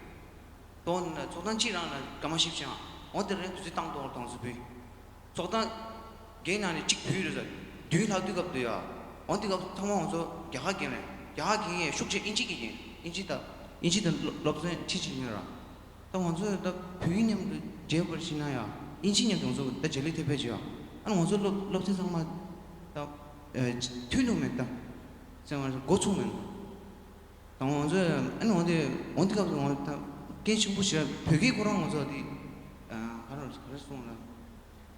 དོན་ཚོགས་གཏམ་གཅིག་རང་ལ་སྐར་མ་བཞི་བཅུ་ཡང་འོ་དེ་རིང་དུས་ཚོད་བཏང་ཐོག་ལ་གཏོང་ཚུལ་ཕུལ། ཚོགས་གཏམ་བརྒྱད་ནང་ནས་གཅིག་བུད་རེད་ཟེར། བདུན་ལྷག་དུས་སྐབས་དུ་ཡ། འོ་དེ་སྐབས་ཚང་མ་ང་ཚོ་རྒྱ་གར་རྒན་རེད། རྒྱ་གར་རྒན་ཡས་ཤུགས་ཆེ་ཨིན་ཇི་གི་རྒན། ཨིན་ཇི་དང་ཨིན་ཇི་དང་སློབ་སློབ་ཚན་ཕྱི་ཕྱི་ཉོས་ར། ད་ང་ཚོ་ད་བོད་ཡིག་མཉམ་དུ་བརྗེ་བར་ཕྱིན་ན་ཡ། ཨིན་ཇི་མཉམ་དུ་ང་ཚོ་ད་བརྗེ་ལེ་ཐེབས་པས་བྱས་ཡ། ཨ་ང་ཚོ་སློབ་སློབ་ཚན་ཚང་མ་ད་མཐུན་འདུག་མེད་ད། ཚང་མ་འགོ་ཚུགས་མེད། ད་ང་ཚོ་ཨ་ནི་འོ་དེ་འོ་དེ་སྐབས་སུ་ང་ད་སྐད་ཆེན་པོ་ཞིག་བོད་སྐད་ཁོ་རང་ང་ཚོ་དེ་ག་རེ་ག་རེ་གསུངས་ན།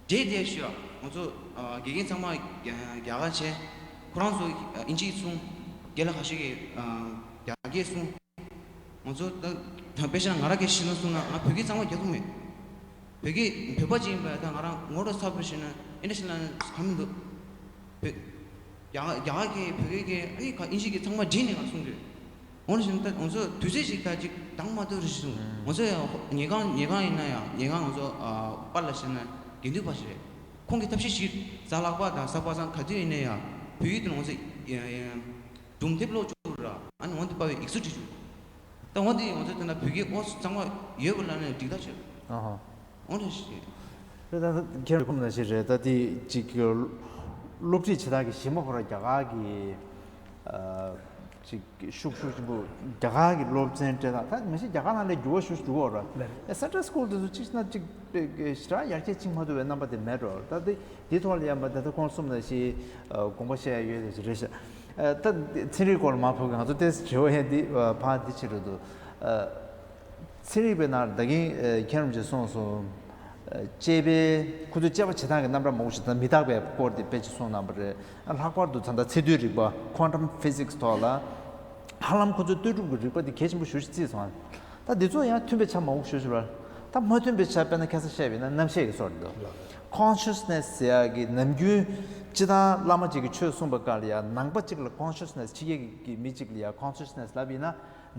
རྗེས་དེ་ཞུ་ང་ཚོ་དགེ་རྒན་ཚང་མ་རྒྱ་གར་བྱས། ཁོ་རང་ཚོ་ཨིན་ཇི་གསུང་། རྒན་ལགས་ཁ་ཤས་ཀྱིས་རྒྱ་སྐད་གསུང་། ང་ཚོ་ད་ད་དཔེ་ཆ་ང་རང་སྐད་ཤེས་ན་གསུང་ན་ང་བོད་སྐད་གཙང་མ་རྒྱག་ཐུབ་མེད། བོད་སྐད་བོད་པ་ཅིག་ཡིན་པ་ད་ང་རང་ངོ་ར་ཚ་པོ་ཞིག་ན་ཨེ་འདྲ་ཞིག་ལ་ག་མི་འདུག་བོད་རྒྱ་རྒྱ་གར་སྐད་བོད་སྐད་སྐད་ཨ་ནི་ག་ཨིན་ཇི་སྐད་ཚང་མ་བརྗེས་ནས་ང་གསུང་དུས། འོ་ན་བཞིན་ད་ང་ཚོ་དུས་ཚོད་ཅིག་ད་ཅིག་འདང་མ་ཐུབ་རེ་ཞིག་གསུང་། ང་ཚོ་ཡང་ཉལ་ཁང་ཉལ་ཁང་ཡིན་ན་ཡང་ཉལ་ཁང་ང་ཚོ་པར་ལ་བཞག་ན་དགེ་འདུན་པ་ཞིག་རེད། ཁོང་གིས་ཐབས་ཤེས་ཤིག་གཟའ་ལྷག་པ་དང་གཟའ་པ་སངས་ག་དུས་ཡིན་ན་ཡང་བོད་ཡིག་དེ་ང་ཚོ་སྒྲུང་དེབ་ཀློག་བཅུག་ར། ཨ་ནི་འོ་འདི་པ་བའི་ཡིག་གཟུགས་བྲིས་བཅུག་ད་འོ་འདི་ང་ཚོ་ད་ལྟ་བོད་སྐད་ཨོ་ཚང་མ་ཡོད་པ་ལ་ནི་འགྲིག་ཐག་ཆོད། ཨ་ཧ། འོ་འདྲ་ཞིག་རེད། ད་ཁྱེད་རང་གོམས་ན་ཞིག་རེད། ད་དེ་ཅིག་སློབ་ཁྲིད་བྱེད་སྟངས་ཀྱི་གཞི་མ་ཁོ་ར་རྒྱ་གར་གྱི་ཨ་ཅིག་ཤུགས་ཤུགས་ཆེན་པོ་རྒྱ་གར་གྱི་སློབ་ཚན་སྤྲད་སྟངས། ད་མི་ཤེས་རྒྱ་གར་ནང་ལས་འགྱུར་བ་ཤུགས་ཤིག་འགྲོ་གི་ཡོད་རེད། ལགས་རེད། ཨ་སེན་ཊལ་སི་ཀུལ་དེ་ཚོ་གཅིག་ན་གཅིག་ཞེ་དྲག་ཡར་རྒྱས་ཕྱིན་མ་ཐུབ་པའི་རྣམ་པ་དེ་མེད་འགྲོ། ད་དེ་དེའི་ཐོག་ལ་ཡང་མ་ད་ལྟ་ཁོང་གསུམ་ལ་ཞིག་དགོངས་པ་བཞེས་ཡ་ཡོད་རེད་ཞིག་རེད་ཤག་ཨ་ད་ཚན་རིག་སྐོར་ལ་མ་ཕོག་གི་ང་ཚོ་ཏོག་ཙམ་དྲི་བ་ཡང་འདི་ཕར་འདི་བྱེད་རོགས་འདུག་ཨ་ཚན་རིག་པའི་ནང་ད་གིན་ཨ་མཁན་རིན་པོ་ཆེས་གསུངས་སོང་། ཨ་དཔྱད་པའི་ཁོ་ཚོས་དཔྱད་པ་བྱེད་སྟངས་ཀྱི་རྣམ་གྲངས་མང་པོ་ཞིག་དང་མི་རྟག་པའི་སྐོར་དེ་དཔེ་ཅིག་གསུངས་གནང་བ་རེད། ཨ་ལྷག་པར་དུ་ད་ལྟ་ཚད་རྡུལ་རིག་པ་Quantum Physics ཐོག་ལ་ཧ་ལམ་ཁོ་ཚོས་ལྟོས་གྲུབ་ཀྱི་རིག་པ་དེ་གལ་ཆེན་པོ་ཞེ་པོ་ཅིག་བརྩིས་སོང་། ད་འདི་ཚོ་ཡང་མཐུན་པའི་ཆ་མང་པོ་ཞེ་པོ་ཅིག་རེད། ད་མ་མཐུན་པའི་ཆ་དཔེར་ན་ཁ་སང་བཤད་པ་ཡིན་ན་རྣམ་ཤེས་ཀྱི་སྐོར་འདུག Consciousness ཟེར་ཡག་གི་ནམ་རྒྱུན་སྤྱིར་བཏང་བླ་མ་གཅིག་གིས་ཆོས་གསུངས་པའི་སྐབས་ལ་ཡང་ནང་པ་གཅིག་ལ་consciousness ཕྱི་རྒྱལ་གྱི་མི་གཅིག་ལ་ཡང་consciousness ལབ་ཡིན་ན།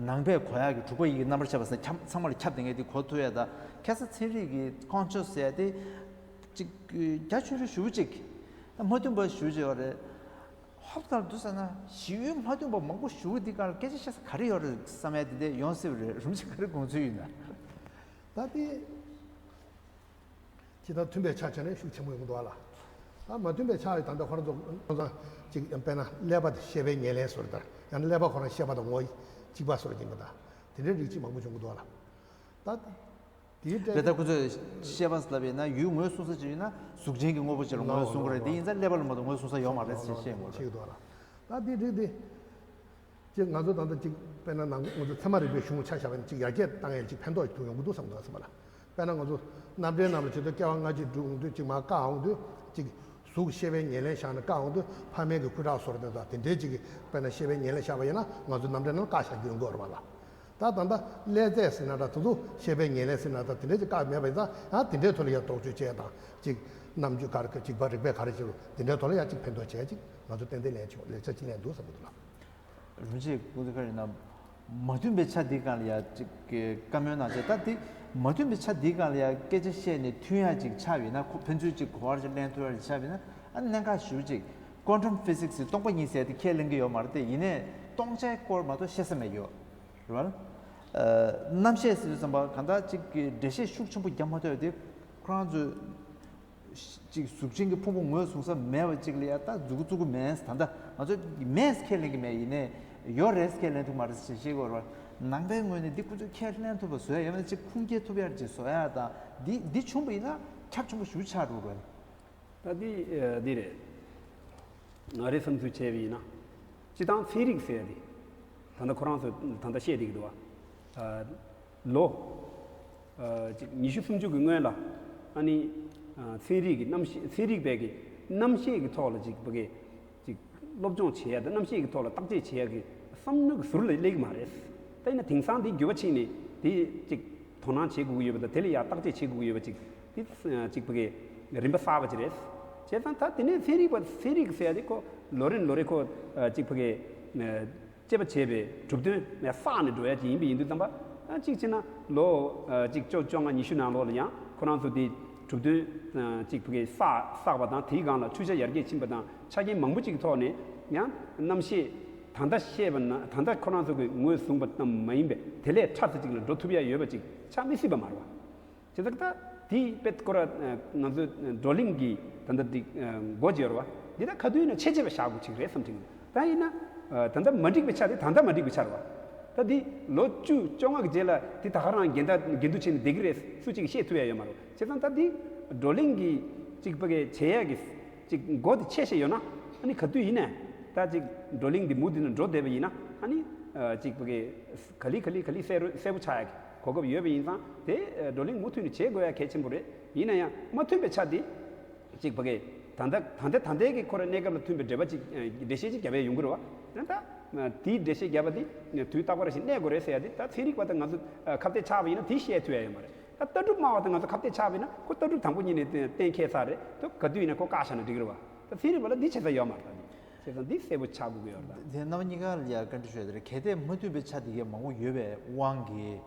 ནང་པས་གོ་ཡག་གི་དྲུག་པ་ཡི་གེ་རྣམ་པར་ཕྱེ་བ་ཟེར་ཁྱབ་ཚང་མ་ལ་ཁྱབ་བསྡད་མཁན་དེ་གོ་ཐུབ་ཡ། ད་ཁ་སང་ཚན་རིག་གི་conscious ཟེར་ཡ་དེ་ཅིག་རྒྱ་ཆེ་རུ་ཞེ་པོ་ཅིག་ད་མ་མཐུན་པ་ཞེ་པོ་ཅིག་ཡོད་རེད། ཧོབ་ལྟར་འདུག་ཟེར་ན་གཞི་ཡུལ་མ་མཐུན་པ་མང་པོ་ཞེ་པོ་འདི་གར་སྐད་ཆ་བཤད་ས་ག་རེ་ཡོད་རེད་བསམ་ཡ་དེ་འདྲ་ཡོང་སྲིད་པ་རེད། རིན་པོ་ཆེ་ག་རེ་དགོངས་ཚུལ་ཡོད་ན། ད་དེ། ཇི་ལྟར་མཐུན་པའི་ཆ་བྱས་ནས་ཤུགས་ཆེན་པོ་ཡོང་གི་འདུག་ཨ་ལ། ད་མ་མཐུན་པའི་ཆ་ཡི་ད་ལྟ་ཁོ་རང་ཚོ་ཁོ་ཚོ་ཅིག་དཔེར་ན་ཀླད་པ་དེ་ཤེས་པའི་ཉེར་ལེན་བཟོ་འདྲ་དང་ཡང་ན་ཀླད་པ་ཁོ་རང་ཤེས་པ་དང་ངོ་བོ་གཅིག་པ་བཟོ་འདྲ་ཡིན་པ་དང་དེ་འདྲའི་རིགས་གཅིག་མང་པོ་བྱུང་གི་འདུག་ཨ་ལ། ད་དེའི་གྲས་དེ་ལྟར་ཁོ་ཚོས་ཤེས་པ་ལབ་ཡིན་ན་ཡུལ་ངོས་བཟུང་ས་ཅིག་ཡིན་ན་གཟུགས་ཅན་གྱི་དངོས་པོ་ཅིག་ལ་ངོས་བཟུང་གི་རེད། དེ་ཡིན་ཙང་ཀླད་པ་ལ་མ་གཏོགས་ངོས་བཟུང་ས་ཡོད་མ་རེད་ཟེར་བཤད་ཡོང་གི་རེད། ད་དེའི་རིགས་དེ། ཅེས་ང་ཚོ་ད་ལྟ་ཅིག་དཔེར་ན་ནང་ང་ཚོ་ཚད་མ་རིག་པའི་གཞུང་ཆ་བཞག་པ་ཡིན་ན་ཅིག་ཡར་རྒྱས་བཏང་ཡས་ཅིག་ཕན་ཐོགས་ཅིག་ཡོང་གི་འདུག་བསམ་འདུག་བསམ་པ་ལ། དཔེར་ན་ང་ཚོ་རྣམ་འགྲེལ་རྣམས་ལ་བྱེད་དུས་སྐྱེ་བ་སྔ་ཕྱི་དྲུག་འོང་དུས་ཅིག་མར་བཀག་འོང་དུས་ཅིག་གཟུགས་ཤེས་པའི་ཉེར་ལེན་བཞག་ནས་བཀག་འོང་དུས་ཕ་མེས་ཀྱི་སྐུ་ཁྲག་སོར་དེ་དང་དེ་འདྲའི་ཅིག་དཔེར་ན་ཤེས་པའི་ཉེར་ལེན་བཞག་པ་ཡིན་ན་ང་ཚོ་རྣམ་འགྲེལ་རྣམས་བཀག་བཞག་རྒྱུ་ཡོང་གི་ཡོད་རེད་པ་ལ། ད་ད་ལྟ་ཀླད་རྩལ་ཟེར་ན་འདྲ་དེ་ཚོ་ཤེས་པའི་ཉེར་ལེན་ཟེར་ན་འདྲ་དེ་འདྲའི་ཅིག་བཀག་མེད་པ་ཡིན་ཙང་ཡང་དེ་འདྲའི་ཐོག་ལ་ཡང་རྟོག་དཔྱོད་བྱས་དང་ཅིག་རྣམ་དཔྱོད་ག་རེ་ག་ཅིག་པ་རིག་པས་ག་རེ་བྱེད་རུང་དེ་འདྲའི་ཐོག་ལ་ཡང་ཅིག་ཕན་ཐོགས་བྱས་ཅིག་ང་ཚོ་ཏན་ཏན་ལན་ཆེ་བ་ལེགས་ཆ་ཅིག་ལེན་འདུག་བསམ་གྱི་འདུག་ལ། རིན་ཆེན་ཀུན་ཏུ་ཁ་རེ་ན་མ་མཐུན་པའི་ཆ་འདིའི་སྒང་ལ་ཡང་ཅིག་བཀའ་མོལ་གནང་བྱས། ད་དེ་མ་མཐུན་པའི་ཆ་འདིའི་སྒང་ལ་ཡང་སྐད་ཆ་བཤད་ནས་མཐུན་ཡ་ཅིག་ཆགས་ཡོད་ན་ཁོ་ཕན་ཚུན་ཅིག་གོ་བ་ཅིག་ལེན་ཐུབ་ཡ་ཅིག་ཆགས་ཡོད་ན་ཨ་ནི་གནད་འགག་ཞེ་པོ་ཅིག་Quantum Physics སྟོང་པ་ཉིད་ཟེར་དེ་ཁས་ལེན་གྱི་ཡོད་མ་རེད་དེ། ཡིན་ནའི་སྟོང་ཆའི་སྐོར་མ་གཏོགས་བཤད་ས་མེད་ཡོད་རེད་བ། ཨ་རྣམ་ཤེས་ཟེར་དུས་ཙམ་པ་གང་ལྟར་ཅིག་གི་འགྲེལ་བཤད་ཤུགས་ཆེན་པོ་རྒྱབ་མ་ཐུབ་དེ་ཁོ་རང་ཚོས་ཅིག་གཟུགས་ཅན་གྱི་ཕུང་པོ་ངོས་བཟུང་ས་མེད་པ་ཅིག་ལ་ཡ་ད་མཛུབ་གུ་བཙུགས་གི་མེད། ད་ལྟ་ང་ཚོ་མེད་ཁས་ལེན་གྱི་མེད། ཡིན་ནའི་ཡོད་རེད་ཁས་ལེན་ཐུབ་མ་རེད་ཅེས་བཤད་དགོས་རེད་བ། ནང་པའི་ངོས་ནས་འདི་ཁོ་ཚོས་ཁས་ལེན་ཐུབ་པ་བཟོ་ཡ་ཡང་ན་ཅིག་ཁུངས་སྐྱེལ་ཐུབ་ཡ་ཅིག་བཟོ་ཡ་དང་འདི་འདི་བྱུང་པ་ཡིན་ན་ཁྱབ་ཆེན་པོ་ཞེ་པོ་ཆགས་འགྲོ་གི་རེད། ད་འདི་ཨ་འདི་རེད། ང་རའི་བསམ་ཚུལ་བྱས་པ་ཡིན་ན། སྤྱིར་བཏང་ཚན་རིག་ཟེར་ཡ་དེ། ད་ལྟ་ཁོ་རང་ཚོས་ད་ལྟ་བཤད་བསྡད་ཀྱི་འདུག་བ། ཨ། ལོ་ཨ་ཅིག་ཉི་ཤུ་སུམ་ཅུ་གི་སྔོན་ལ་ཨ་ནི་ཨ་ཚན་རིག་གི་རྣམ་ཤེས། ཚན་རིག་པའི་གི་རྣམ་ཤེས་ཀྱི་ཐོག་ལ་ཅིག་ཕ་གི་ཅིག་སློབ་སྦྱོང་བྱེད་ཡ་དང་རྣམ་ཤེས་ཀྱི་ཐོག་ལ་བརྟག་དཔྱད་བྱེད་ཡ་གི་བསམ་བློ་གི་ཟུར་ལ་སླེབས་ཀྱི་མ་རེད། ད་ཡིན་ན་དེང་སང་དེ་འགྱུར་བ་ཕྱིན་ནས་དེ་ཅིག་དོ་སྣང་བྱེད་དགོས་ཀྱི་ཡོད་པ་དང་། དེ་ལ་ཡ་བརྟག་དཔྱད་བྱེད་དགོས་ཀྱི་ཡོད་པ་ཅིག་དེ་ཅིག་ཕ་གི་རིམ་པ་གསར་པ་ཅིག་རེད། བྱས་ཙང་ད་དེ་ནས་ཚན་རིག་པ། ཚན་རིག་ཟེར་ཡ་དེ་ཁོ་ལོ་རེ་ནས་ལོ་རེ་ཁོ་ཅིག་ཕ་གི་དཔྱད་པ་བྱས་པའི་གྲུབ་དོན་བསགས་ནས་འགྲོ་ཡ་ཅིག་ཡིན་པ་ཡིན་དུས་ཙམ་པ། ཨ། གཅིག་བྱས་ན་ལོ་ཨ་གཅིག་བཅོ་བཅོ་ལྔ་ཉི་ཤུ་ནང་ལོགས་ལ་ཡང་ཁོ་རང་ཚོ་དེ་གྲུབ་དོན་ཨ་གཅིག་ཕ་གི་བསགས་བསགས་པ་དང་། དེའི་སྒང་ལ་ཆོས་ཆ་ཡར་རྒྱས་ཕྱིན་པ་དང་། ཆ་རྐྱེན་མང་པོ་ཅིག་གི་ཐོག་ནས་ཡང་རྣམ་ཤེས་ད་ལྟ་བཤད་པ་ན། ད་ལྟ་ཁོ་རང་ཚོ་གི་ངོས་བཟུང་པ་ཙམ་མ་ཡིན་པའི་དེ་ལས་ཕྲ་ཚ་ཅིག་ལ་འགྲོ་ཐུབ་ཡ་ཡོད་པ་ཅིག་ཆགས་མི་སྲིད་པ་མ་རེད་བ། བྱས་ཙང་ད་དེའི་དཔེ་སྐོར་ང་ཚོའི་བགྲོ་གླེང་གི་ད་ལྟ་འདི་འགོ་བརྗོད་ར་བ། འདི་ད་ག་དུས་ཡིན་ན་ཆེ་ཆེ་བ་བཞག་དགོས་ཅིག་རེད་བསམ་དྲན་གྱི་འདུག་ད་ཡིན་ན་ད་ལྟ་མ་འགྲིག་པའི་ཆ་དེ་ད་ལྟ་མ་འགྲིག་པའི་ཆ་ར་བ། ད་འདི་ལོ་བཅུ་བཅོ་ལྔ་གི་རྗེས་ལ་དེ་ད་ག་རང་འགལ་ཟླ་འགལ་འདུ་བྱས་ནས་བསྡད་ཀྱི་རེད། སུ་གཅིག་གིས་བཤད་ཐུབ་ཡ་ཡོད་མ་རེད། བྱས་ཙང་ད་འདི་བགྲོ་གླེང་གི་ཅིག་ཕ་གི་བྱེད་ཡ་གི་ཅིག་འགོ་དེ་ཆེ་ཆེ་ཡོད་ན། ཨ་ནི་ག་དུས་ཡིན་ནའི་ད་ཅིག་བགྲོ་གླེང་འདི་མུ་མཐུད་ནས་འགྲོ་བསྡད་པ་ཡིན་ན། ཨ་ནི་ཅིག་ཕ་གི་ག་ལེ་ག་ལེ་ག་ལེ་གསལ་རུ་གསལ་པོ་ཆགས་ཡ་གི་གོ་སྐབས་ཡོད་པ་ཡིན་ཙང་། དེ་བགྲོ་གླེང་མུ་མཐུད་ནས་བྱེད་དགོས་ཡ་གལ་ཆེན་པོ་རེད། ཡིན་ན་ཡང་མ་མཐུན་པའི་ཆ་དེ་ཅིག་ཕ་གི་ད་ལྟ་ད་ལྟ་ད་ལྟའི་གི་ཁོ་རང་གནས་སྐབས་ལ་མཐུན་པའི་འགྲེལ་པ་ཅིག་འགྲེལ་བཤད་ཅིག་རྒྱབ་ཡ་ཡོང་གི་རེད་བ། ཡིན་ན་ད་དེའི་འགྲེལ་བཤད་རྒྱབ་པ་དེ་དུས་རྟག་པར་ཞིག་གནས་དགོས་རེད་ཟེར་ཡ་དེ། ད་ཚན་རིག་པ་དང་ང་ཚོ་ཁ་གཏད་ཆགས་པ་ཡིན་ན་དེ་བཤད་ཐུབ་ཡ་ཡོད་མ་རེད། ད་ལྟ་གྲུབ་སྨྲ་བ་དང་ང་ཚོ་ཁ་གཏད་ཆགས་པ་ཡིན་ན་ཁོ་ལྟ་གྲུབ་དང་པོ་ཉིད་ནས་གཏན་འཁེལ་ཚར་རེད། ད་ག་དུས་ཡིན་ན་ཁོ་བཀག་བཞག་ན་འགྲིག་གི་རེད་བ། ད་ཚན་རིག་པ་ལ་འདི་བྱེད་ས་ཡོད་མ་རེད། ད་འདི་བྱས་ཙང་འདི་གསལ་པོ་ཆགས་དགོས་ཀྱི་ཡོད་རེད། ད་དེ་རྣམ་པ་གཉིས་ཀ་ལ་ཡ་བཀའ་འདྲི་ཞུ་ཡ་དེ་རེད། གལ་ཏེ་མ་མཐུན་པའི་ཆ་དེ་གས་མང་པོ་ཡོད་པའི་དབང་གིས།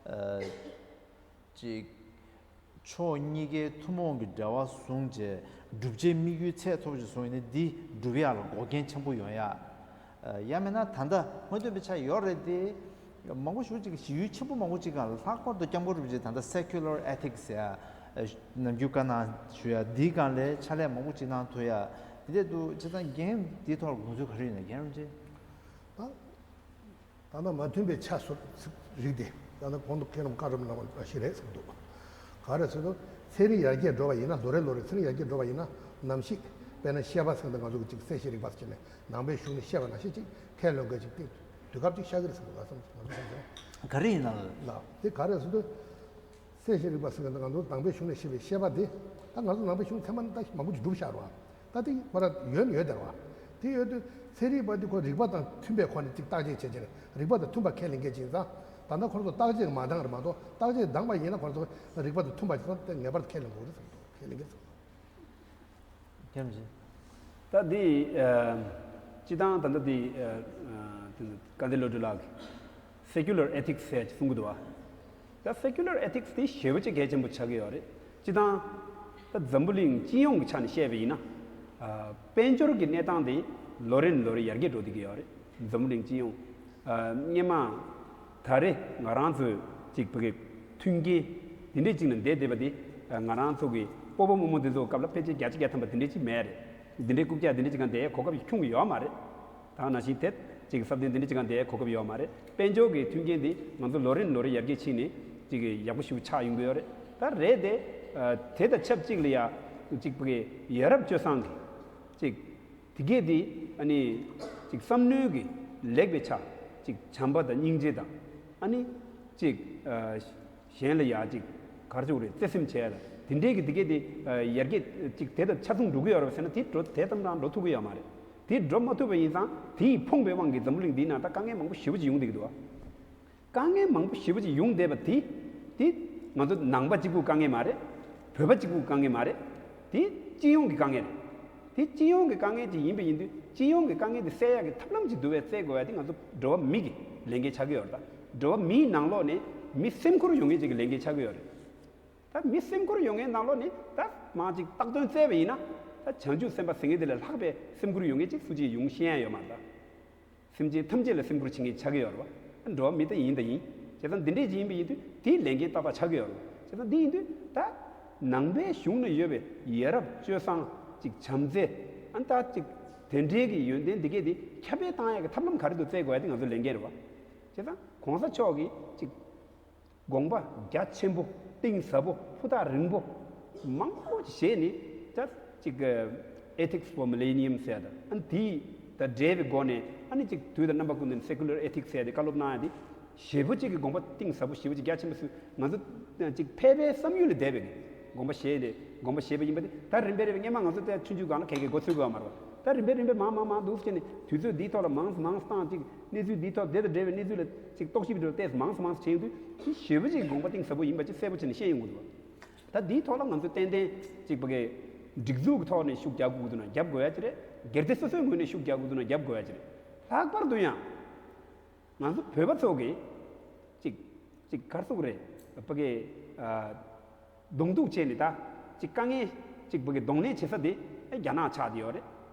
ཨ། ཅིག་ཕྱོགས་གཉིས་ཀའི་ཐུན་མོང་གི་འབྲེལ་བ་བཟུང་བྱས་སྒྲུབ་བྱའི་དམིགས་ཡུལ་ཚད་མཐོ་པོ་ཞིག་བཟུང་ཡོད་ན། འདི་སྒྲུབ་ཡག་ལ་འགོག་རྐྱེན་ཆེན་པོ་ཡོང་ཡག་ཡང་མིན་ན་ད་ལྟ་མ་མཐུན་པའི་ཆ་ཡོད་རེད་དེ། མང་པོ་ཞེ་པོ་ཅིག་གི་གཞི་ཡུལ་ཆེན་པོ་མང་པོ་ཅིག་སྒང་ལ། ལྷག་པར་དུ་སྐྱབས་མགོན་རིན་པོ་ཆེས་ད་ལྟ་Secular Ethics ཟེར་ཡ་ནམ་རྒྱུན་བཀའ་གནང་ཞུ་ཡ་འདིའི་སྒང་ལ་ཕྱག་ལས་མང་པོ་ཅིག་གནང་ཐུབ་ཡ་དེ་འདྲ་འདུག་བྱས་ཙང་རྒན་འདིའི་ཐོག་ལ་དགོངས་ཚུལ་ག་རེ་ཡོད་ན། རྒན་རིན་པོ་ཆེ། ད་ད་ལྟ་མ་མཐུན་པའི་ཆ་སོགས་རིགས་དེ་ད་ལྟ་གོང་དུ་མཁན་རིན་པོ་བཀའ་སློབ་གནང་བ་ཞིག་རེད་བསམ་འདུག་ག་རེ་ཟེར་ན། ཚན་རིག་ཡར་རྒྱས་འགྲོ་བ་ཡིན་ན། ལོ་རེ་ལོ་རེ་ཚན་རིག་ཡར་རྒྱས་འགྲོ་བ་ཡིན་ན། ནམ་ཞིག་དཔེར་ན་བཤད་པ་ཟེར་ན། ང་ཚོ་གི་ཅིག་གསལ་བཤད་རིག་པ་ཟེར་ནས་ནང་པའི་གཞུང་ནས་བཤད་པ་ནང་བཞིན་ཅིག་ཁས་ལེན་དགོས་ཅིག་དེ་དུས་སྐབས་ཅིག་ཤར་གི་རེད་བསམ་འདུག་ང་བསམ་ང་ཚོ་བསམ་ཚུལ་ག་རེ་ཡིན་ན་ལ། དེ་ག་རེ་ཟེར་ན། གསལ་བཤད་རིག་པ་ཟེར་མཁན་དེ་ང་ཚོ་ནང་པའི་གཞུང་ནས་བཤད་པའི་བཤད་པ་དེ། ད་ང་ཚོ་ནང་པའི་གཞུང་ཚད་མ་ནི་ད་མང་པོ་ཅིག་བསྒྲུབས་བཞག་རེད་བ། ད་དེ་ཁོ་རང་ཡོད་ནི་ཡོད་དེ་རེད་བ། དེ་ཡོད་དུས་ཚན་རིག་པ་དེ་ཁོ་རིག་པ་དང་མཐུན་པའི་ཁོ་ནས་ཅིག་བརྟག་དཔྱད་བྱེད་ཀྱི་རེད། རིག་པ་དང་མཐུན་པ་ཁས་ལེན་མཁན་ཅིག་ཡིན་ཙང་། ད་ལྟ་ཁོ་རང་ཚོ་བརྟག་དཔྱད་མ་བཏང་རེད་མ་གཏོགས། བརྟག་དཔྱད་བཏང་པ་ཡིན་ན་ཁོ་རང་ཚོ་རིག་པ་དང་མཐུན་པ་ཅིག་ཙང་དེ་ངེས་པར་དུ་ཁས་ལེན་དགོས་རེད་བསམ་འདུག་ཁས་ལེན་མཁན་ཚོ། ཁྱེད་རང་ཚོས། ད་འདི་ཨ་སྤྱི་བཏང་ད་ལྟ་འདི་ཨ་ཨ་དེ་ཚོ་དཀའ་ལས་བློ་གྲོས་ལགས་ཀྱིས་Secular Ethics ཟེར་གསུང་གི་འདུག་བ། ད་Secular Ethics དེ་ཞེ་པོ་ཅིག་གལ་ཆེན་པོ་ཆགས་ཀྱི་ཡོད་རེད། སྤྱི་བཏང་ད་འཛམ་བུ་གླིང་སྤྱི་ཡོངས་ཀྱི་ཆ་ནས་བཤད་པ་ཡིན་ན། ཨ་དཔལ་འབྱོར་གྱི་གནས་སྟངས་དེ་ལོ་རེ་ནས་ལོ་རེ་ཡར་རྒྱས་འགྲོ་བསྡད་ཀྱི་ཡོད་རེད། འཛམ་བུ་གླིང་སྤྱི་ཡོངས། ཨ་སྔོན་མ་ད་རེས་ང་རང་ཚོའི་ཅིག་བོད་ཀྱི་མཐུན་རྐྱེན་དེ་འདྲས་ཅིག་ནང་བསྡད་བསྡད་པ་དེ། ང་རང་ཚོ་གི་སྤོ་བོ་རྨོ་མོ་འདི་ཚོ་སྐབས་ལ་ཕལ་ཆེར་བརྒྱ་ཆ་བརྒྱ་ཐམ་པ་དེ་འདྲས་ཅིག་མེད་རེད། འདི་འདྲའི་རྐུབ་བཀྱག་འདི་འདྲས་ཅིག་སྒང་བསྡད་གོ་སྐབས་ཤིག་ཁྱོན་ནས་ཡོད་མ་རེད། ད་ནང་བཞིན་དེ་ཅིག་ས་གནས་འདི་འདྲས་ཅིག་སྒང་བསྡད་གོ་སྐབས་ཡོད་མ་རེད། དཔལ་འབྱོར་གྱི་མཐུན་རྐྱེན་འདི་ང་ཚོ་ལོ་རེ་ནས་ལོ་རེ་ཡར་རྒྱས་ཕྱིན་ནས་ཅིག་ཡག་པོ་ཞེ་པོ་ཆགས་ཡོང་གི་ཡོད་རེད། ད་རེད་དེ། དེ་དང་ཆབས་ཅིག་ལ་ཡ་ཅིག་བོད་ཀྱི་ཡ་རབས་སྤྱོད་བཟང་གི་ཅིག་དེ་གས་དེ་ཨ་ནི་ཅིག་བསམ་བློའི་གི་ལེགས་པའི་ཆ། ཅིག་བྱམས་པ་དང་སྙིང་རྗེ་དང་། ཨ་ནི་ཅིག་ཨ་གཞན་ལ་ཡ་ཅིག་ག་རེ་ཟེར་དགོས་རེད། བརྩེ་སེམས་བྱས་ལ་དེ་འདྲའི་གི་དེ་གས་དེ་ཨ་ཡར་རྒྱས་ཅིག་དེ་དང་ཆ་མཚུངས་འགྲོ་གི་ཡོད་རེད་ཟེར་ན། དེ་འགྲོ་དེ་ཙམ་རང་འགྲོ་ཐུབ་ཀྱི་ཡོད་མ་རེད། དེ་འགྲོ་མ་ཐུབ་པ་ཡིན་ཙང་དེ་ཡི་ཕོངས་པའི་དབང་གིས་འཛམ་བུ་གླིང་འདིའི་ནང་ད་དཀའ་ངལ་མང་པོ་ཞེ་པོ་ཅིག་ཡོང་བསྡད་ཀྱི་འདུག་བ། དཀའ་ངལ་མང་པོ་ཞེ་པོ་ཅིག་ཡོང་བསྡད་པ་དེ། དེ་ང་ཚོ་ནང་པ་གཅིག་པུའི་དཀའ་ངལ་མ་རེད། བོད་པ་གཅིག་པུའི་དཀའ་ངལ་མ་རེད། དེ་སྤྱི་ཡོངས་ཀྱི་དཀའ་ངལ་རེད། དེ་སྤྱི་ཡོངས་ཀྱི་དཀའ་ངལ་ཅིག་ཡིན་པ་ཡིན་དུས། སྤྱི་ཡོངས་ཀྱི་དཀའ་ངལ་དེ་སེལ་ཡག་གི་ཐབས་ལམ་ཅིག་འདུག་པས་བཙལ་དགོས་ཡ་དེ་ང་ཚོ་འགྲོ་བ་མི་གི་ལས་འགན་ཆགས་ཀྱི་ཡོད་རེད། ད་འགྲོ་བ་མིའི་ནང་ལོགས་ནས་མི་སེམས་ཁུར་ཡོང་མཁན་ཅིག་གི་ལས་འགན་ཆགས་ཀྱི་ཡོད་རེད། ད་མི་སེམས་ཁུར་ཡོང་མཁན་ནང་ལོགས་ནས་ད་མར་ཅིག་བཏགས་དོན་བཙལ་བ་ཡིན་ན། ད་བྱང་ཆུབ་སེམས་དཔའ་ཟེར་མཁན་དེ་ལས་ལྷག་པའི་སེམས་ཁུར་ཡོང་མཁན་ཅིག་སུ་གཅིག་ཡོང་ཤེས་ཡ་ཡོད་མ་རེད། ད་སེམས་ཅན་ཐམས་ཅད་ལ་སེམས་ཁུར་བྱེད་མཁན་ཆགས་ཀྱི་ཡོད་རེད་བ། འགྲོ་བ་མི་ད་ཡིན་ད་ཡིན། བྱས་ཙང་འདི་འདྲས་ཅིག་ཡིན་པ་ཡིན་དུས་དེའི་ལས་འགན་ཏག་ཏག་ཆགས་ཀྱི་ཡོད་རེད་བ། བྱས་ཙང་འདི་ཡིན་དུས་ད་ནང་པའི་གཞུང་ན་ཡོད་པའི་ཡ་རབས་སྤྱོད་བཟང་ཅིག་བྱམས་བརྩེ། ཨ་ནི་ད་ཅིག་དེ་འདྲའི་གི་ཡོན་ཏན་འདི་གས་དེ་ཁྱབ་སྤེལ་བཏང་ཡ་གི་ཐབས་ལམ་ག་རེ་འདུག་བཙལ་དགོས་ཡ་དེ་ང་ཚོའི་ལས་འགན་རེད་བ། བྱས་ཙང་གོང་ས་མཆོག་གིས་ཅིག་དགོངས་པ་རྒྱ་ཆེན་པོ་གཏིང་ཟབ་པོ་ཕུ་ཐག་རིང་པོ་མང་པོ་ཞིག་བཞེས་ནས། ད་ཅིག་Ethics for Millennium ཟེར་ཡ་ད། ཨ་ནི་དེའི་ དང་འབྲེལ་བའི་སྒོ་ནས་ཨ་ནི་ཅིག་དུས་དང་རྣམ་པ་ཀུན་ཏུ་secular ethics་ཟེར་ཏེ་བཀའ་སློབ་གནང་ཡ་དེ་ཞེ་པོ་ཅིག་གི་དགོངས་པ་གཏིང་ཟབ་པོ་ཞེ་པོ་ཅིག་རྒྱ་ཆེན་པོ་ཞིག་ང་ཚོ་ཅིག་ཕལ་པའི་བསམ་ཡུལ་ལས་འདས་པའི་དགོངས་པ་བཞེས་ཏེ་དགོངས་པ་བཞེས་པ་ཡིན་པ་དེ་ད་རིམ་པས་རིམ་པས་སྔན་མ་ང་ཚོ་ལྟ་ཆུང་ཆུང་སྒང་ལ་ག་གེ་མགོ་ཚོས་དགོས་པ་མ་རེད་པ། ད་རིམ་པས་རིམ་པས་མང་མང་མང་འདུག་ཟེར་ནས་དུས་ཚོད་འདིའི་ཐོག་ལ་མང་མང་བཏང་ཅིག་གནས་ཚུལ་འདིའི་ཐོག་དེ་དང་འབྲེལ་བའི་གནས་ཚུལ་ལ་ཅིག་རྟོག་ཞིབ་བྱས་ཏེ་མང་མང་བྱས་ཡོང་དུས་དེ་ཞེ་པོ་ཅིག་དགོངས་པ་གཏིང་ཟབ་པོ་ཡིན་པ་ཅིག་གསལ་པོ་བྱས་ནས་ཤེས་ཡོང་གི་འདུག་པ། ད་འདིའི་ཐོག་ལ་ང་ཚོས་ཏན་ཏན་ཅིག་ཕ་གི་སྒྲིག་འཛུགས་ཀྱི་ཐོག་ནས་ཤུགས་རྒྱག་དགོས་ཀྱི་འདུག་ན་རྒྱབ་དགོས་ཡ་ཅིག་རེད། སྒེར་སྡེ་སོ་སོའི་ངོས་ནས་ཤུགས་རྒྱག་དགོས་འདུག་ན་རྒྱབ་དགོས་ཡ་ཅིག་རེད། ལྷག་པར་དུ་ཡང་ང་ཚོ་བོད་པ་ཚོ་གིས་ཅིག་ཅིག་ག་རེ་ཟེར་དགོས་རེད། ཕ་གི་ཨ་གདོང་གཏུག་བྱས་ནས་ད་ཅིག་དཀའ་ངལ་ཅིག་ཕ་གི་གདོང་ལེན་བྱེད་ས་དེ་ཨ་རྒྱ་ནག་ཆགས་བསྡད་ཡོད་རེད།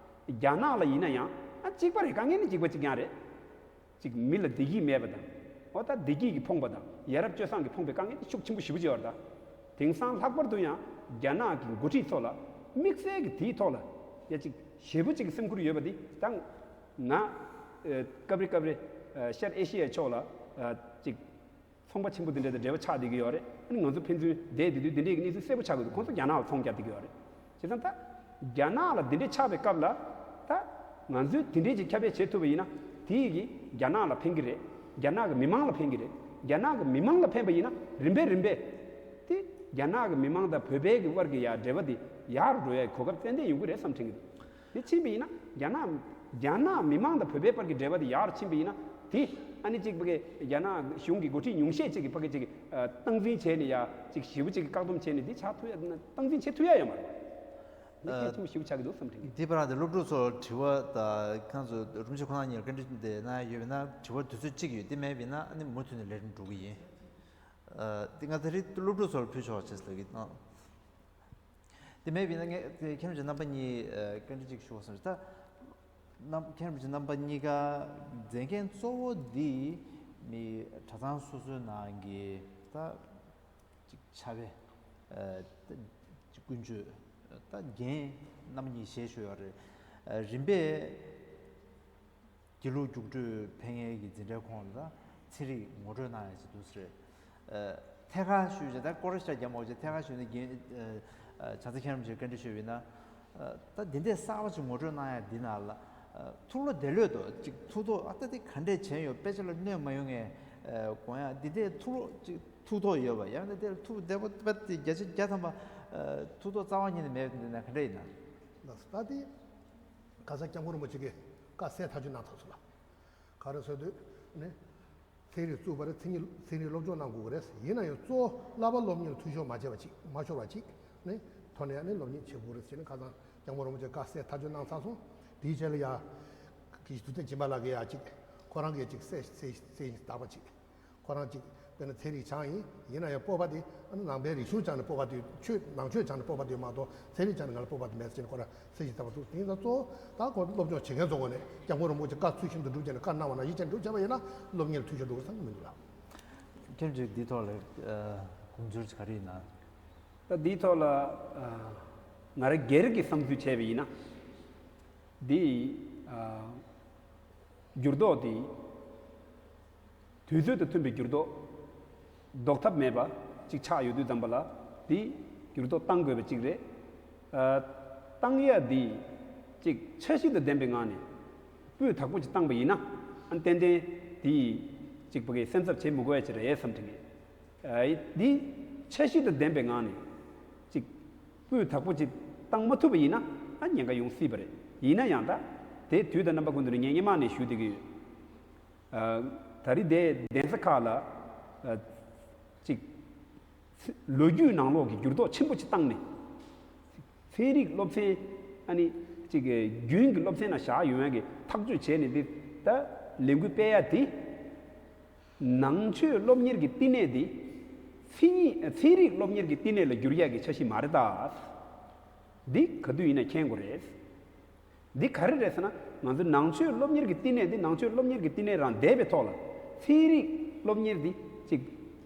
རྒྱ་ནག་ལ་ཡིན་ན་ཡང་ཨ་གཅིག་པ་རེད། དཀའ་ངལ་ནི་གཅིག་པ་གཅིག་རྐྱང་རེད། ཅིག་མི་ལ་བདེ་སྐྱིད་མེད་པ་དང་། འོ་ད་བདེ་སྐྱིད་ཀྱིས་ཕོངས་པ་དང་ཡ་རབས་སྤྱོད་བཟང་གིས་ཕོངས་པའི་དཀའ་ངལ་དེ་ཤུགས་ཆེན་པོ་ཞེ་པོ་ཅིག་ཡོད་རེད་ད། དེང་སང་ལྷག་པར་དུ་ཡང་རྒྱ་ནག་གི་འགོ་ཁྲིད་ཚོ་ལ་དམིགས་བསལ་གྱི་དེའི་ཐོག་ལ་ཡ་ཅིག་ཞེ་པོ་ཅིག་གི་སེམས་ཁུར་ཡོད་པ་འདི་ད་ང་ཨ་སྐབས་རེ་སྐབས་རེ་ཨ་ཤར་ཨེ་ཤི་ཡའི་ཕྱོགས་ལ་ཨ་ཅིག་ཚོང་པ་ཆེན་པོ་འདི་འདྲ་དང་འབྲེལ་བ་ཆགས་བསྡད་ཀྱི་ཡོད་རེད། ཨ་ནི་ང་ཚོ་ཕན་ཚུན་བསྡད་བསྡད་དུས་འདི་འདྲའི་གནས་ཚུལ་གསལ་པོ་ཆགས་ཀྱི་འདུག་ཁོང་ཚོ་རྒྱ་ནག་ལ་ཚོང་རྒྱག་བསྡད་ཀྱི་ཡོད་རེད། བྱས་ཙང་ད་རྒྱ་ནག་ལ་འདི་འདྲའི་ཆགས་པའི་སྐབས་ལ་ད་ང་ཚོས་དེ་འདྲའི་ཅིག་ཁྱབ་སྤེལ་བྱེད་ཐུབ་པ་ཡིན་ན་དེ་ཡི་གིས་རྒྱ་ནག་ལ་ཕན་གྱི་རེད། རྒྱ་ནག་གི་མི་མང་ལ་ཕན་གྱི་རེད། རྒྱ་ནག་གི་མི་མང་ལ་ཕན་པ་ཡིན་ན་རིམ་པས་རིམ་པས་དེ་རྒྱ་ནག་གི་མི་མང་དང་བོད་པའི་གི་དབར་གྱི་ཡ་འབྲེལ་བ་དེ་ཡག་རུ་འགྲོ་ཡའི་གོ་སྐབས་ཏན་ཏན་ཡོང་གི་རེད་བསམ་དྲན་གྱི་འདུག་དེ་ཕྱིན་པ་ཡིན་ན་རྒྱ་ནག་རྒྱ་ནག་མི་མང་དང་བོད་པའི་བར་གྱི་འབྲེལ་བ་དེ་ཡག་རུ་ཕྱིན་པ་ཡིན་ན་དེ་ཨ་ནི་གཅིག་ཕ་གི་རྒྱ་ནག་གཞུང་གི་འགོ་ཁྲིད་ཉུང་ཤས་གཅིག་གིས་ཕ་གི་གཅིག་སྟངས་འཛིན་བྱས་ནས་ཡ་གཅིག་ཞེ་པོ་གཅིག་གི་བཀག་སྡོམ་བྱས་ནས་འདི་ཆགས་ཐུབ་ཡ་སྟངས་འཛིན་བྱེད་ཐུབ་ཡ་ཡོད་མ་རེད། འདི་གལ་ཆེན་པོ་ཞེ་པོ་ཆགས་ཀྱི་འདུག་བསམ་དྲན་གྱི། འདི་བར་དུ་སློབ་ཕྲུག་ཚོར་དྲི་བ་དང་ཁྱེད་ཚོ་རིན་པོ་ཆེ་ཁོང་རྣམ་གཉིས་ལ་བཀའ་འདྲི་དེ་གནང་ཡ་ཡོད་པ་ཡིན་ན་དྲི་བ་དུས་ཚོད་གཅིག་ཡོད། དེ་མེད་པ་ཡིན་ན་ཨ་ནི་མུ་མཐུད་ནས་ལས་རིམ་འགྲོ་གི་ཡིན། ཨ་དེ་ང་ད་རེས་སློབ་ཕྲུག་ཚོར་ཕུལ་ཆོག་ཅེས་ལབ་ཀྱི་ཡིན། དེ་མེད་པ་ཡིན་ན་ངས་དེ་མཁན་རིན་པོ་ཆེ་རྣམ་པ་གཉིས་ཨ་བཀའ་འདྲི་གཅིག་ཞུ་བ་སོང་ད། རྣམ་མཁན་རིན་པོ་ཆེ་རྣམ་པ་གཉིས་ཀ་མཛད་འགན་གཙོ་བོ་འདི་མི་གྲྭ་ཚང་སོ་སོའི་ནང་གི་ད་ཅིག་ཕྱག་དཔེ་ཨ་ཅིག་ཀུན་སྤྱོད་ད་རྒན་རྣམ་གཉིས་ཞལ་ཞུ་ཡོད་རེད། ཨ་རིམ་པས་དགེ་ལུགས་རྒྱུགས་སྤྲོད་ཕན་ངེས་ཀྱི་འཛིན་གྲྭའི་ཁོངས་ལ་ད་ཚན་རིག་ངོ་སྤྲོད་གནང་ཡ་ཅིག་འདུག་ཟེར། ཨ་ཐད་ཀར་ཞུས་བྱས་ད་སྐོར་ར་ཤ་རྒྱབ་མ་འོག་ཅིག་ཐད་ཀར་ཞུས་ནས་རྒན་ཨ་བྱང་རྩེ་མཁན་རིན་པོ་ཆེ་བཀའ་འདྲི་ཞུས་པ་ཡིན་ན། ཨ་ད་འདི་འདྲས་གསར་པ་ཅིག་ངོ་སྤྲོད་གནང་ཡ་འདི་ནང་ལ་ཨ་ཐུགས་བློ་བདེ་ལོས་དོ་ཅིག་ཐུགས་ཐོག་ཨ་ད་འདི་ག་འདྲས་བྱས་ཡོད་དཔེ་ཆ་ལ་གནོད་མ་ཡོང་ངས་ཨ་དགོངས་ཡ་འདི་འདྲས་ཐུགས་བློ་ཅིག་ཐུགས་ཐོག་ཡོད་པ་ཡང་འདི་འདྲས་ཐུགས་བདེ་པོ་དཔེ་དེ་བརྒྱ་ཆ་བརྒྱ་ཐམ་པ་ཨ་ཐུགས་ཐོག་རྩ་བ་ཉིད་ནས་མེད་པ་འདི་ན་ག་འདྲས་ཡིན་ན། ལགས་སོ་ད་འདི་ཁ་སང་སྐྱབས་མགོན་རིན་པོ་ཆེ་གིས་བཀའ་གསལ་ཐག་ཆོད་གནང་ཚར་སོང་ལ། ག་རེ་ཟེར་དུས་ནི། ཚན་རིག་བཙུགས་པར་མཚན་ཉིད་ཚན་རིག་སློབ་སྦྱོང་གནང་དགོས་ཀྱི་རེད། ཡིན་ན་ཡང་གཙོ་བོ་བསླབ་པ་སློབ་གཉེར་འཐུས་ཤོར་མ་བྱས་པ་ཅིག་མ་ཤོར་བ་ཅིག་ནི་ཐོག་ནས་ནི་སློབ་གཉེར་བྱེད་དགོས་རེད་ཟེར་ནས་ཁ་སང་སྐྱབས་མགོན་རིན་པོ་ཆེ་བཀའ་གསལ་ཐག་ཆོད་གནང་ཚར་སོང་། དེའི་རྗེས་ལ་ཡ་གི་དུས་ཚོད་སྦྱིན་པ་ལགས་ཀྱིས་ཡ་ཅིག་ཁོ་རང་གིས་ཅིག་གསལ་གསལ་གསལ་བཏབ་པ་ཅིག་ཁོ་རང་ཅིག་དཔེར་ན་ཚན་རིག་སྦྱངས་ཡིན། ཡིན་ན་ཡང་སྤོབས་པ་དེ་ཨ་ནི་ནང་པའི་རིག་གཞུང་སྦྱངས་ནས་སྤོབས་པ་དེ་ཆོས་ནང་ཆོས་སྦྱངས་ནས་སྤོབས་པ་དེ་མ་གཏོགས་ཚན་རིག་སྦྱངས་ནས་ང་ལ་སྤོབས་པ་དེ་མེད་ཟེར་ནས་ཁོ་རང་གསལ་བཤད་བཏབ་པ་འདུག་དེ་ཡིན་ཙང་གཙོ་བོ་ད་ཁོ་སློབ་སྦྱོང་བྱེད་མཁན་ཚོ་ངོས་ནས་སྐྱབས་མགོན་རིན་པོ་ཆེ་བཀའ་ཚུལ་བཞིན་དུ་སྒྲུབ་བྱས་ནས་བཀའ་གནང་བ་ན་ཡིད་ཆེས་སྒྲུབ་བྱས་པ་ཡིན་ན་སློབ་གཉེར་འཐུས་ཤོར་འགྲོ་གི་བསམ་གྱི་མི་འདུག་ལ། ཁྱེད་ཀྱིས་འདིའི་ཐོག་ལ་དགོངས་ཚུལ་ག་རེ་ཡིན་ན། ད་འདིའི་ཐོག་ལ་ང་རང་སྒེར་གྱི་བསམ་ཚུལ་བྱས་པ་ཡིན་ན། འདི་འགྱུར་ལྡོག་འདི་དུས་ཚོད་དང་མཐུན་པའི་འགྱུར་ལྡོག་ལྡོག་ཐབས་མེད་པ་ཅིག་ཆགས་ཡོད་དུས་ཙམ་པ་ལ་འདི་འགྱུར་ལྡོག་གཏང་དགོས་པ་ཅིག་རེད། གཏང་ཡ་འདི་ཅིག་འཆར་གཞི་དང་ལྡན་པའི་ངང་ནས་སྤུས་དག་པོ་ཅིག་བཏང་པ་ཡིན་ན་ཨ་ཏན་ཏན་འདི་ཅིག་ཕ་གི་སེམས་འཚབ་བྱེད་མི་དགོས་ཡ་ཅིག་རེད་བསམ་དྲན་གྱི། འདི་འཆར་གཞི་དང་ལྡན་པའི་ངང་ནས་ཅིག་སྤུས་དག་པོ་ཅིག་བཏང་མ་ཐུབ་པ་ཡིན་ན་ཨ་ཉེན་ཁ་ཡོང་སྲིད་པ་རེད། ཡིན་ན་ཡང་ད་དེ་དུས་དང་རྣམ་པ་ཀུན་ཏུ་ནས་ངས་སྔོན་མ་ནས་ཞུ་བསྡད་ཀྱི་ཡོད། ད་རེས་དེ་གདན་ས་ཁག་ལ་ཅིག་ལོ་རྒྱུས་ནང་ལོགས་ཀྱི་འགྱུར་ལྡོག་ཆེན་པོ་ཅིག་བཏང་ནས། ཚན་རིག་སློབ་ཚན་ཨ་ནི་ཅིག་རྒྱུན་གྱི་སློབ་ཚན་ནང་བཞག་ཡོང་ཡ་གི་ཐག་གཅོད་བྱས་ནས་འདི་ད་ལས་འགུལ་སྤེལ་ཡ་དེ། ནང་ཆོས་སློབ་གཉེར་གྱི་བསྟི་གནས་འདི་ཚན་ཉིད་ཚན་རིག་སློབ་གཉེར་གྱི་བསྟི་གནས་ལ་བསྒྱུར་ཡ་གི་འཆར་གཞི་མ་རེད་ད། འདི་ག་དུས་ཡིན་ན་མཁྱེན་དགོས་རེད། འདི་ག་རེ་རེད་ཟེར་ན་ང་ཚོའི་ནང་ཆོས་སློབ་གཉེར་གྱི་བསྟི་གནས་འདི་ནང་ཆོས་སློབ་གཉེར་གྱི་བསྟི་གནས་རང་འདས་པའི་ཐོག་ལ་ཚན་རིག་སློབ་གཉེར་འདི་ཅིག་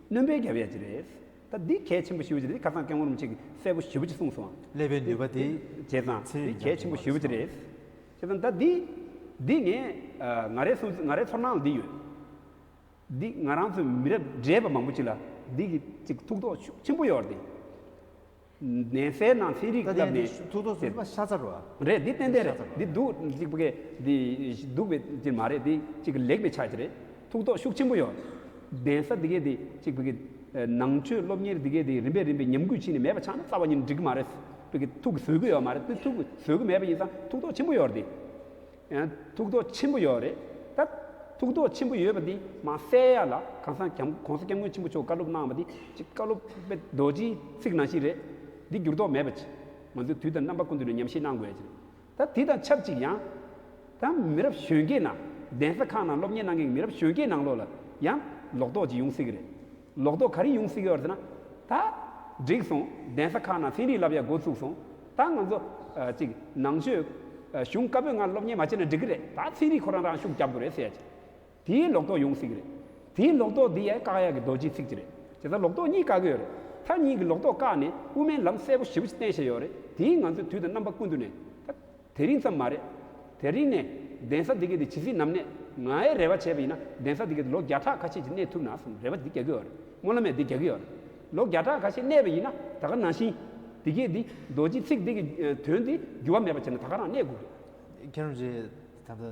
སྣོན་པ་རྒྱབ་ཡ་ཅིག་རེད། ད་འདི་གལ་ཆེན་པོ་ཞེ་པོ་ཅིག་རེད། ཁ་སང་སྐྱབས་མགོན་རིན་པོ་ཆེ་གིས་གསལ་པོ་ཞེ་པོ་ཅིག་གསུངས་སོང་། ཀླད་པའི་ནུས་པ་དེ་བྱས་ཙང་ཚན་རིག་འདི་གལ་ཆེན་པོ་ཞེ་པོ་ཅིག་རེད། བྱས་ཙང་ད་འདི་འདི་ངས་ང་རའི་སོ་ང་རའི་ཚོར་སྣང་ལ་འདི་ཡོད། འདི་ང་རང་ཚོའི་མི་རབས་བགྲེས་པ་མང་པོ་ཅིག་ལ་འདི་གི་ཅིག་ཐུགས་དོགས་ཤུགས་ཆེན་པོ་ཡོད་རེད། གདན་སའི་ནང་ཚན་རིག་ད་ལྟའི་བསླབ་ནས་ཐུགས་ཐུགས་ཐོག་ཚུད་པ་ཤ་ཚ་རུ་རེད། འདི་ཏན་ཏན་རེད། འདི་སྡུག་ཅིག་པ་གི་འདི་སྡུག་པའི་ཅིག་མ་རེད། འདི་ཅིག་ལེགས་པའི་ཆ་ཅིག་རེད། ཐུགས་ཐོག་ཤུགས་ཆེན་པོ་ཡོད། གདན་ས་འདི་གའི་འདི་ཅིག་པ་གི་ནང་ཆོས་སློབ་གཉེར་འདི་གའི་འདི་རིམ་པས་རིམ་པས་ཉམས་རྒུད་ཕྱིན་ནས་མེད་པ་ཆགས་ན་རྩ་བ་ཉིད་འགྲིག་གི་མ་རེད། པ་གི་ཐུགས་བཟོད་ཀྱི་ཡོད་མ་རེད། འདི་ཐུགས་བཟོད་ཀྱི་མེད་པ་ཡིན་ཙང་ཐུགས་ཐོག་ཆེན་པོ་ཡོད་རེད། ཡང་ཐུགས་དོགས་ཆེན་པོ་ཡོད་རེད། ད་ཐུགས་དོགས་ཆེན་པོ་ཡོད་པ་འདི་མ་བསལ་ཡ་ལ་གང་ཟག་གམ་གོང་ས་སྐྱབས་མགོན་ཆེན་པོ་མཆོག་བཀའ་སློབ་གནང་བ་འདི་ཅིག་བཀའ་སློབ་པའི་རྡོ་རྗེའི་ཚིག་ནང་བཞིན་རེད། འདི་འགྱུར་ལྡོག་མེད་པ་ཅིག་ང་ཚོས་དུས་དང་རྣམ་པ་ཀུན་ཏུ་ནས་ཉམས་ཞིབ་གནང་དགོས་ཡ་ཅིག་རེད། ད་དེ་དང་ཆབས་ཅིག་ཡང་ད་མི་རབས་གཞོན་སྐྱེས་ནང་གདན་ས་ཁག་ནང་སློབ་གཉེར་གནང་མཁན་གྱི་མི་རབས་གཞོན་སྐྱེས་ནང་ལོགས་ལ་ཡང་ལོག་རྟོག་ཅིག་ཡོང་སྲིད་ཀྱི་རེད། ལོག་རྟོག་ག་རེ་ཡོང་སྲིད་ཀྱི་ཡོད་རེད་ཟེར་ན། ད་འགྲིག་སོང་། གདན་ས་ཁག་ནང་ཚན་རིག་བསླབ་ཡ་འགོ་ཚུགས་སོང་། ད་ང་ཚོ་ཨ་ཅིག་ནང་ཆོས་ཨ་གཞུང་བཀའ་པོད་ལྔ་སློབ་གཉེར་མ་བྱས་ན་འགྲིག་གི་རེད། ད་ཚན་རིག་ཁོ་རང་རང་ཤུགས་རྒྱབ་དགོས་རེད་ཟེར་ཡ་ཅིག་དེའི་ལོག་རྟོག་ཡོང་སྲིད་ཀྱི་རེད། དེའི་ལོག་རྟོག་འདི་ཡང་བཀག་ཡ་གི་རྡོ་རྗེའི་ཚིག་ཅིག་རེད། བྱས་ཙང་ལོག་རྟོག་གཉིས་བཀག་གི་ཡོད་རེད། མཐའ་གཉིས་ཀྱི་ལོག་རྟོག་བཀག་ནས་དབུ་མའི་ལམ་གསལ་པོ་ཞེ་པོ་ཅིག་བསྟན་བཞག་ཡོད་རེད། དེའི་ང་ཚོས་དུས་དང་རྣམ་པ་ཀུན་ཏུ་ནས་ད། དེ་རིང་ཙམ་མ་རེད། དེ་རིང་ནས་གདན་ས་འདི་གའི་དེ་ཇི་སྲིད་ནམ་གནས་ང་ཡི་རེ་བ་བྱས་པ་ཡིན་ན་གདན་ས་འདི་གའི་དེ་ལོ་བརྒྱ་ཕྲག་ཁ་ཤས་ཅིག་གནས་ཐུབ་ན་བསམ་རེ་བ་འདི་རྒྱག་གི་ཡོད་རེད། སྨོན་ལམ་ཡང་འདི་རྒྱག་གི་ཡོད་རེད། ལོ་བརྒྱ་ཕྲག་ཁ་ཤས་གནས་པ་ཡིན་ན་ད་ག་ནང་བཞིན་འདི་གའི་འདི་རྡོ་རྗེ་ཚིག་འདི་གི་དོན་འདི་འགྱུར་བ་མེད་པ་བྱས་ན་ད་ག་རང་གནས་དགོས་རེད། མཁན་རིན་པོ་ཆེ། ད་ལྟ་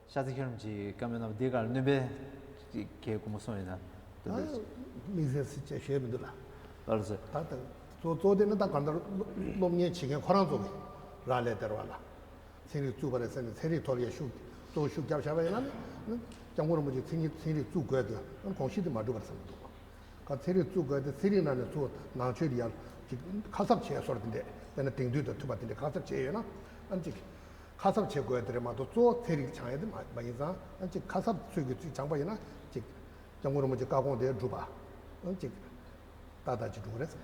ཤ་ཚ་མཁན་རིན་པོ་ཆེའི་བཀའ་མོལ་རྣམ་པ་འདི་གར་སྣོན་པ་གལ་དགོངས་པ་གསུངས་ཡོད་ན། དམིགས་བསལ་ཅིག་ཞུས་མི་འདུག་ལ། ལགས་སོ། ད་ལྟ་གཙོ་གཙོ་བོ་དེ་ནི་ད་གང་ལྟར་སློབ་གཉེར་བྱེད་མཁན་ཁོ་རང་ཚོ་གི་རག་ལས་སྟེར་བ་ལ། ཚན་རིག་བཙུགས་པ་རེད་ཟེར་ནས་ཚན་རིག་ཐོག་ལ་ཡ་ཤུགས་གཙོ་བོ་ཤུགས་རྒྱབ་བཞག་པ་ཡིན་ན་ནི་སྐྱབས་མགོན་རིན་པོ་ཆེ་ཚན་རིག་ཚན་རིག་བཙུགས་དགོས་དེ་དགོངས་གཞི་དེ་མ་འགྲུབ་པར་བསམ་གྱི་འདུག་ག་ཚན་རིག་བཙུགས་དགོས་དེ་ཚན་རིག་ནང་ནས་ཚུར་ནང་ཆོས་དེ་ཡར་ཅིག་ཁ་གསབ་བྱས་སོར་དེ་འདྲས་དཔེར་ན་དེང་དུས་དང་མཐུན་པ་དེ་འདྲས་ཁ་གསབ་བྱས་ཡོད་ན་ཨ་ཅིག་ཁ་གསབ་བྱེད་དགོས་དེ་རེད་མ་གཏོགས་གཙོ་བོ་ཚན་རིག་སྦྱང་ཡ་དེ་མ་མ་ཡིན་ཙང་ཨ་ཅིག་ཁ་གསབ་ཚུལ་གྱི་ཚིག་སྦྱངས་པ་ཡིན་ན་ཅིག་སྐྱབས་མགོན་རིན་པོ་ཆེ་བཀའ་དགོངས་དེ་འགྲུབ་པ་ཅིག་ཏག་ཏག་ཅིག་འགྲུབ་ཀྱི་རེད་བསམ་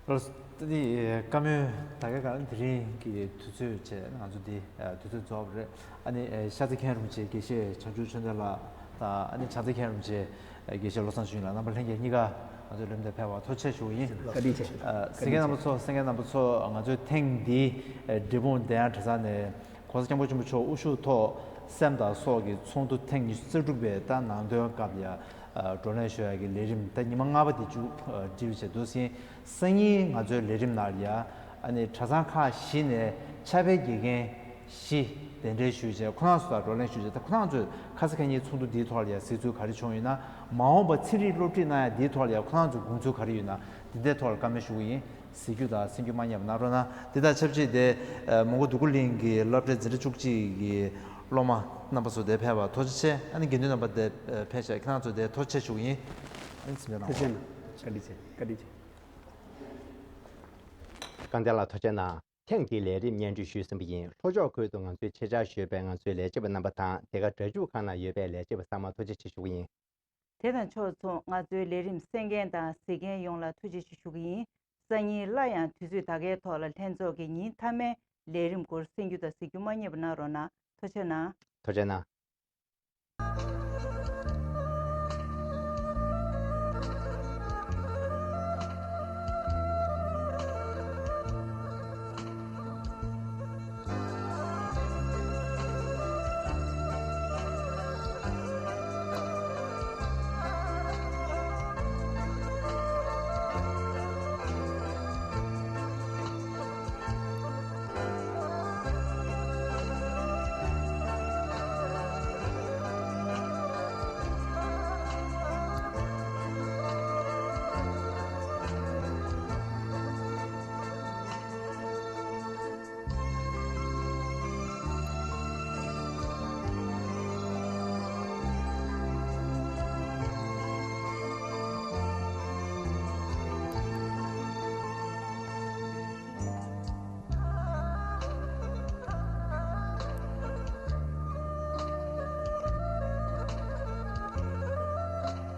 འདུག་ལགས་སོ། ད་ནི་བཀའ་མོལ་ད་གའི་སྒང་དེ་རིང་གི་དུས་ཚོད་བྱས་ང་ཚོ་འདི་དུས་ཚོད་རྫོགས་པ་རེད། ཨ་ནི་ཤ་ཚ་མཁན་རིན་པོ་ཆེ་དགེ་བཤེས་བྱང་ཆུབ་ཆོས་ལྡན་ལགས་དང་ཨ་ནི་བྱང་རྩེ་མཁན་རིན་པོ་ཆེ་དགེ་བཤེས་བློ་བཟང་ཆོས་དབྱིངས་ལགས་རྣམ་པ་ལྷན་རྒྱས་གཉིས་ཀ་ང་ཚོའི་ལམ་དུ་ཕེབས་པར་ཐུགས་རྗེ་ཆེ་ཞུ་གི་ཡིན། བཀའ་དྲིན་ཆེ། གསན་མཁན་རྣམ་པ་ཚོ་གསན་མཁན་རྣམ་པ་ཚོ་ང་ཚོའི་ཐེངས་འདིའི་འབྲས་སྤུངས་གདན་དྲི་བཟང་ནས། ༸གོང་ས་༸སྐྱབས་མགོན་ཆེན་པོ་མཆོག་དབུ་བཞུགས་ཐོག་སེམས་དང་སྲོག་གི་ཚོགས་འདུ་ཐེངས་ཉི་ཤུ་རྩ་དྲུག་པའི་ད་ནང་དོན་སྐབས་ལ་བགྲོ་གླེང་ཞུ་ཡག་གི་ལས་རིམ་ད་ཉི་མ་ལྔ་པ་དེ་མཇུག་སྒྲིལ་བྱས་འདུག་ཟིན། སང་ཉིན་ང་ཚོའི་ལས་རིམ་ནང་ལ་ཨ་ནི་གྲྭ་ཚང་ཁག་བཞི་ནས་ཕྱག་དཔེ་དགེ་རྒན་བཞི་གདན་འདྲེན་ཞུས་བྱས་ཁོ་རང་ཚོ་དང་བགྲོ་གླེང་ཞུས་བྱས། ད་ཁོ་རང་ཚོས་ཁ་ས་ཁ་ཉིན་ཚོགས་འདུ་འདིའི་ཐོག་ལ་ཡང་གཟིགས་ཚུལ་ག་རེ་བྱུང་ཡོད་ན། མ་འོངས་པ་ཚན་རིག་སློབ་ཁྲིད་གནང་ཡག་འདིའི་ཐོག་ལ་ཡང་ཁོ་རང་ཚོའི་དགོངས་ཚུལ་ག་རེ་ཡོད་ན་འདི་འདྲའི་ཐོག་ལ་བཀའ་མོལ་ཞུ་གི་ཡིན། གཟིགས་རྒྱུ་དང་གསན་རྒྱུ་མ་ཉམས་གནང་རོགས་གནང་། དེ་དང་ཆབས་ཅིག་དེ་མོན་གྷོ་འདུ་འགོད་གླིང་གི་སློབ་གྲྭའི་འཛིན་གྲྭ་བཅུ་གཅིག་གི་སློབ་མ་རྣམ་པ་ཚོ་དེ་ཕེབས་པར་ཐུགས་རྗེ་ཆེ། ཨ་ནི་དགེ་འདུན་རྣམ་པ་དེ་ཕེབས་ཤག་ཁྱེད་རང་ཚོ་དེ་ཐུགས་རྗེ་ཆེ་ཞུ་གི་ཡིན། ཨ་ནི་འཚམས་འདྲི་གནང་། ཐུགས་རྗེ་ཆེ་གནང་། བཀའ་དྲིན་ཆེ། བཀའ་དྲིན་ཆེ། བཀའ་བསྟན་ལ་ཐུགས་རྗེ་གནང་། ཐེངས་འདིའི་ལས་རིམ་སྙན་སྒྲོན་ཞུས་ཟིན་པ་ཡིན། ལྷོ་ཕྱོགས་ཁུལ་དུ་ང་ཚོའི་ཆེད་བཅར་ཞུས་པའི་ང་ཚོའི་ལས་བྱེད་པ་རྣམ་པ་དང་དེ་ག་སྒྲ་འཇུག་ཁང་ནང་ཡོད་པའི་ལས་བྱེད་པ་ཚང་མ་ཐུགས་རྗེ་ཆེ་ཞུ་གི་ཡིན། དེ་དང་ཕྱོགས་མཚུངས་ང་ཚོའི་ལས་རིམ་གསན་མཁན་དང་གཟིགས་མཁན་ཡོངས་ལ་ཐུགས་རྗེ་ཆེ་ཞུ་གི་ཡིན། སང་ཉིན་སླར་ཡང་དུས་ཚོད་ད་གའི་ཐོག་ལ་ལྷན་ཚོགས་ཀྱི་ཉིན་མཐའ་མའི་ལས་རིམ་སྐོར་གསན་རྒྱུ་དང་གཟིགས་རྒྱུ་མ་བསྙེལ་བ་གནང་རོགས་གནང་། ཐུགས་རྗེ་གནང་། ཐུགས་རྗེ་གནང་།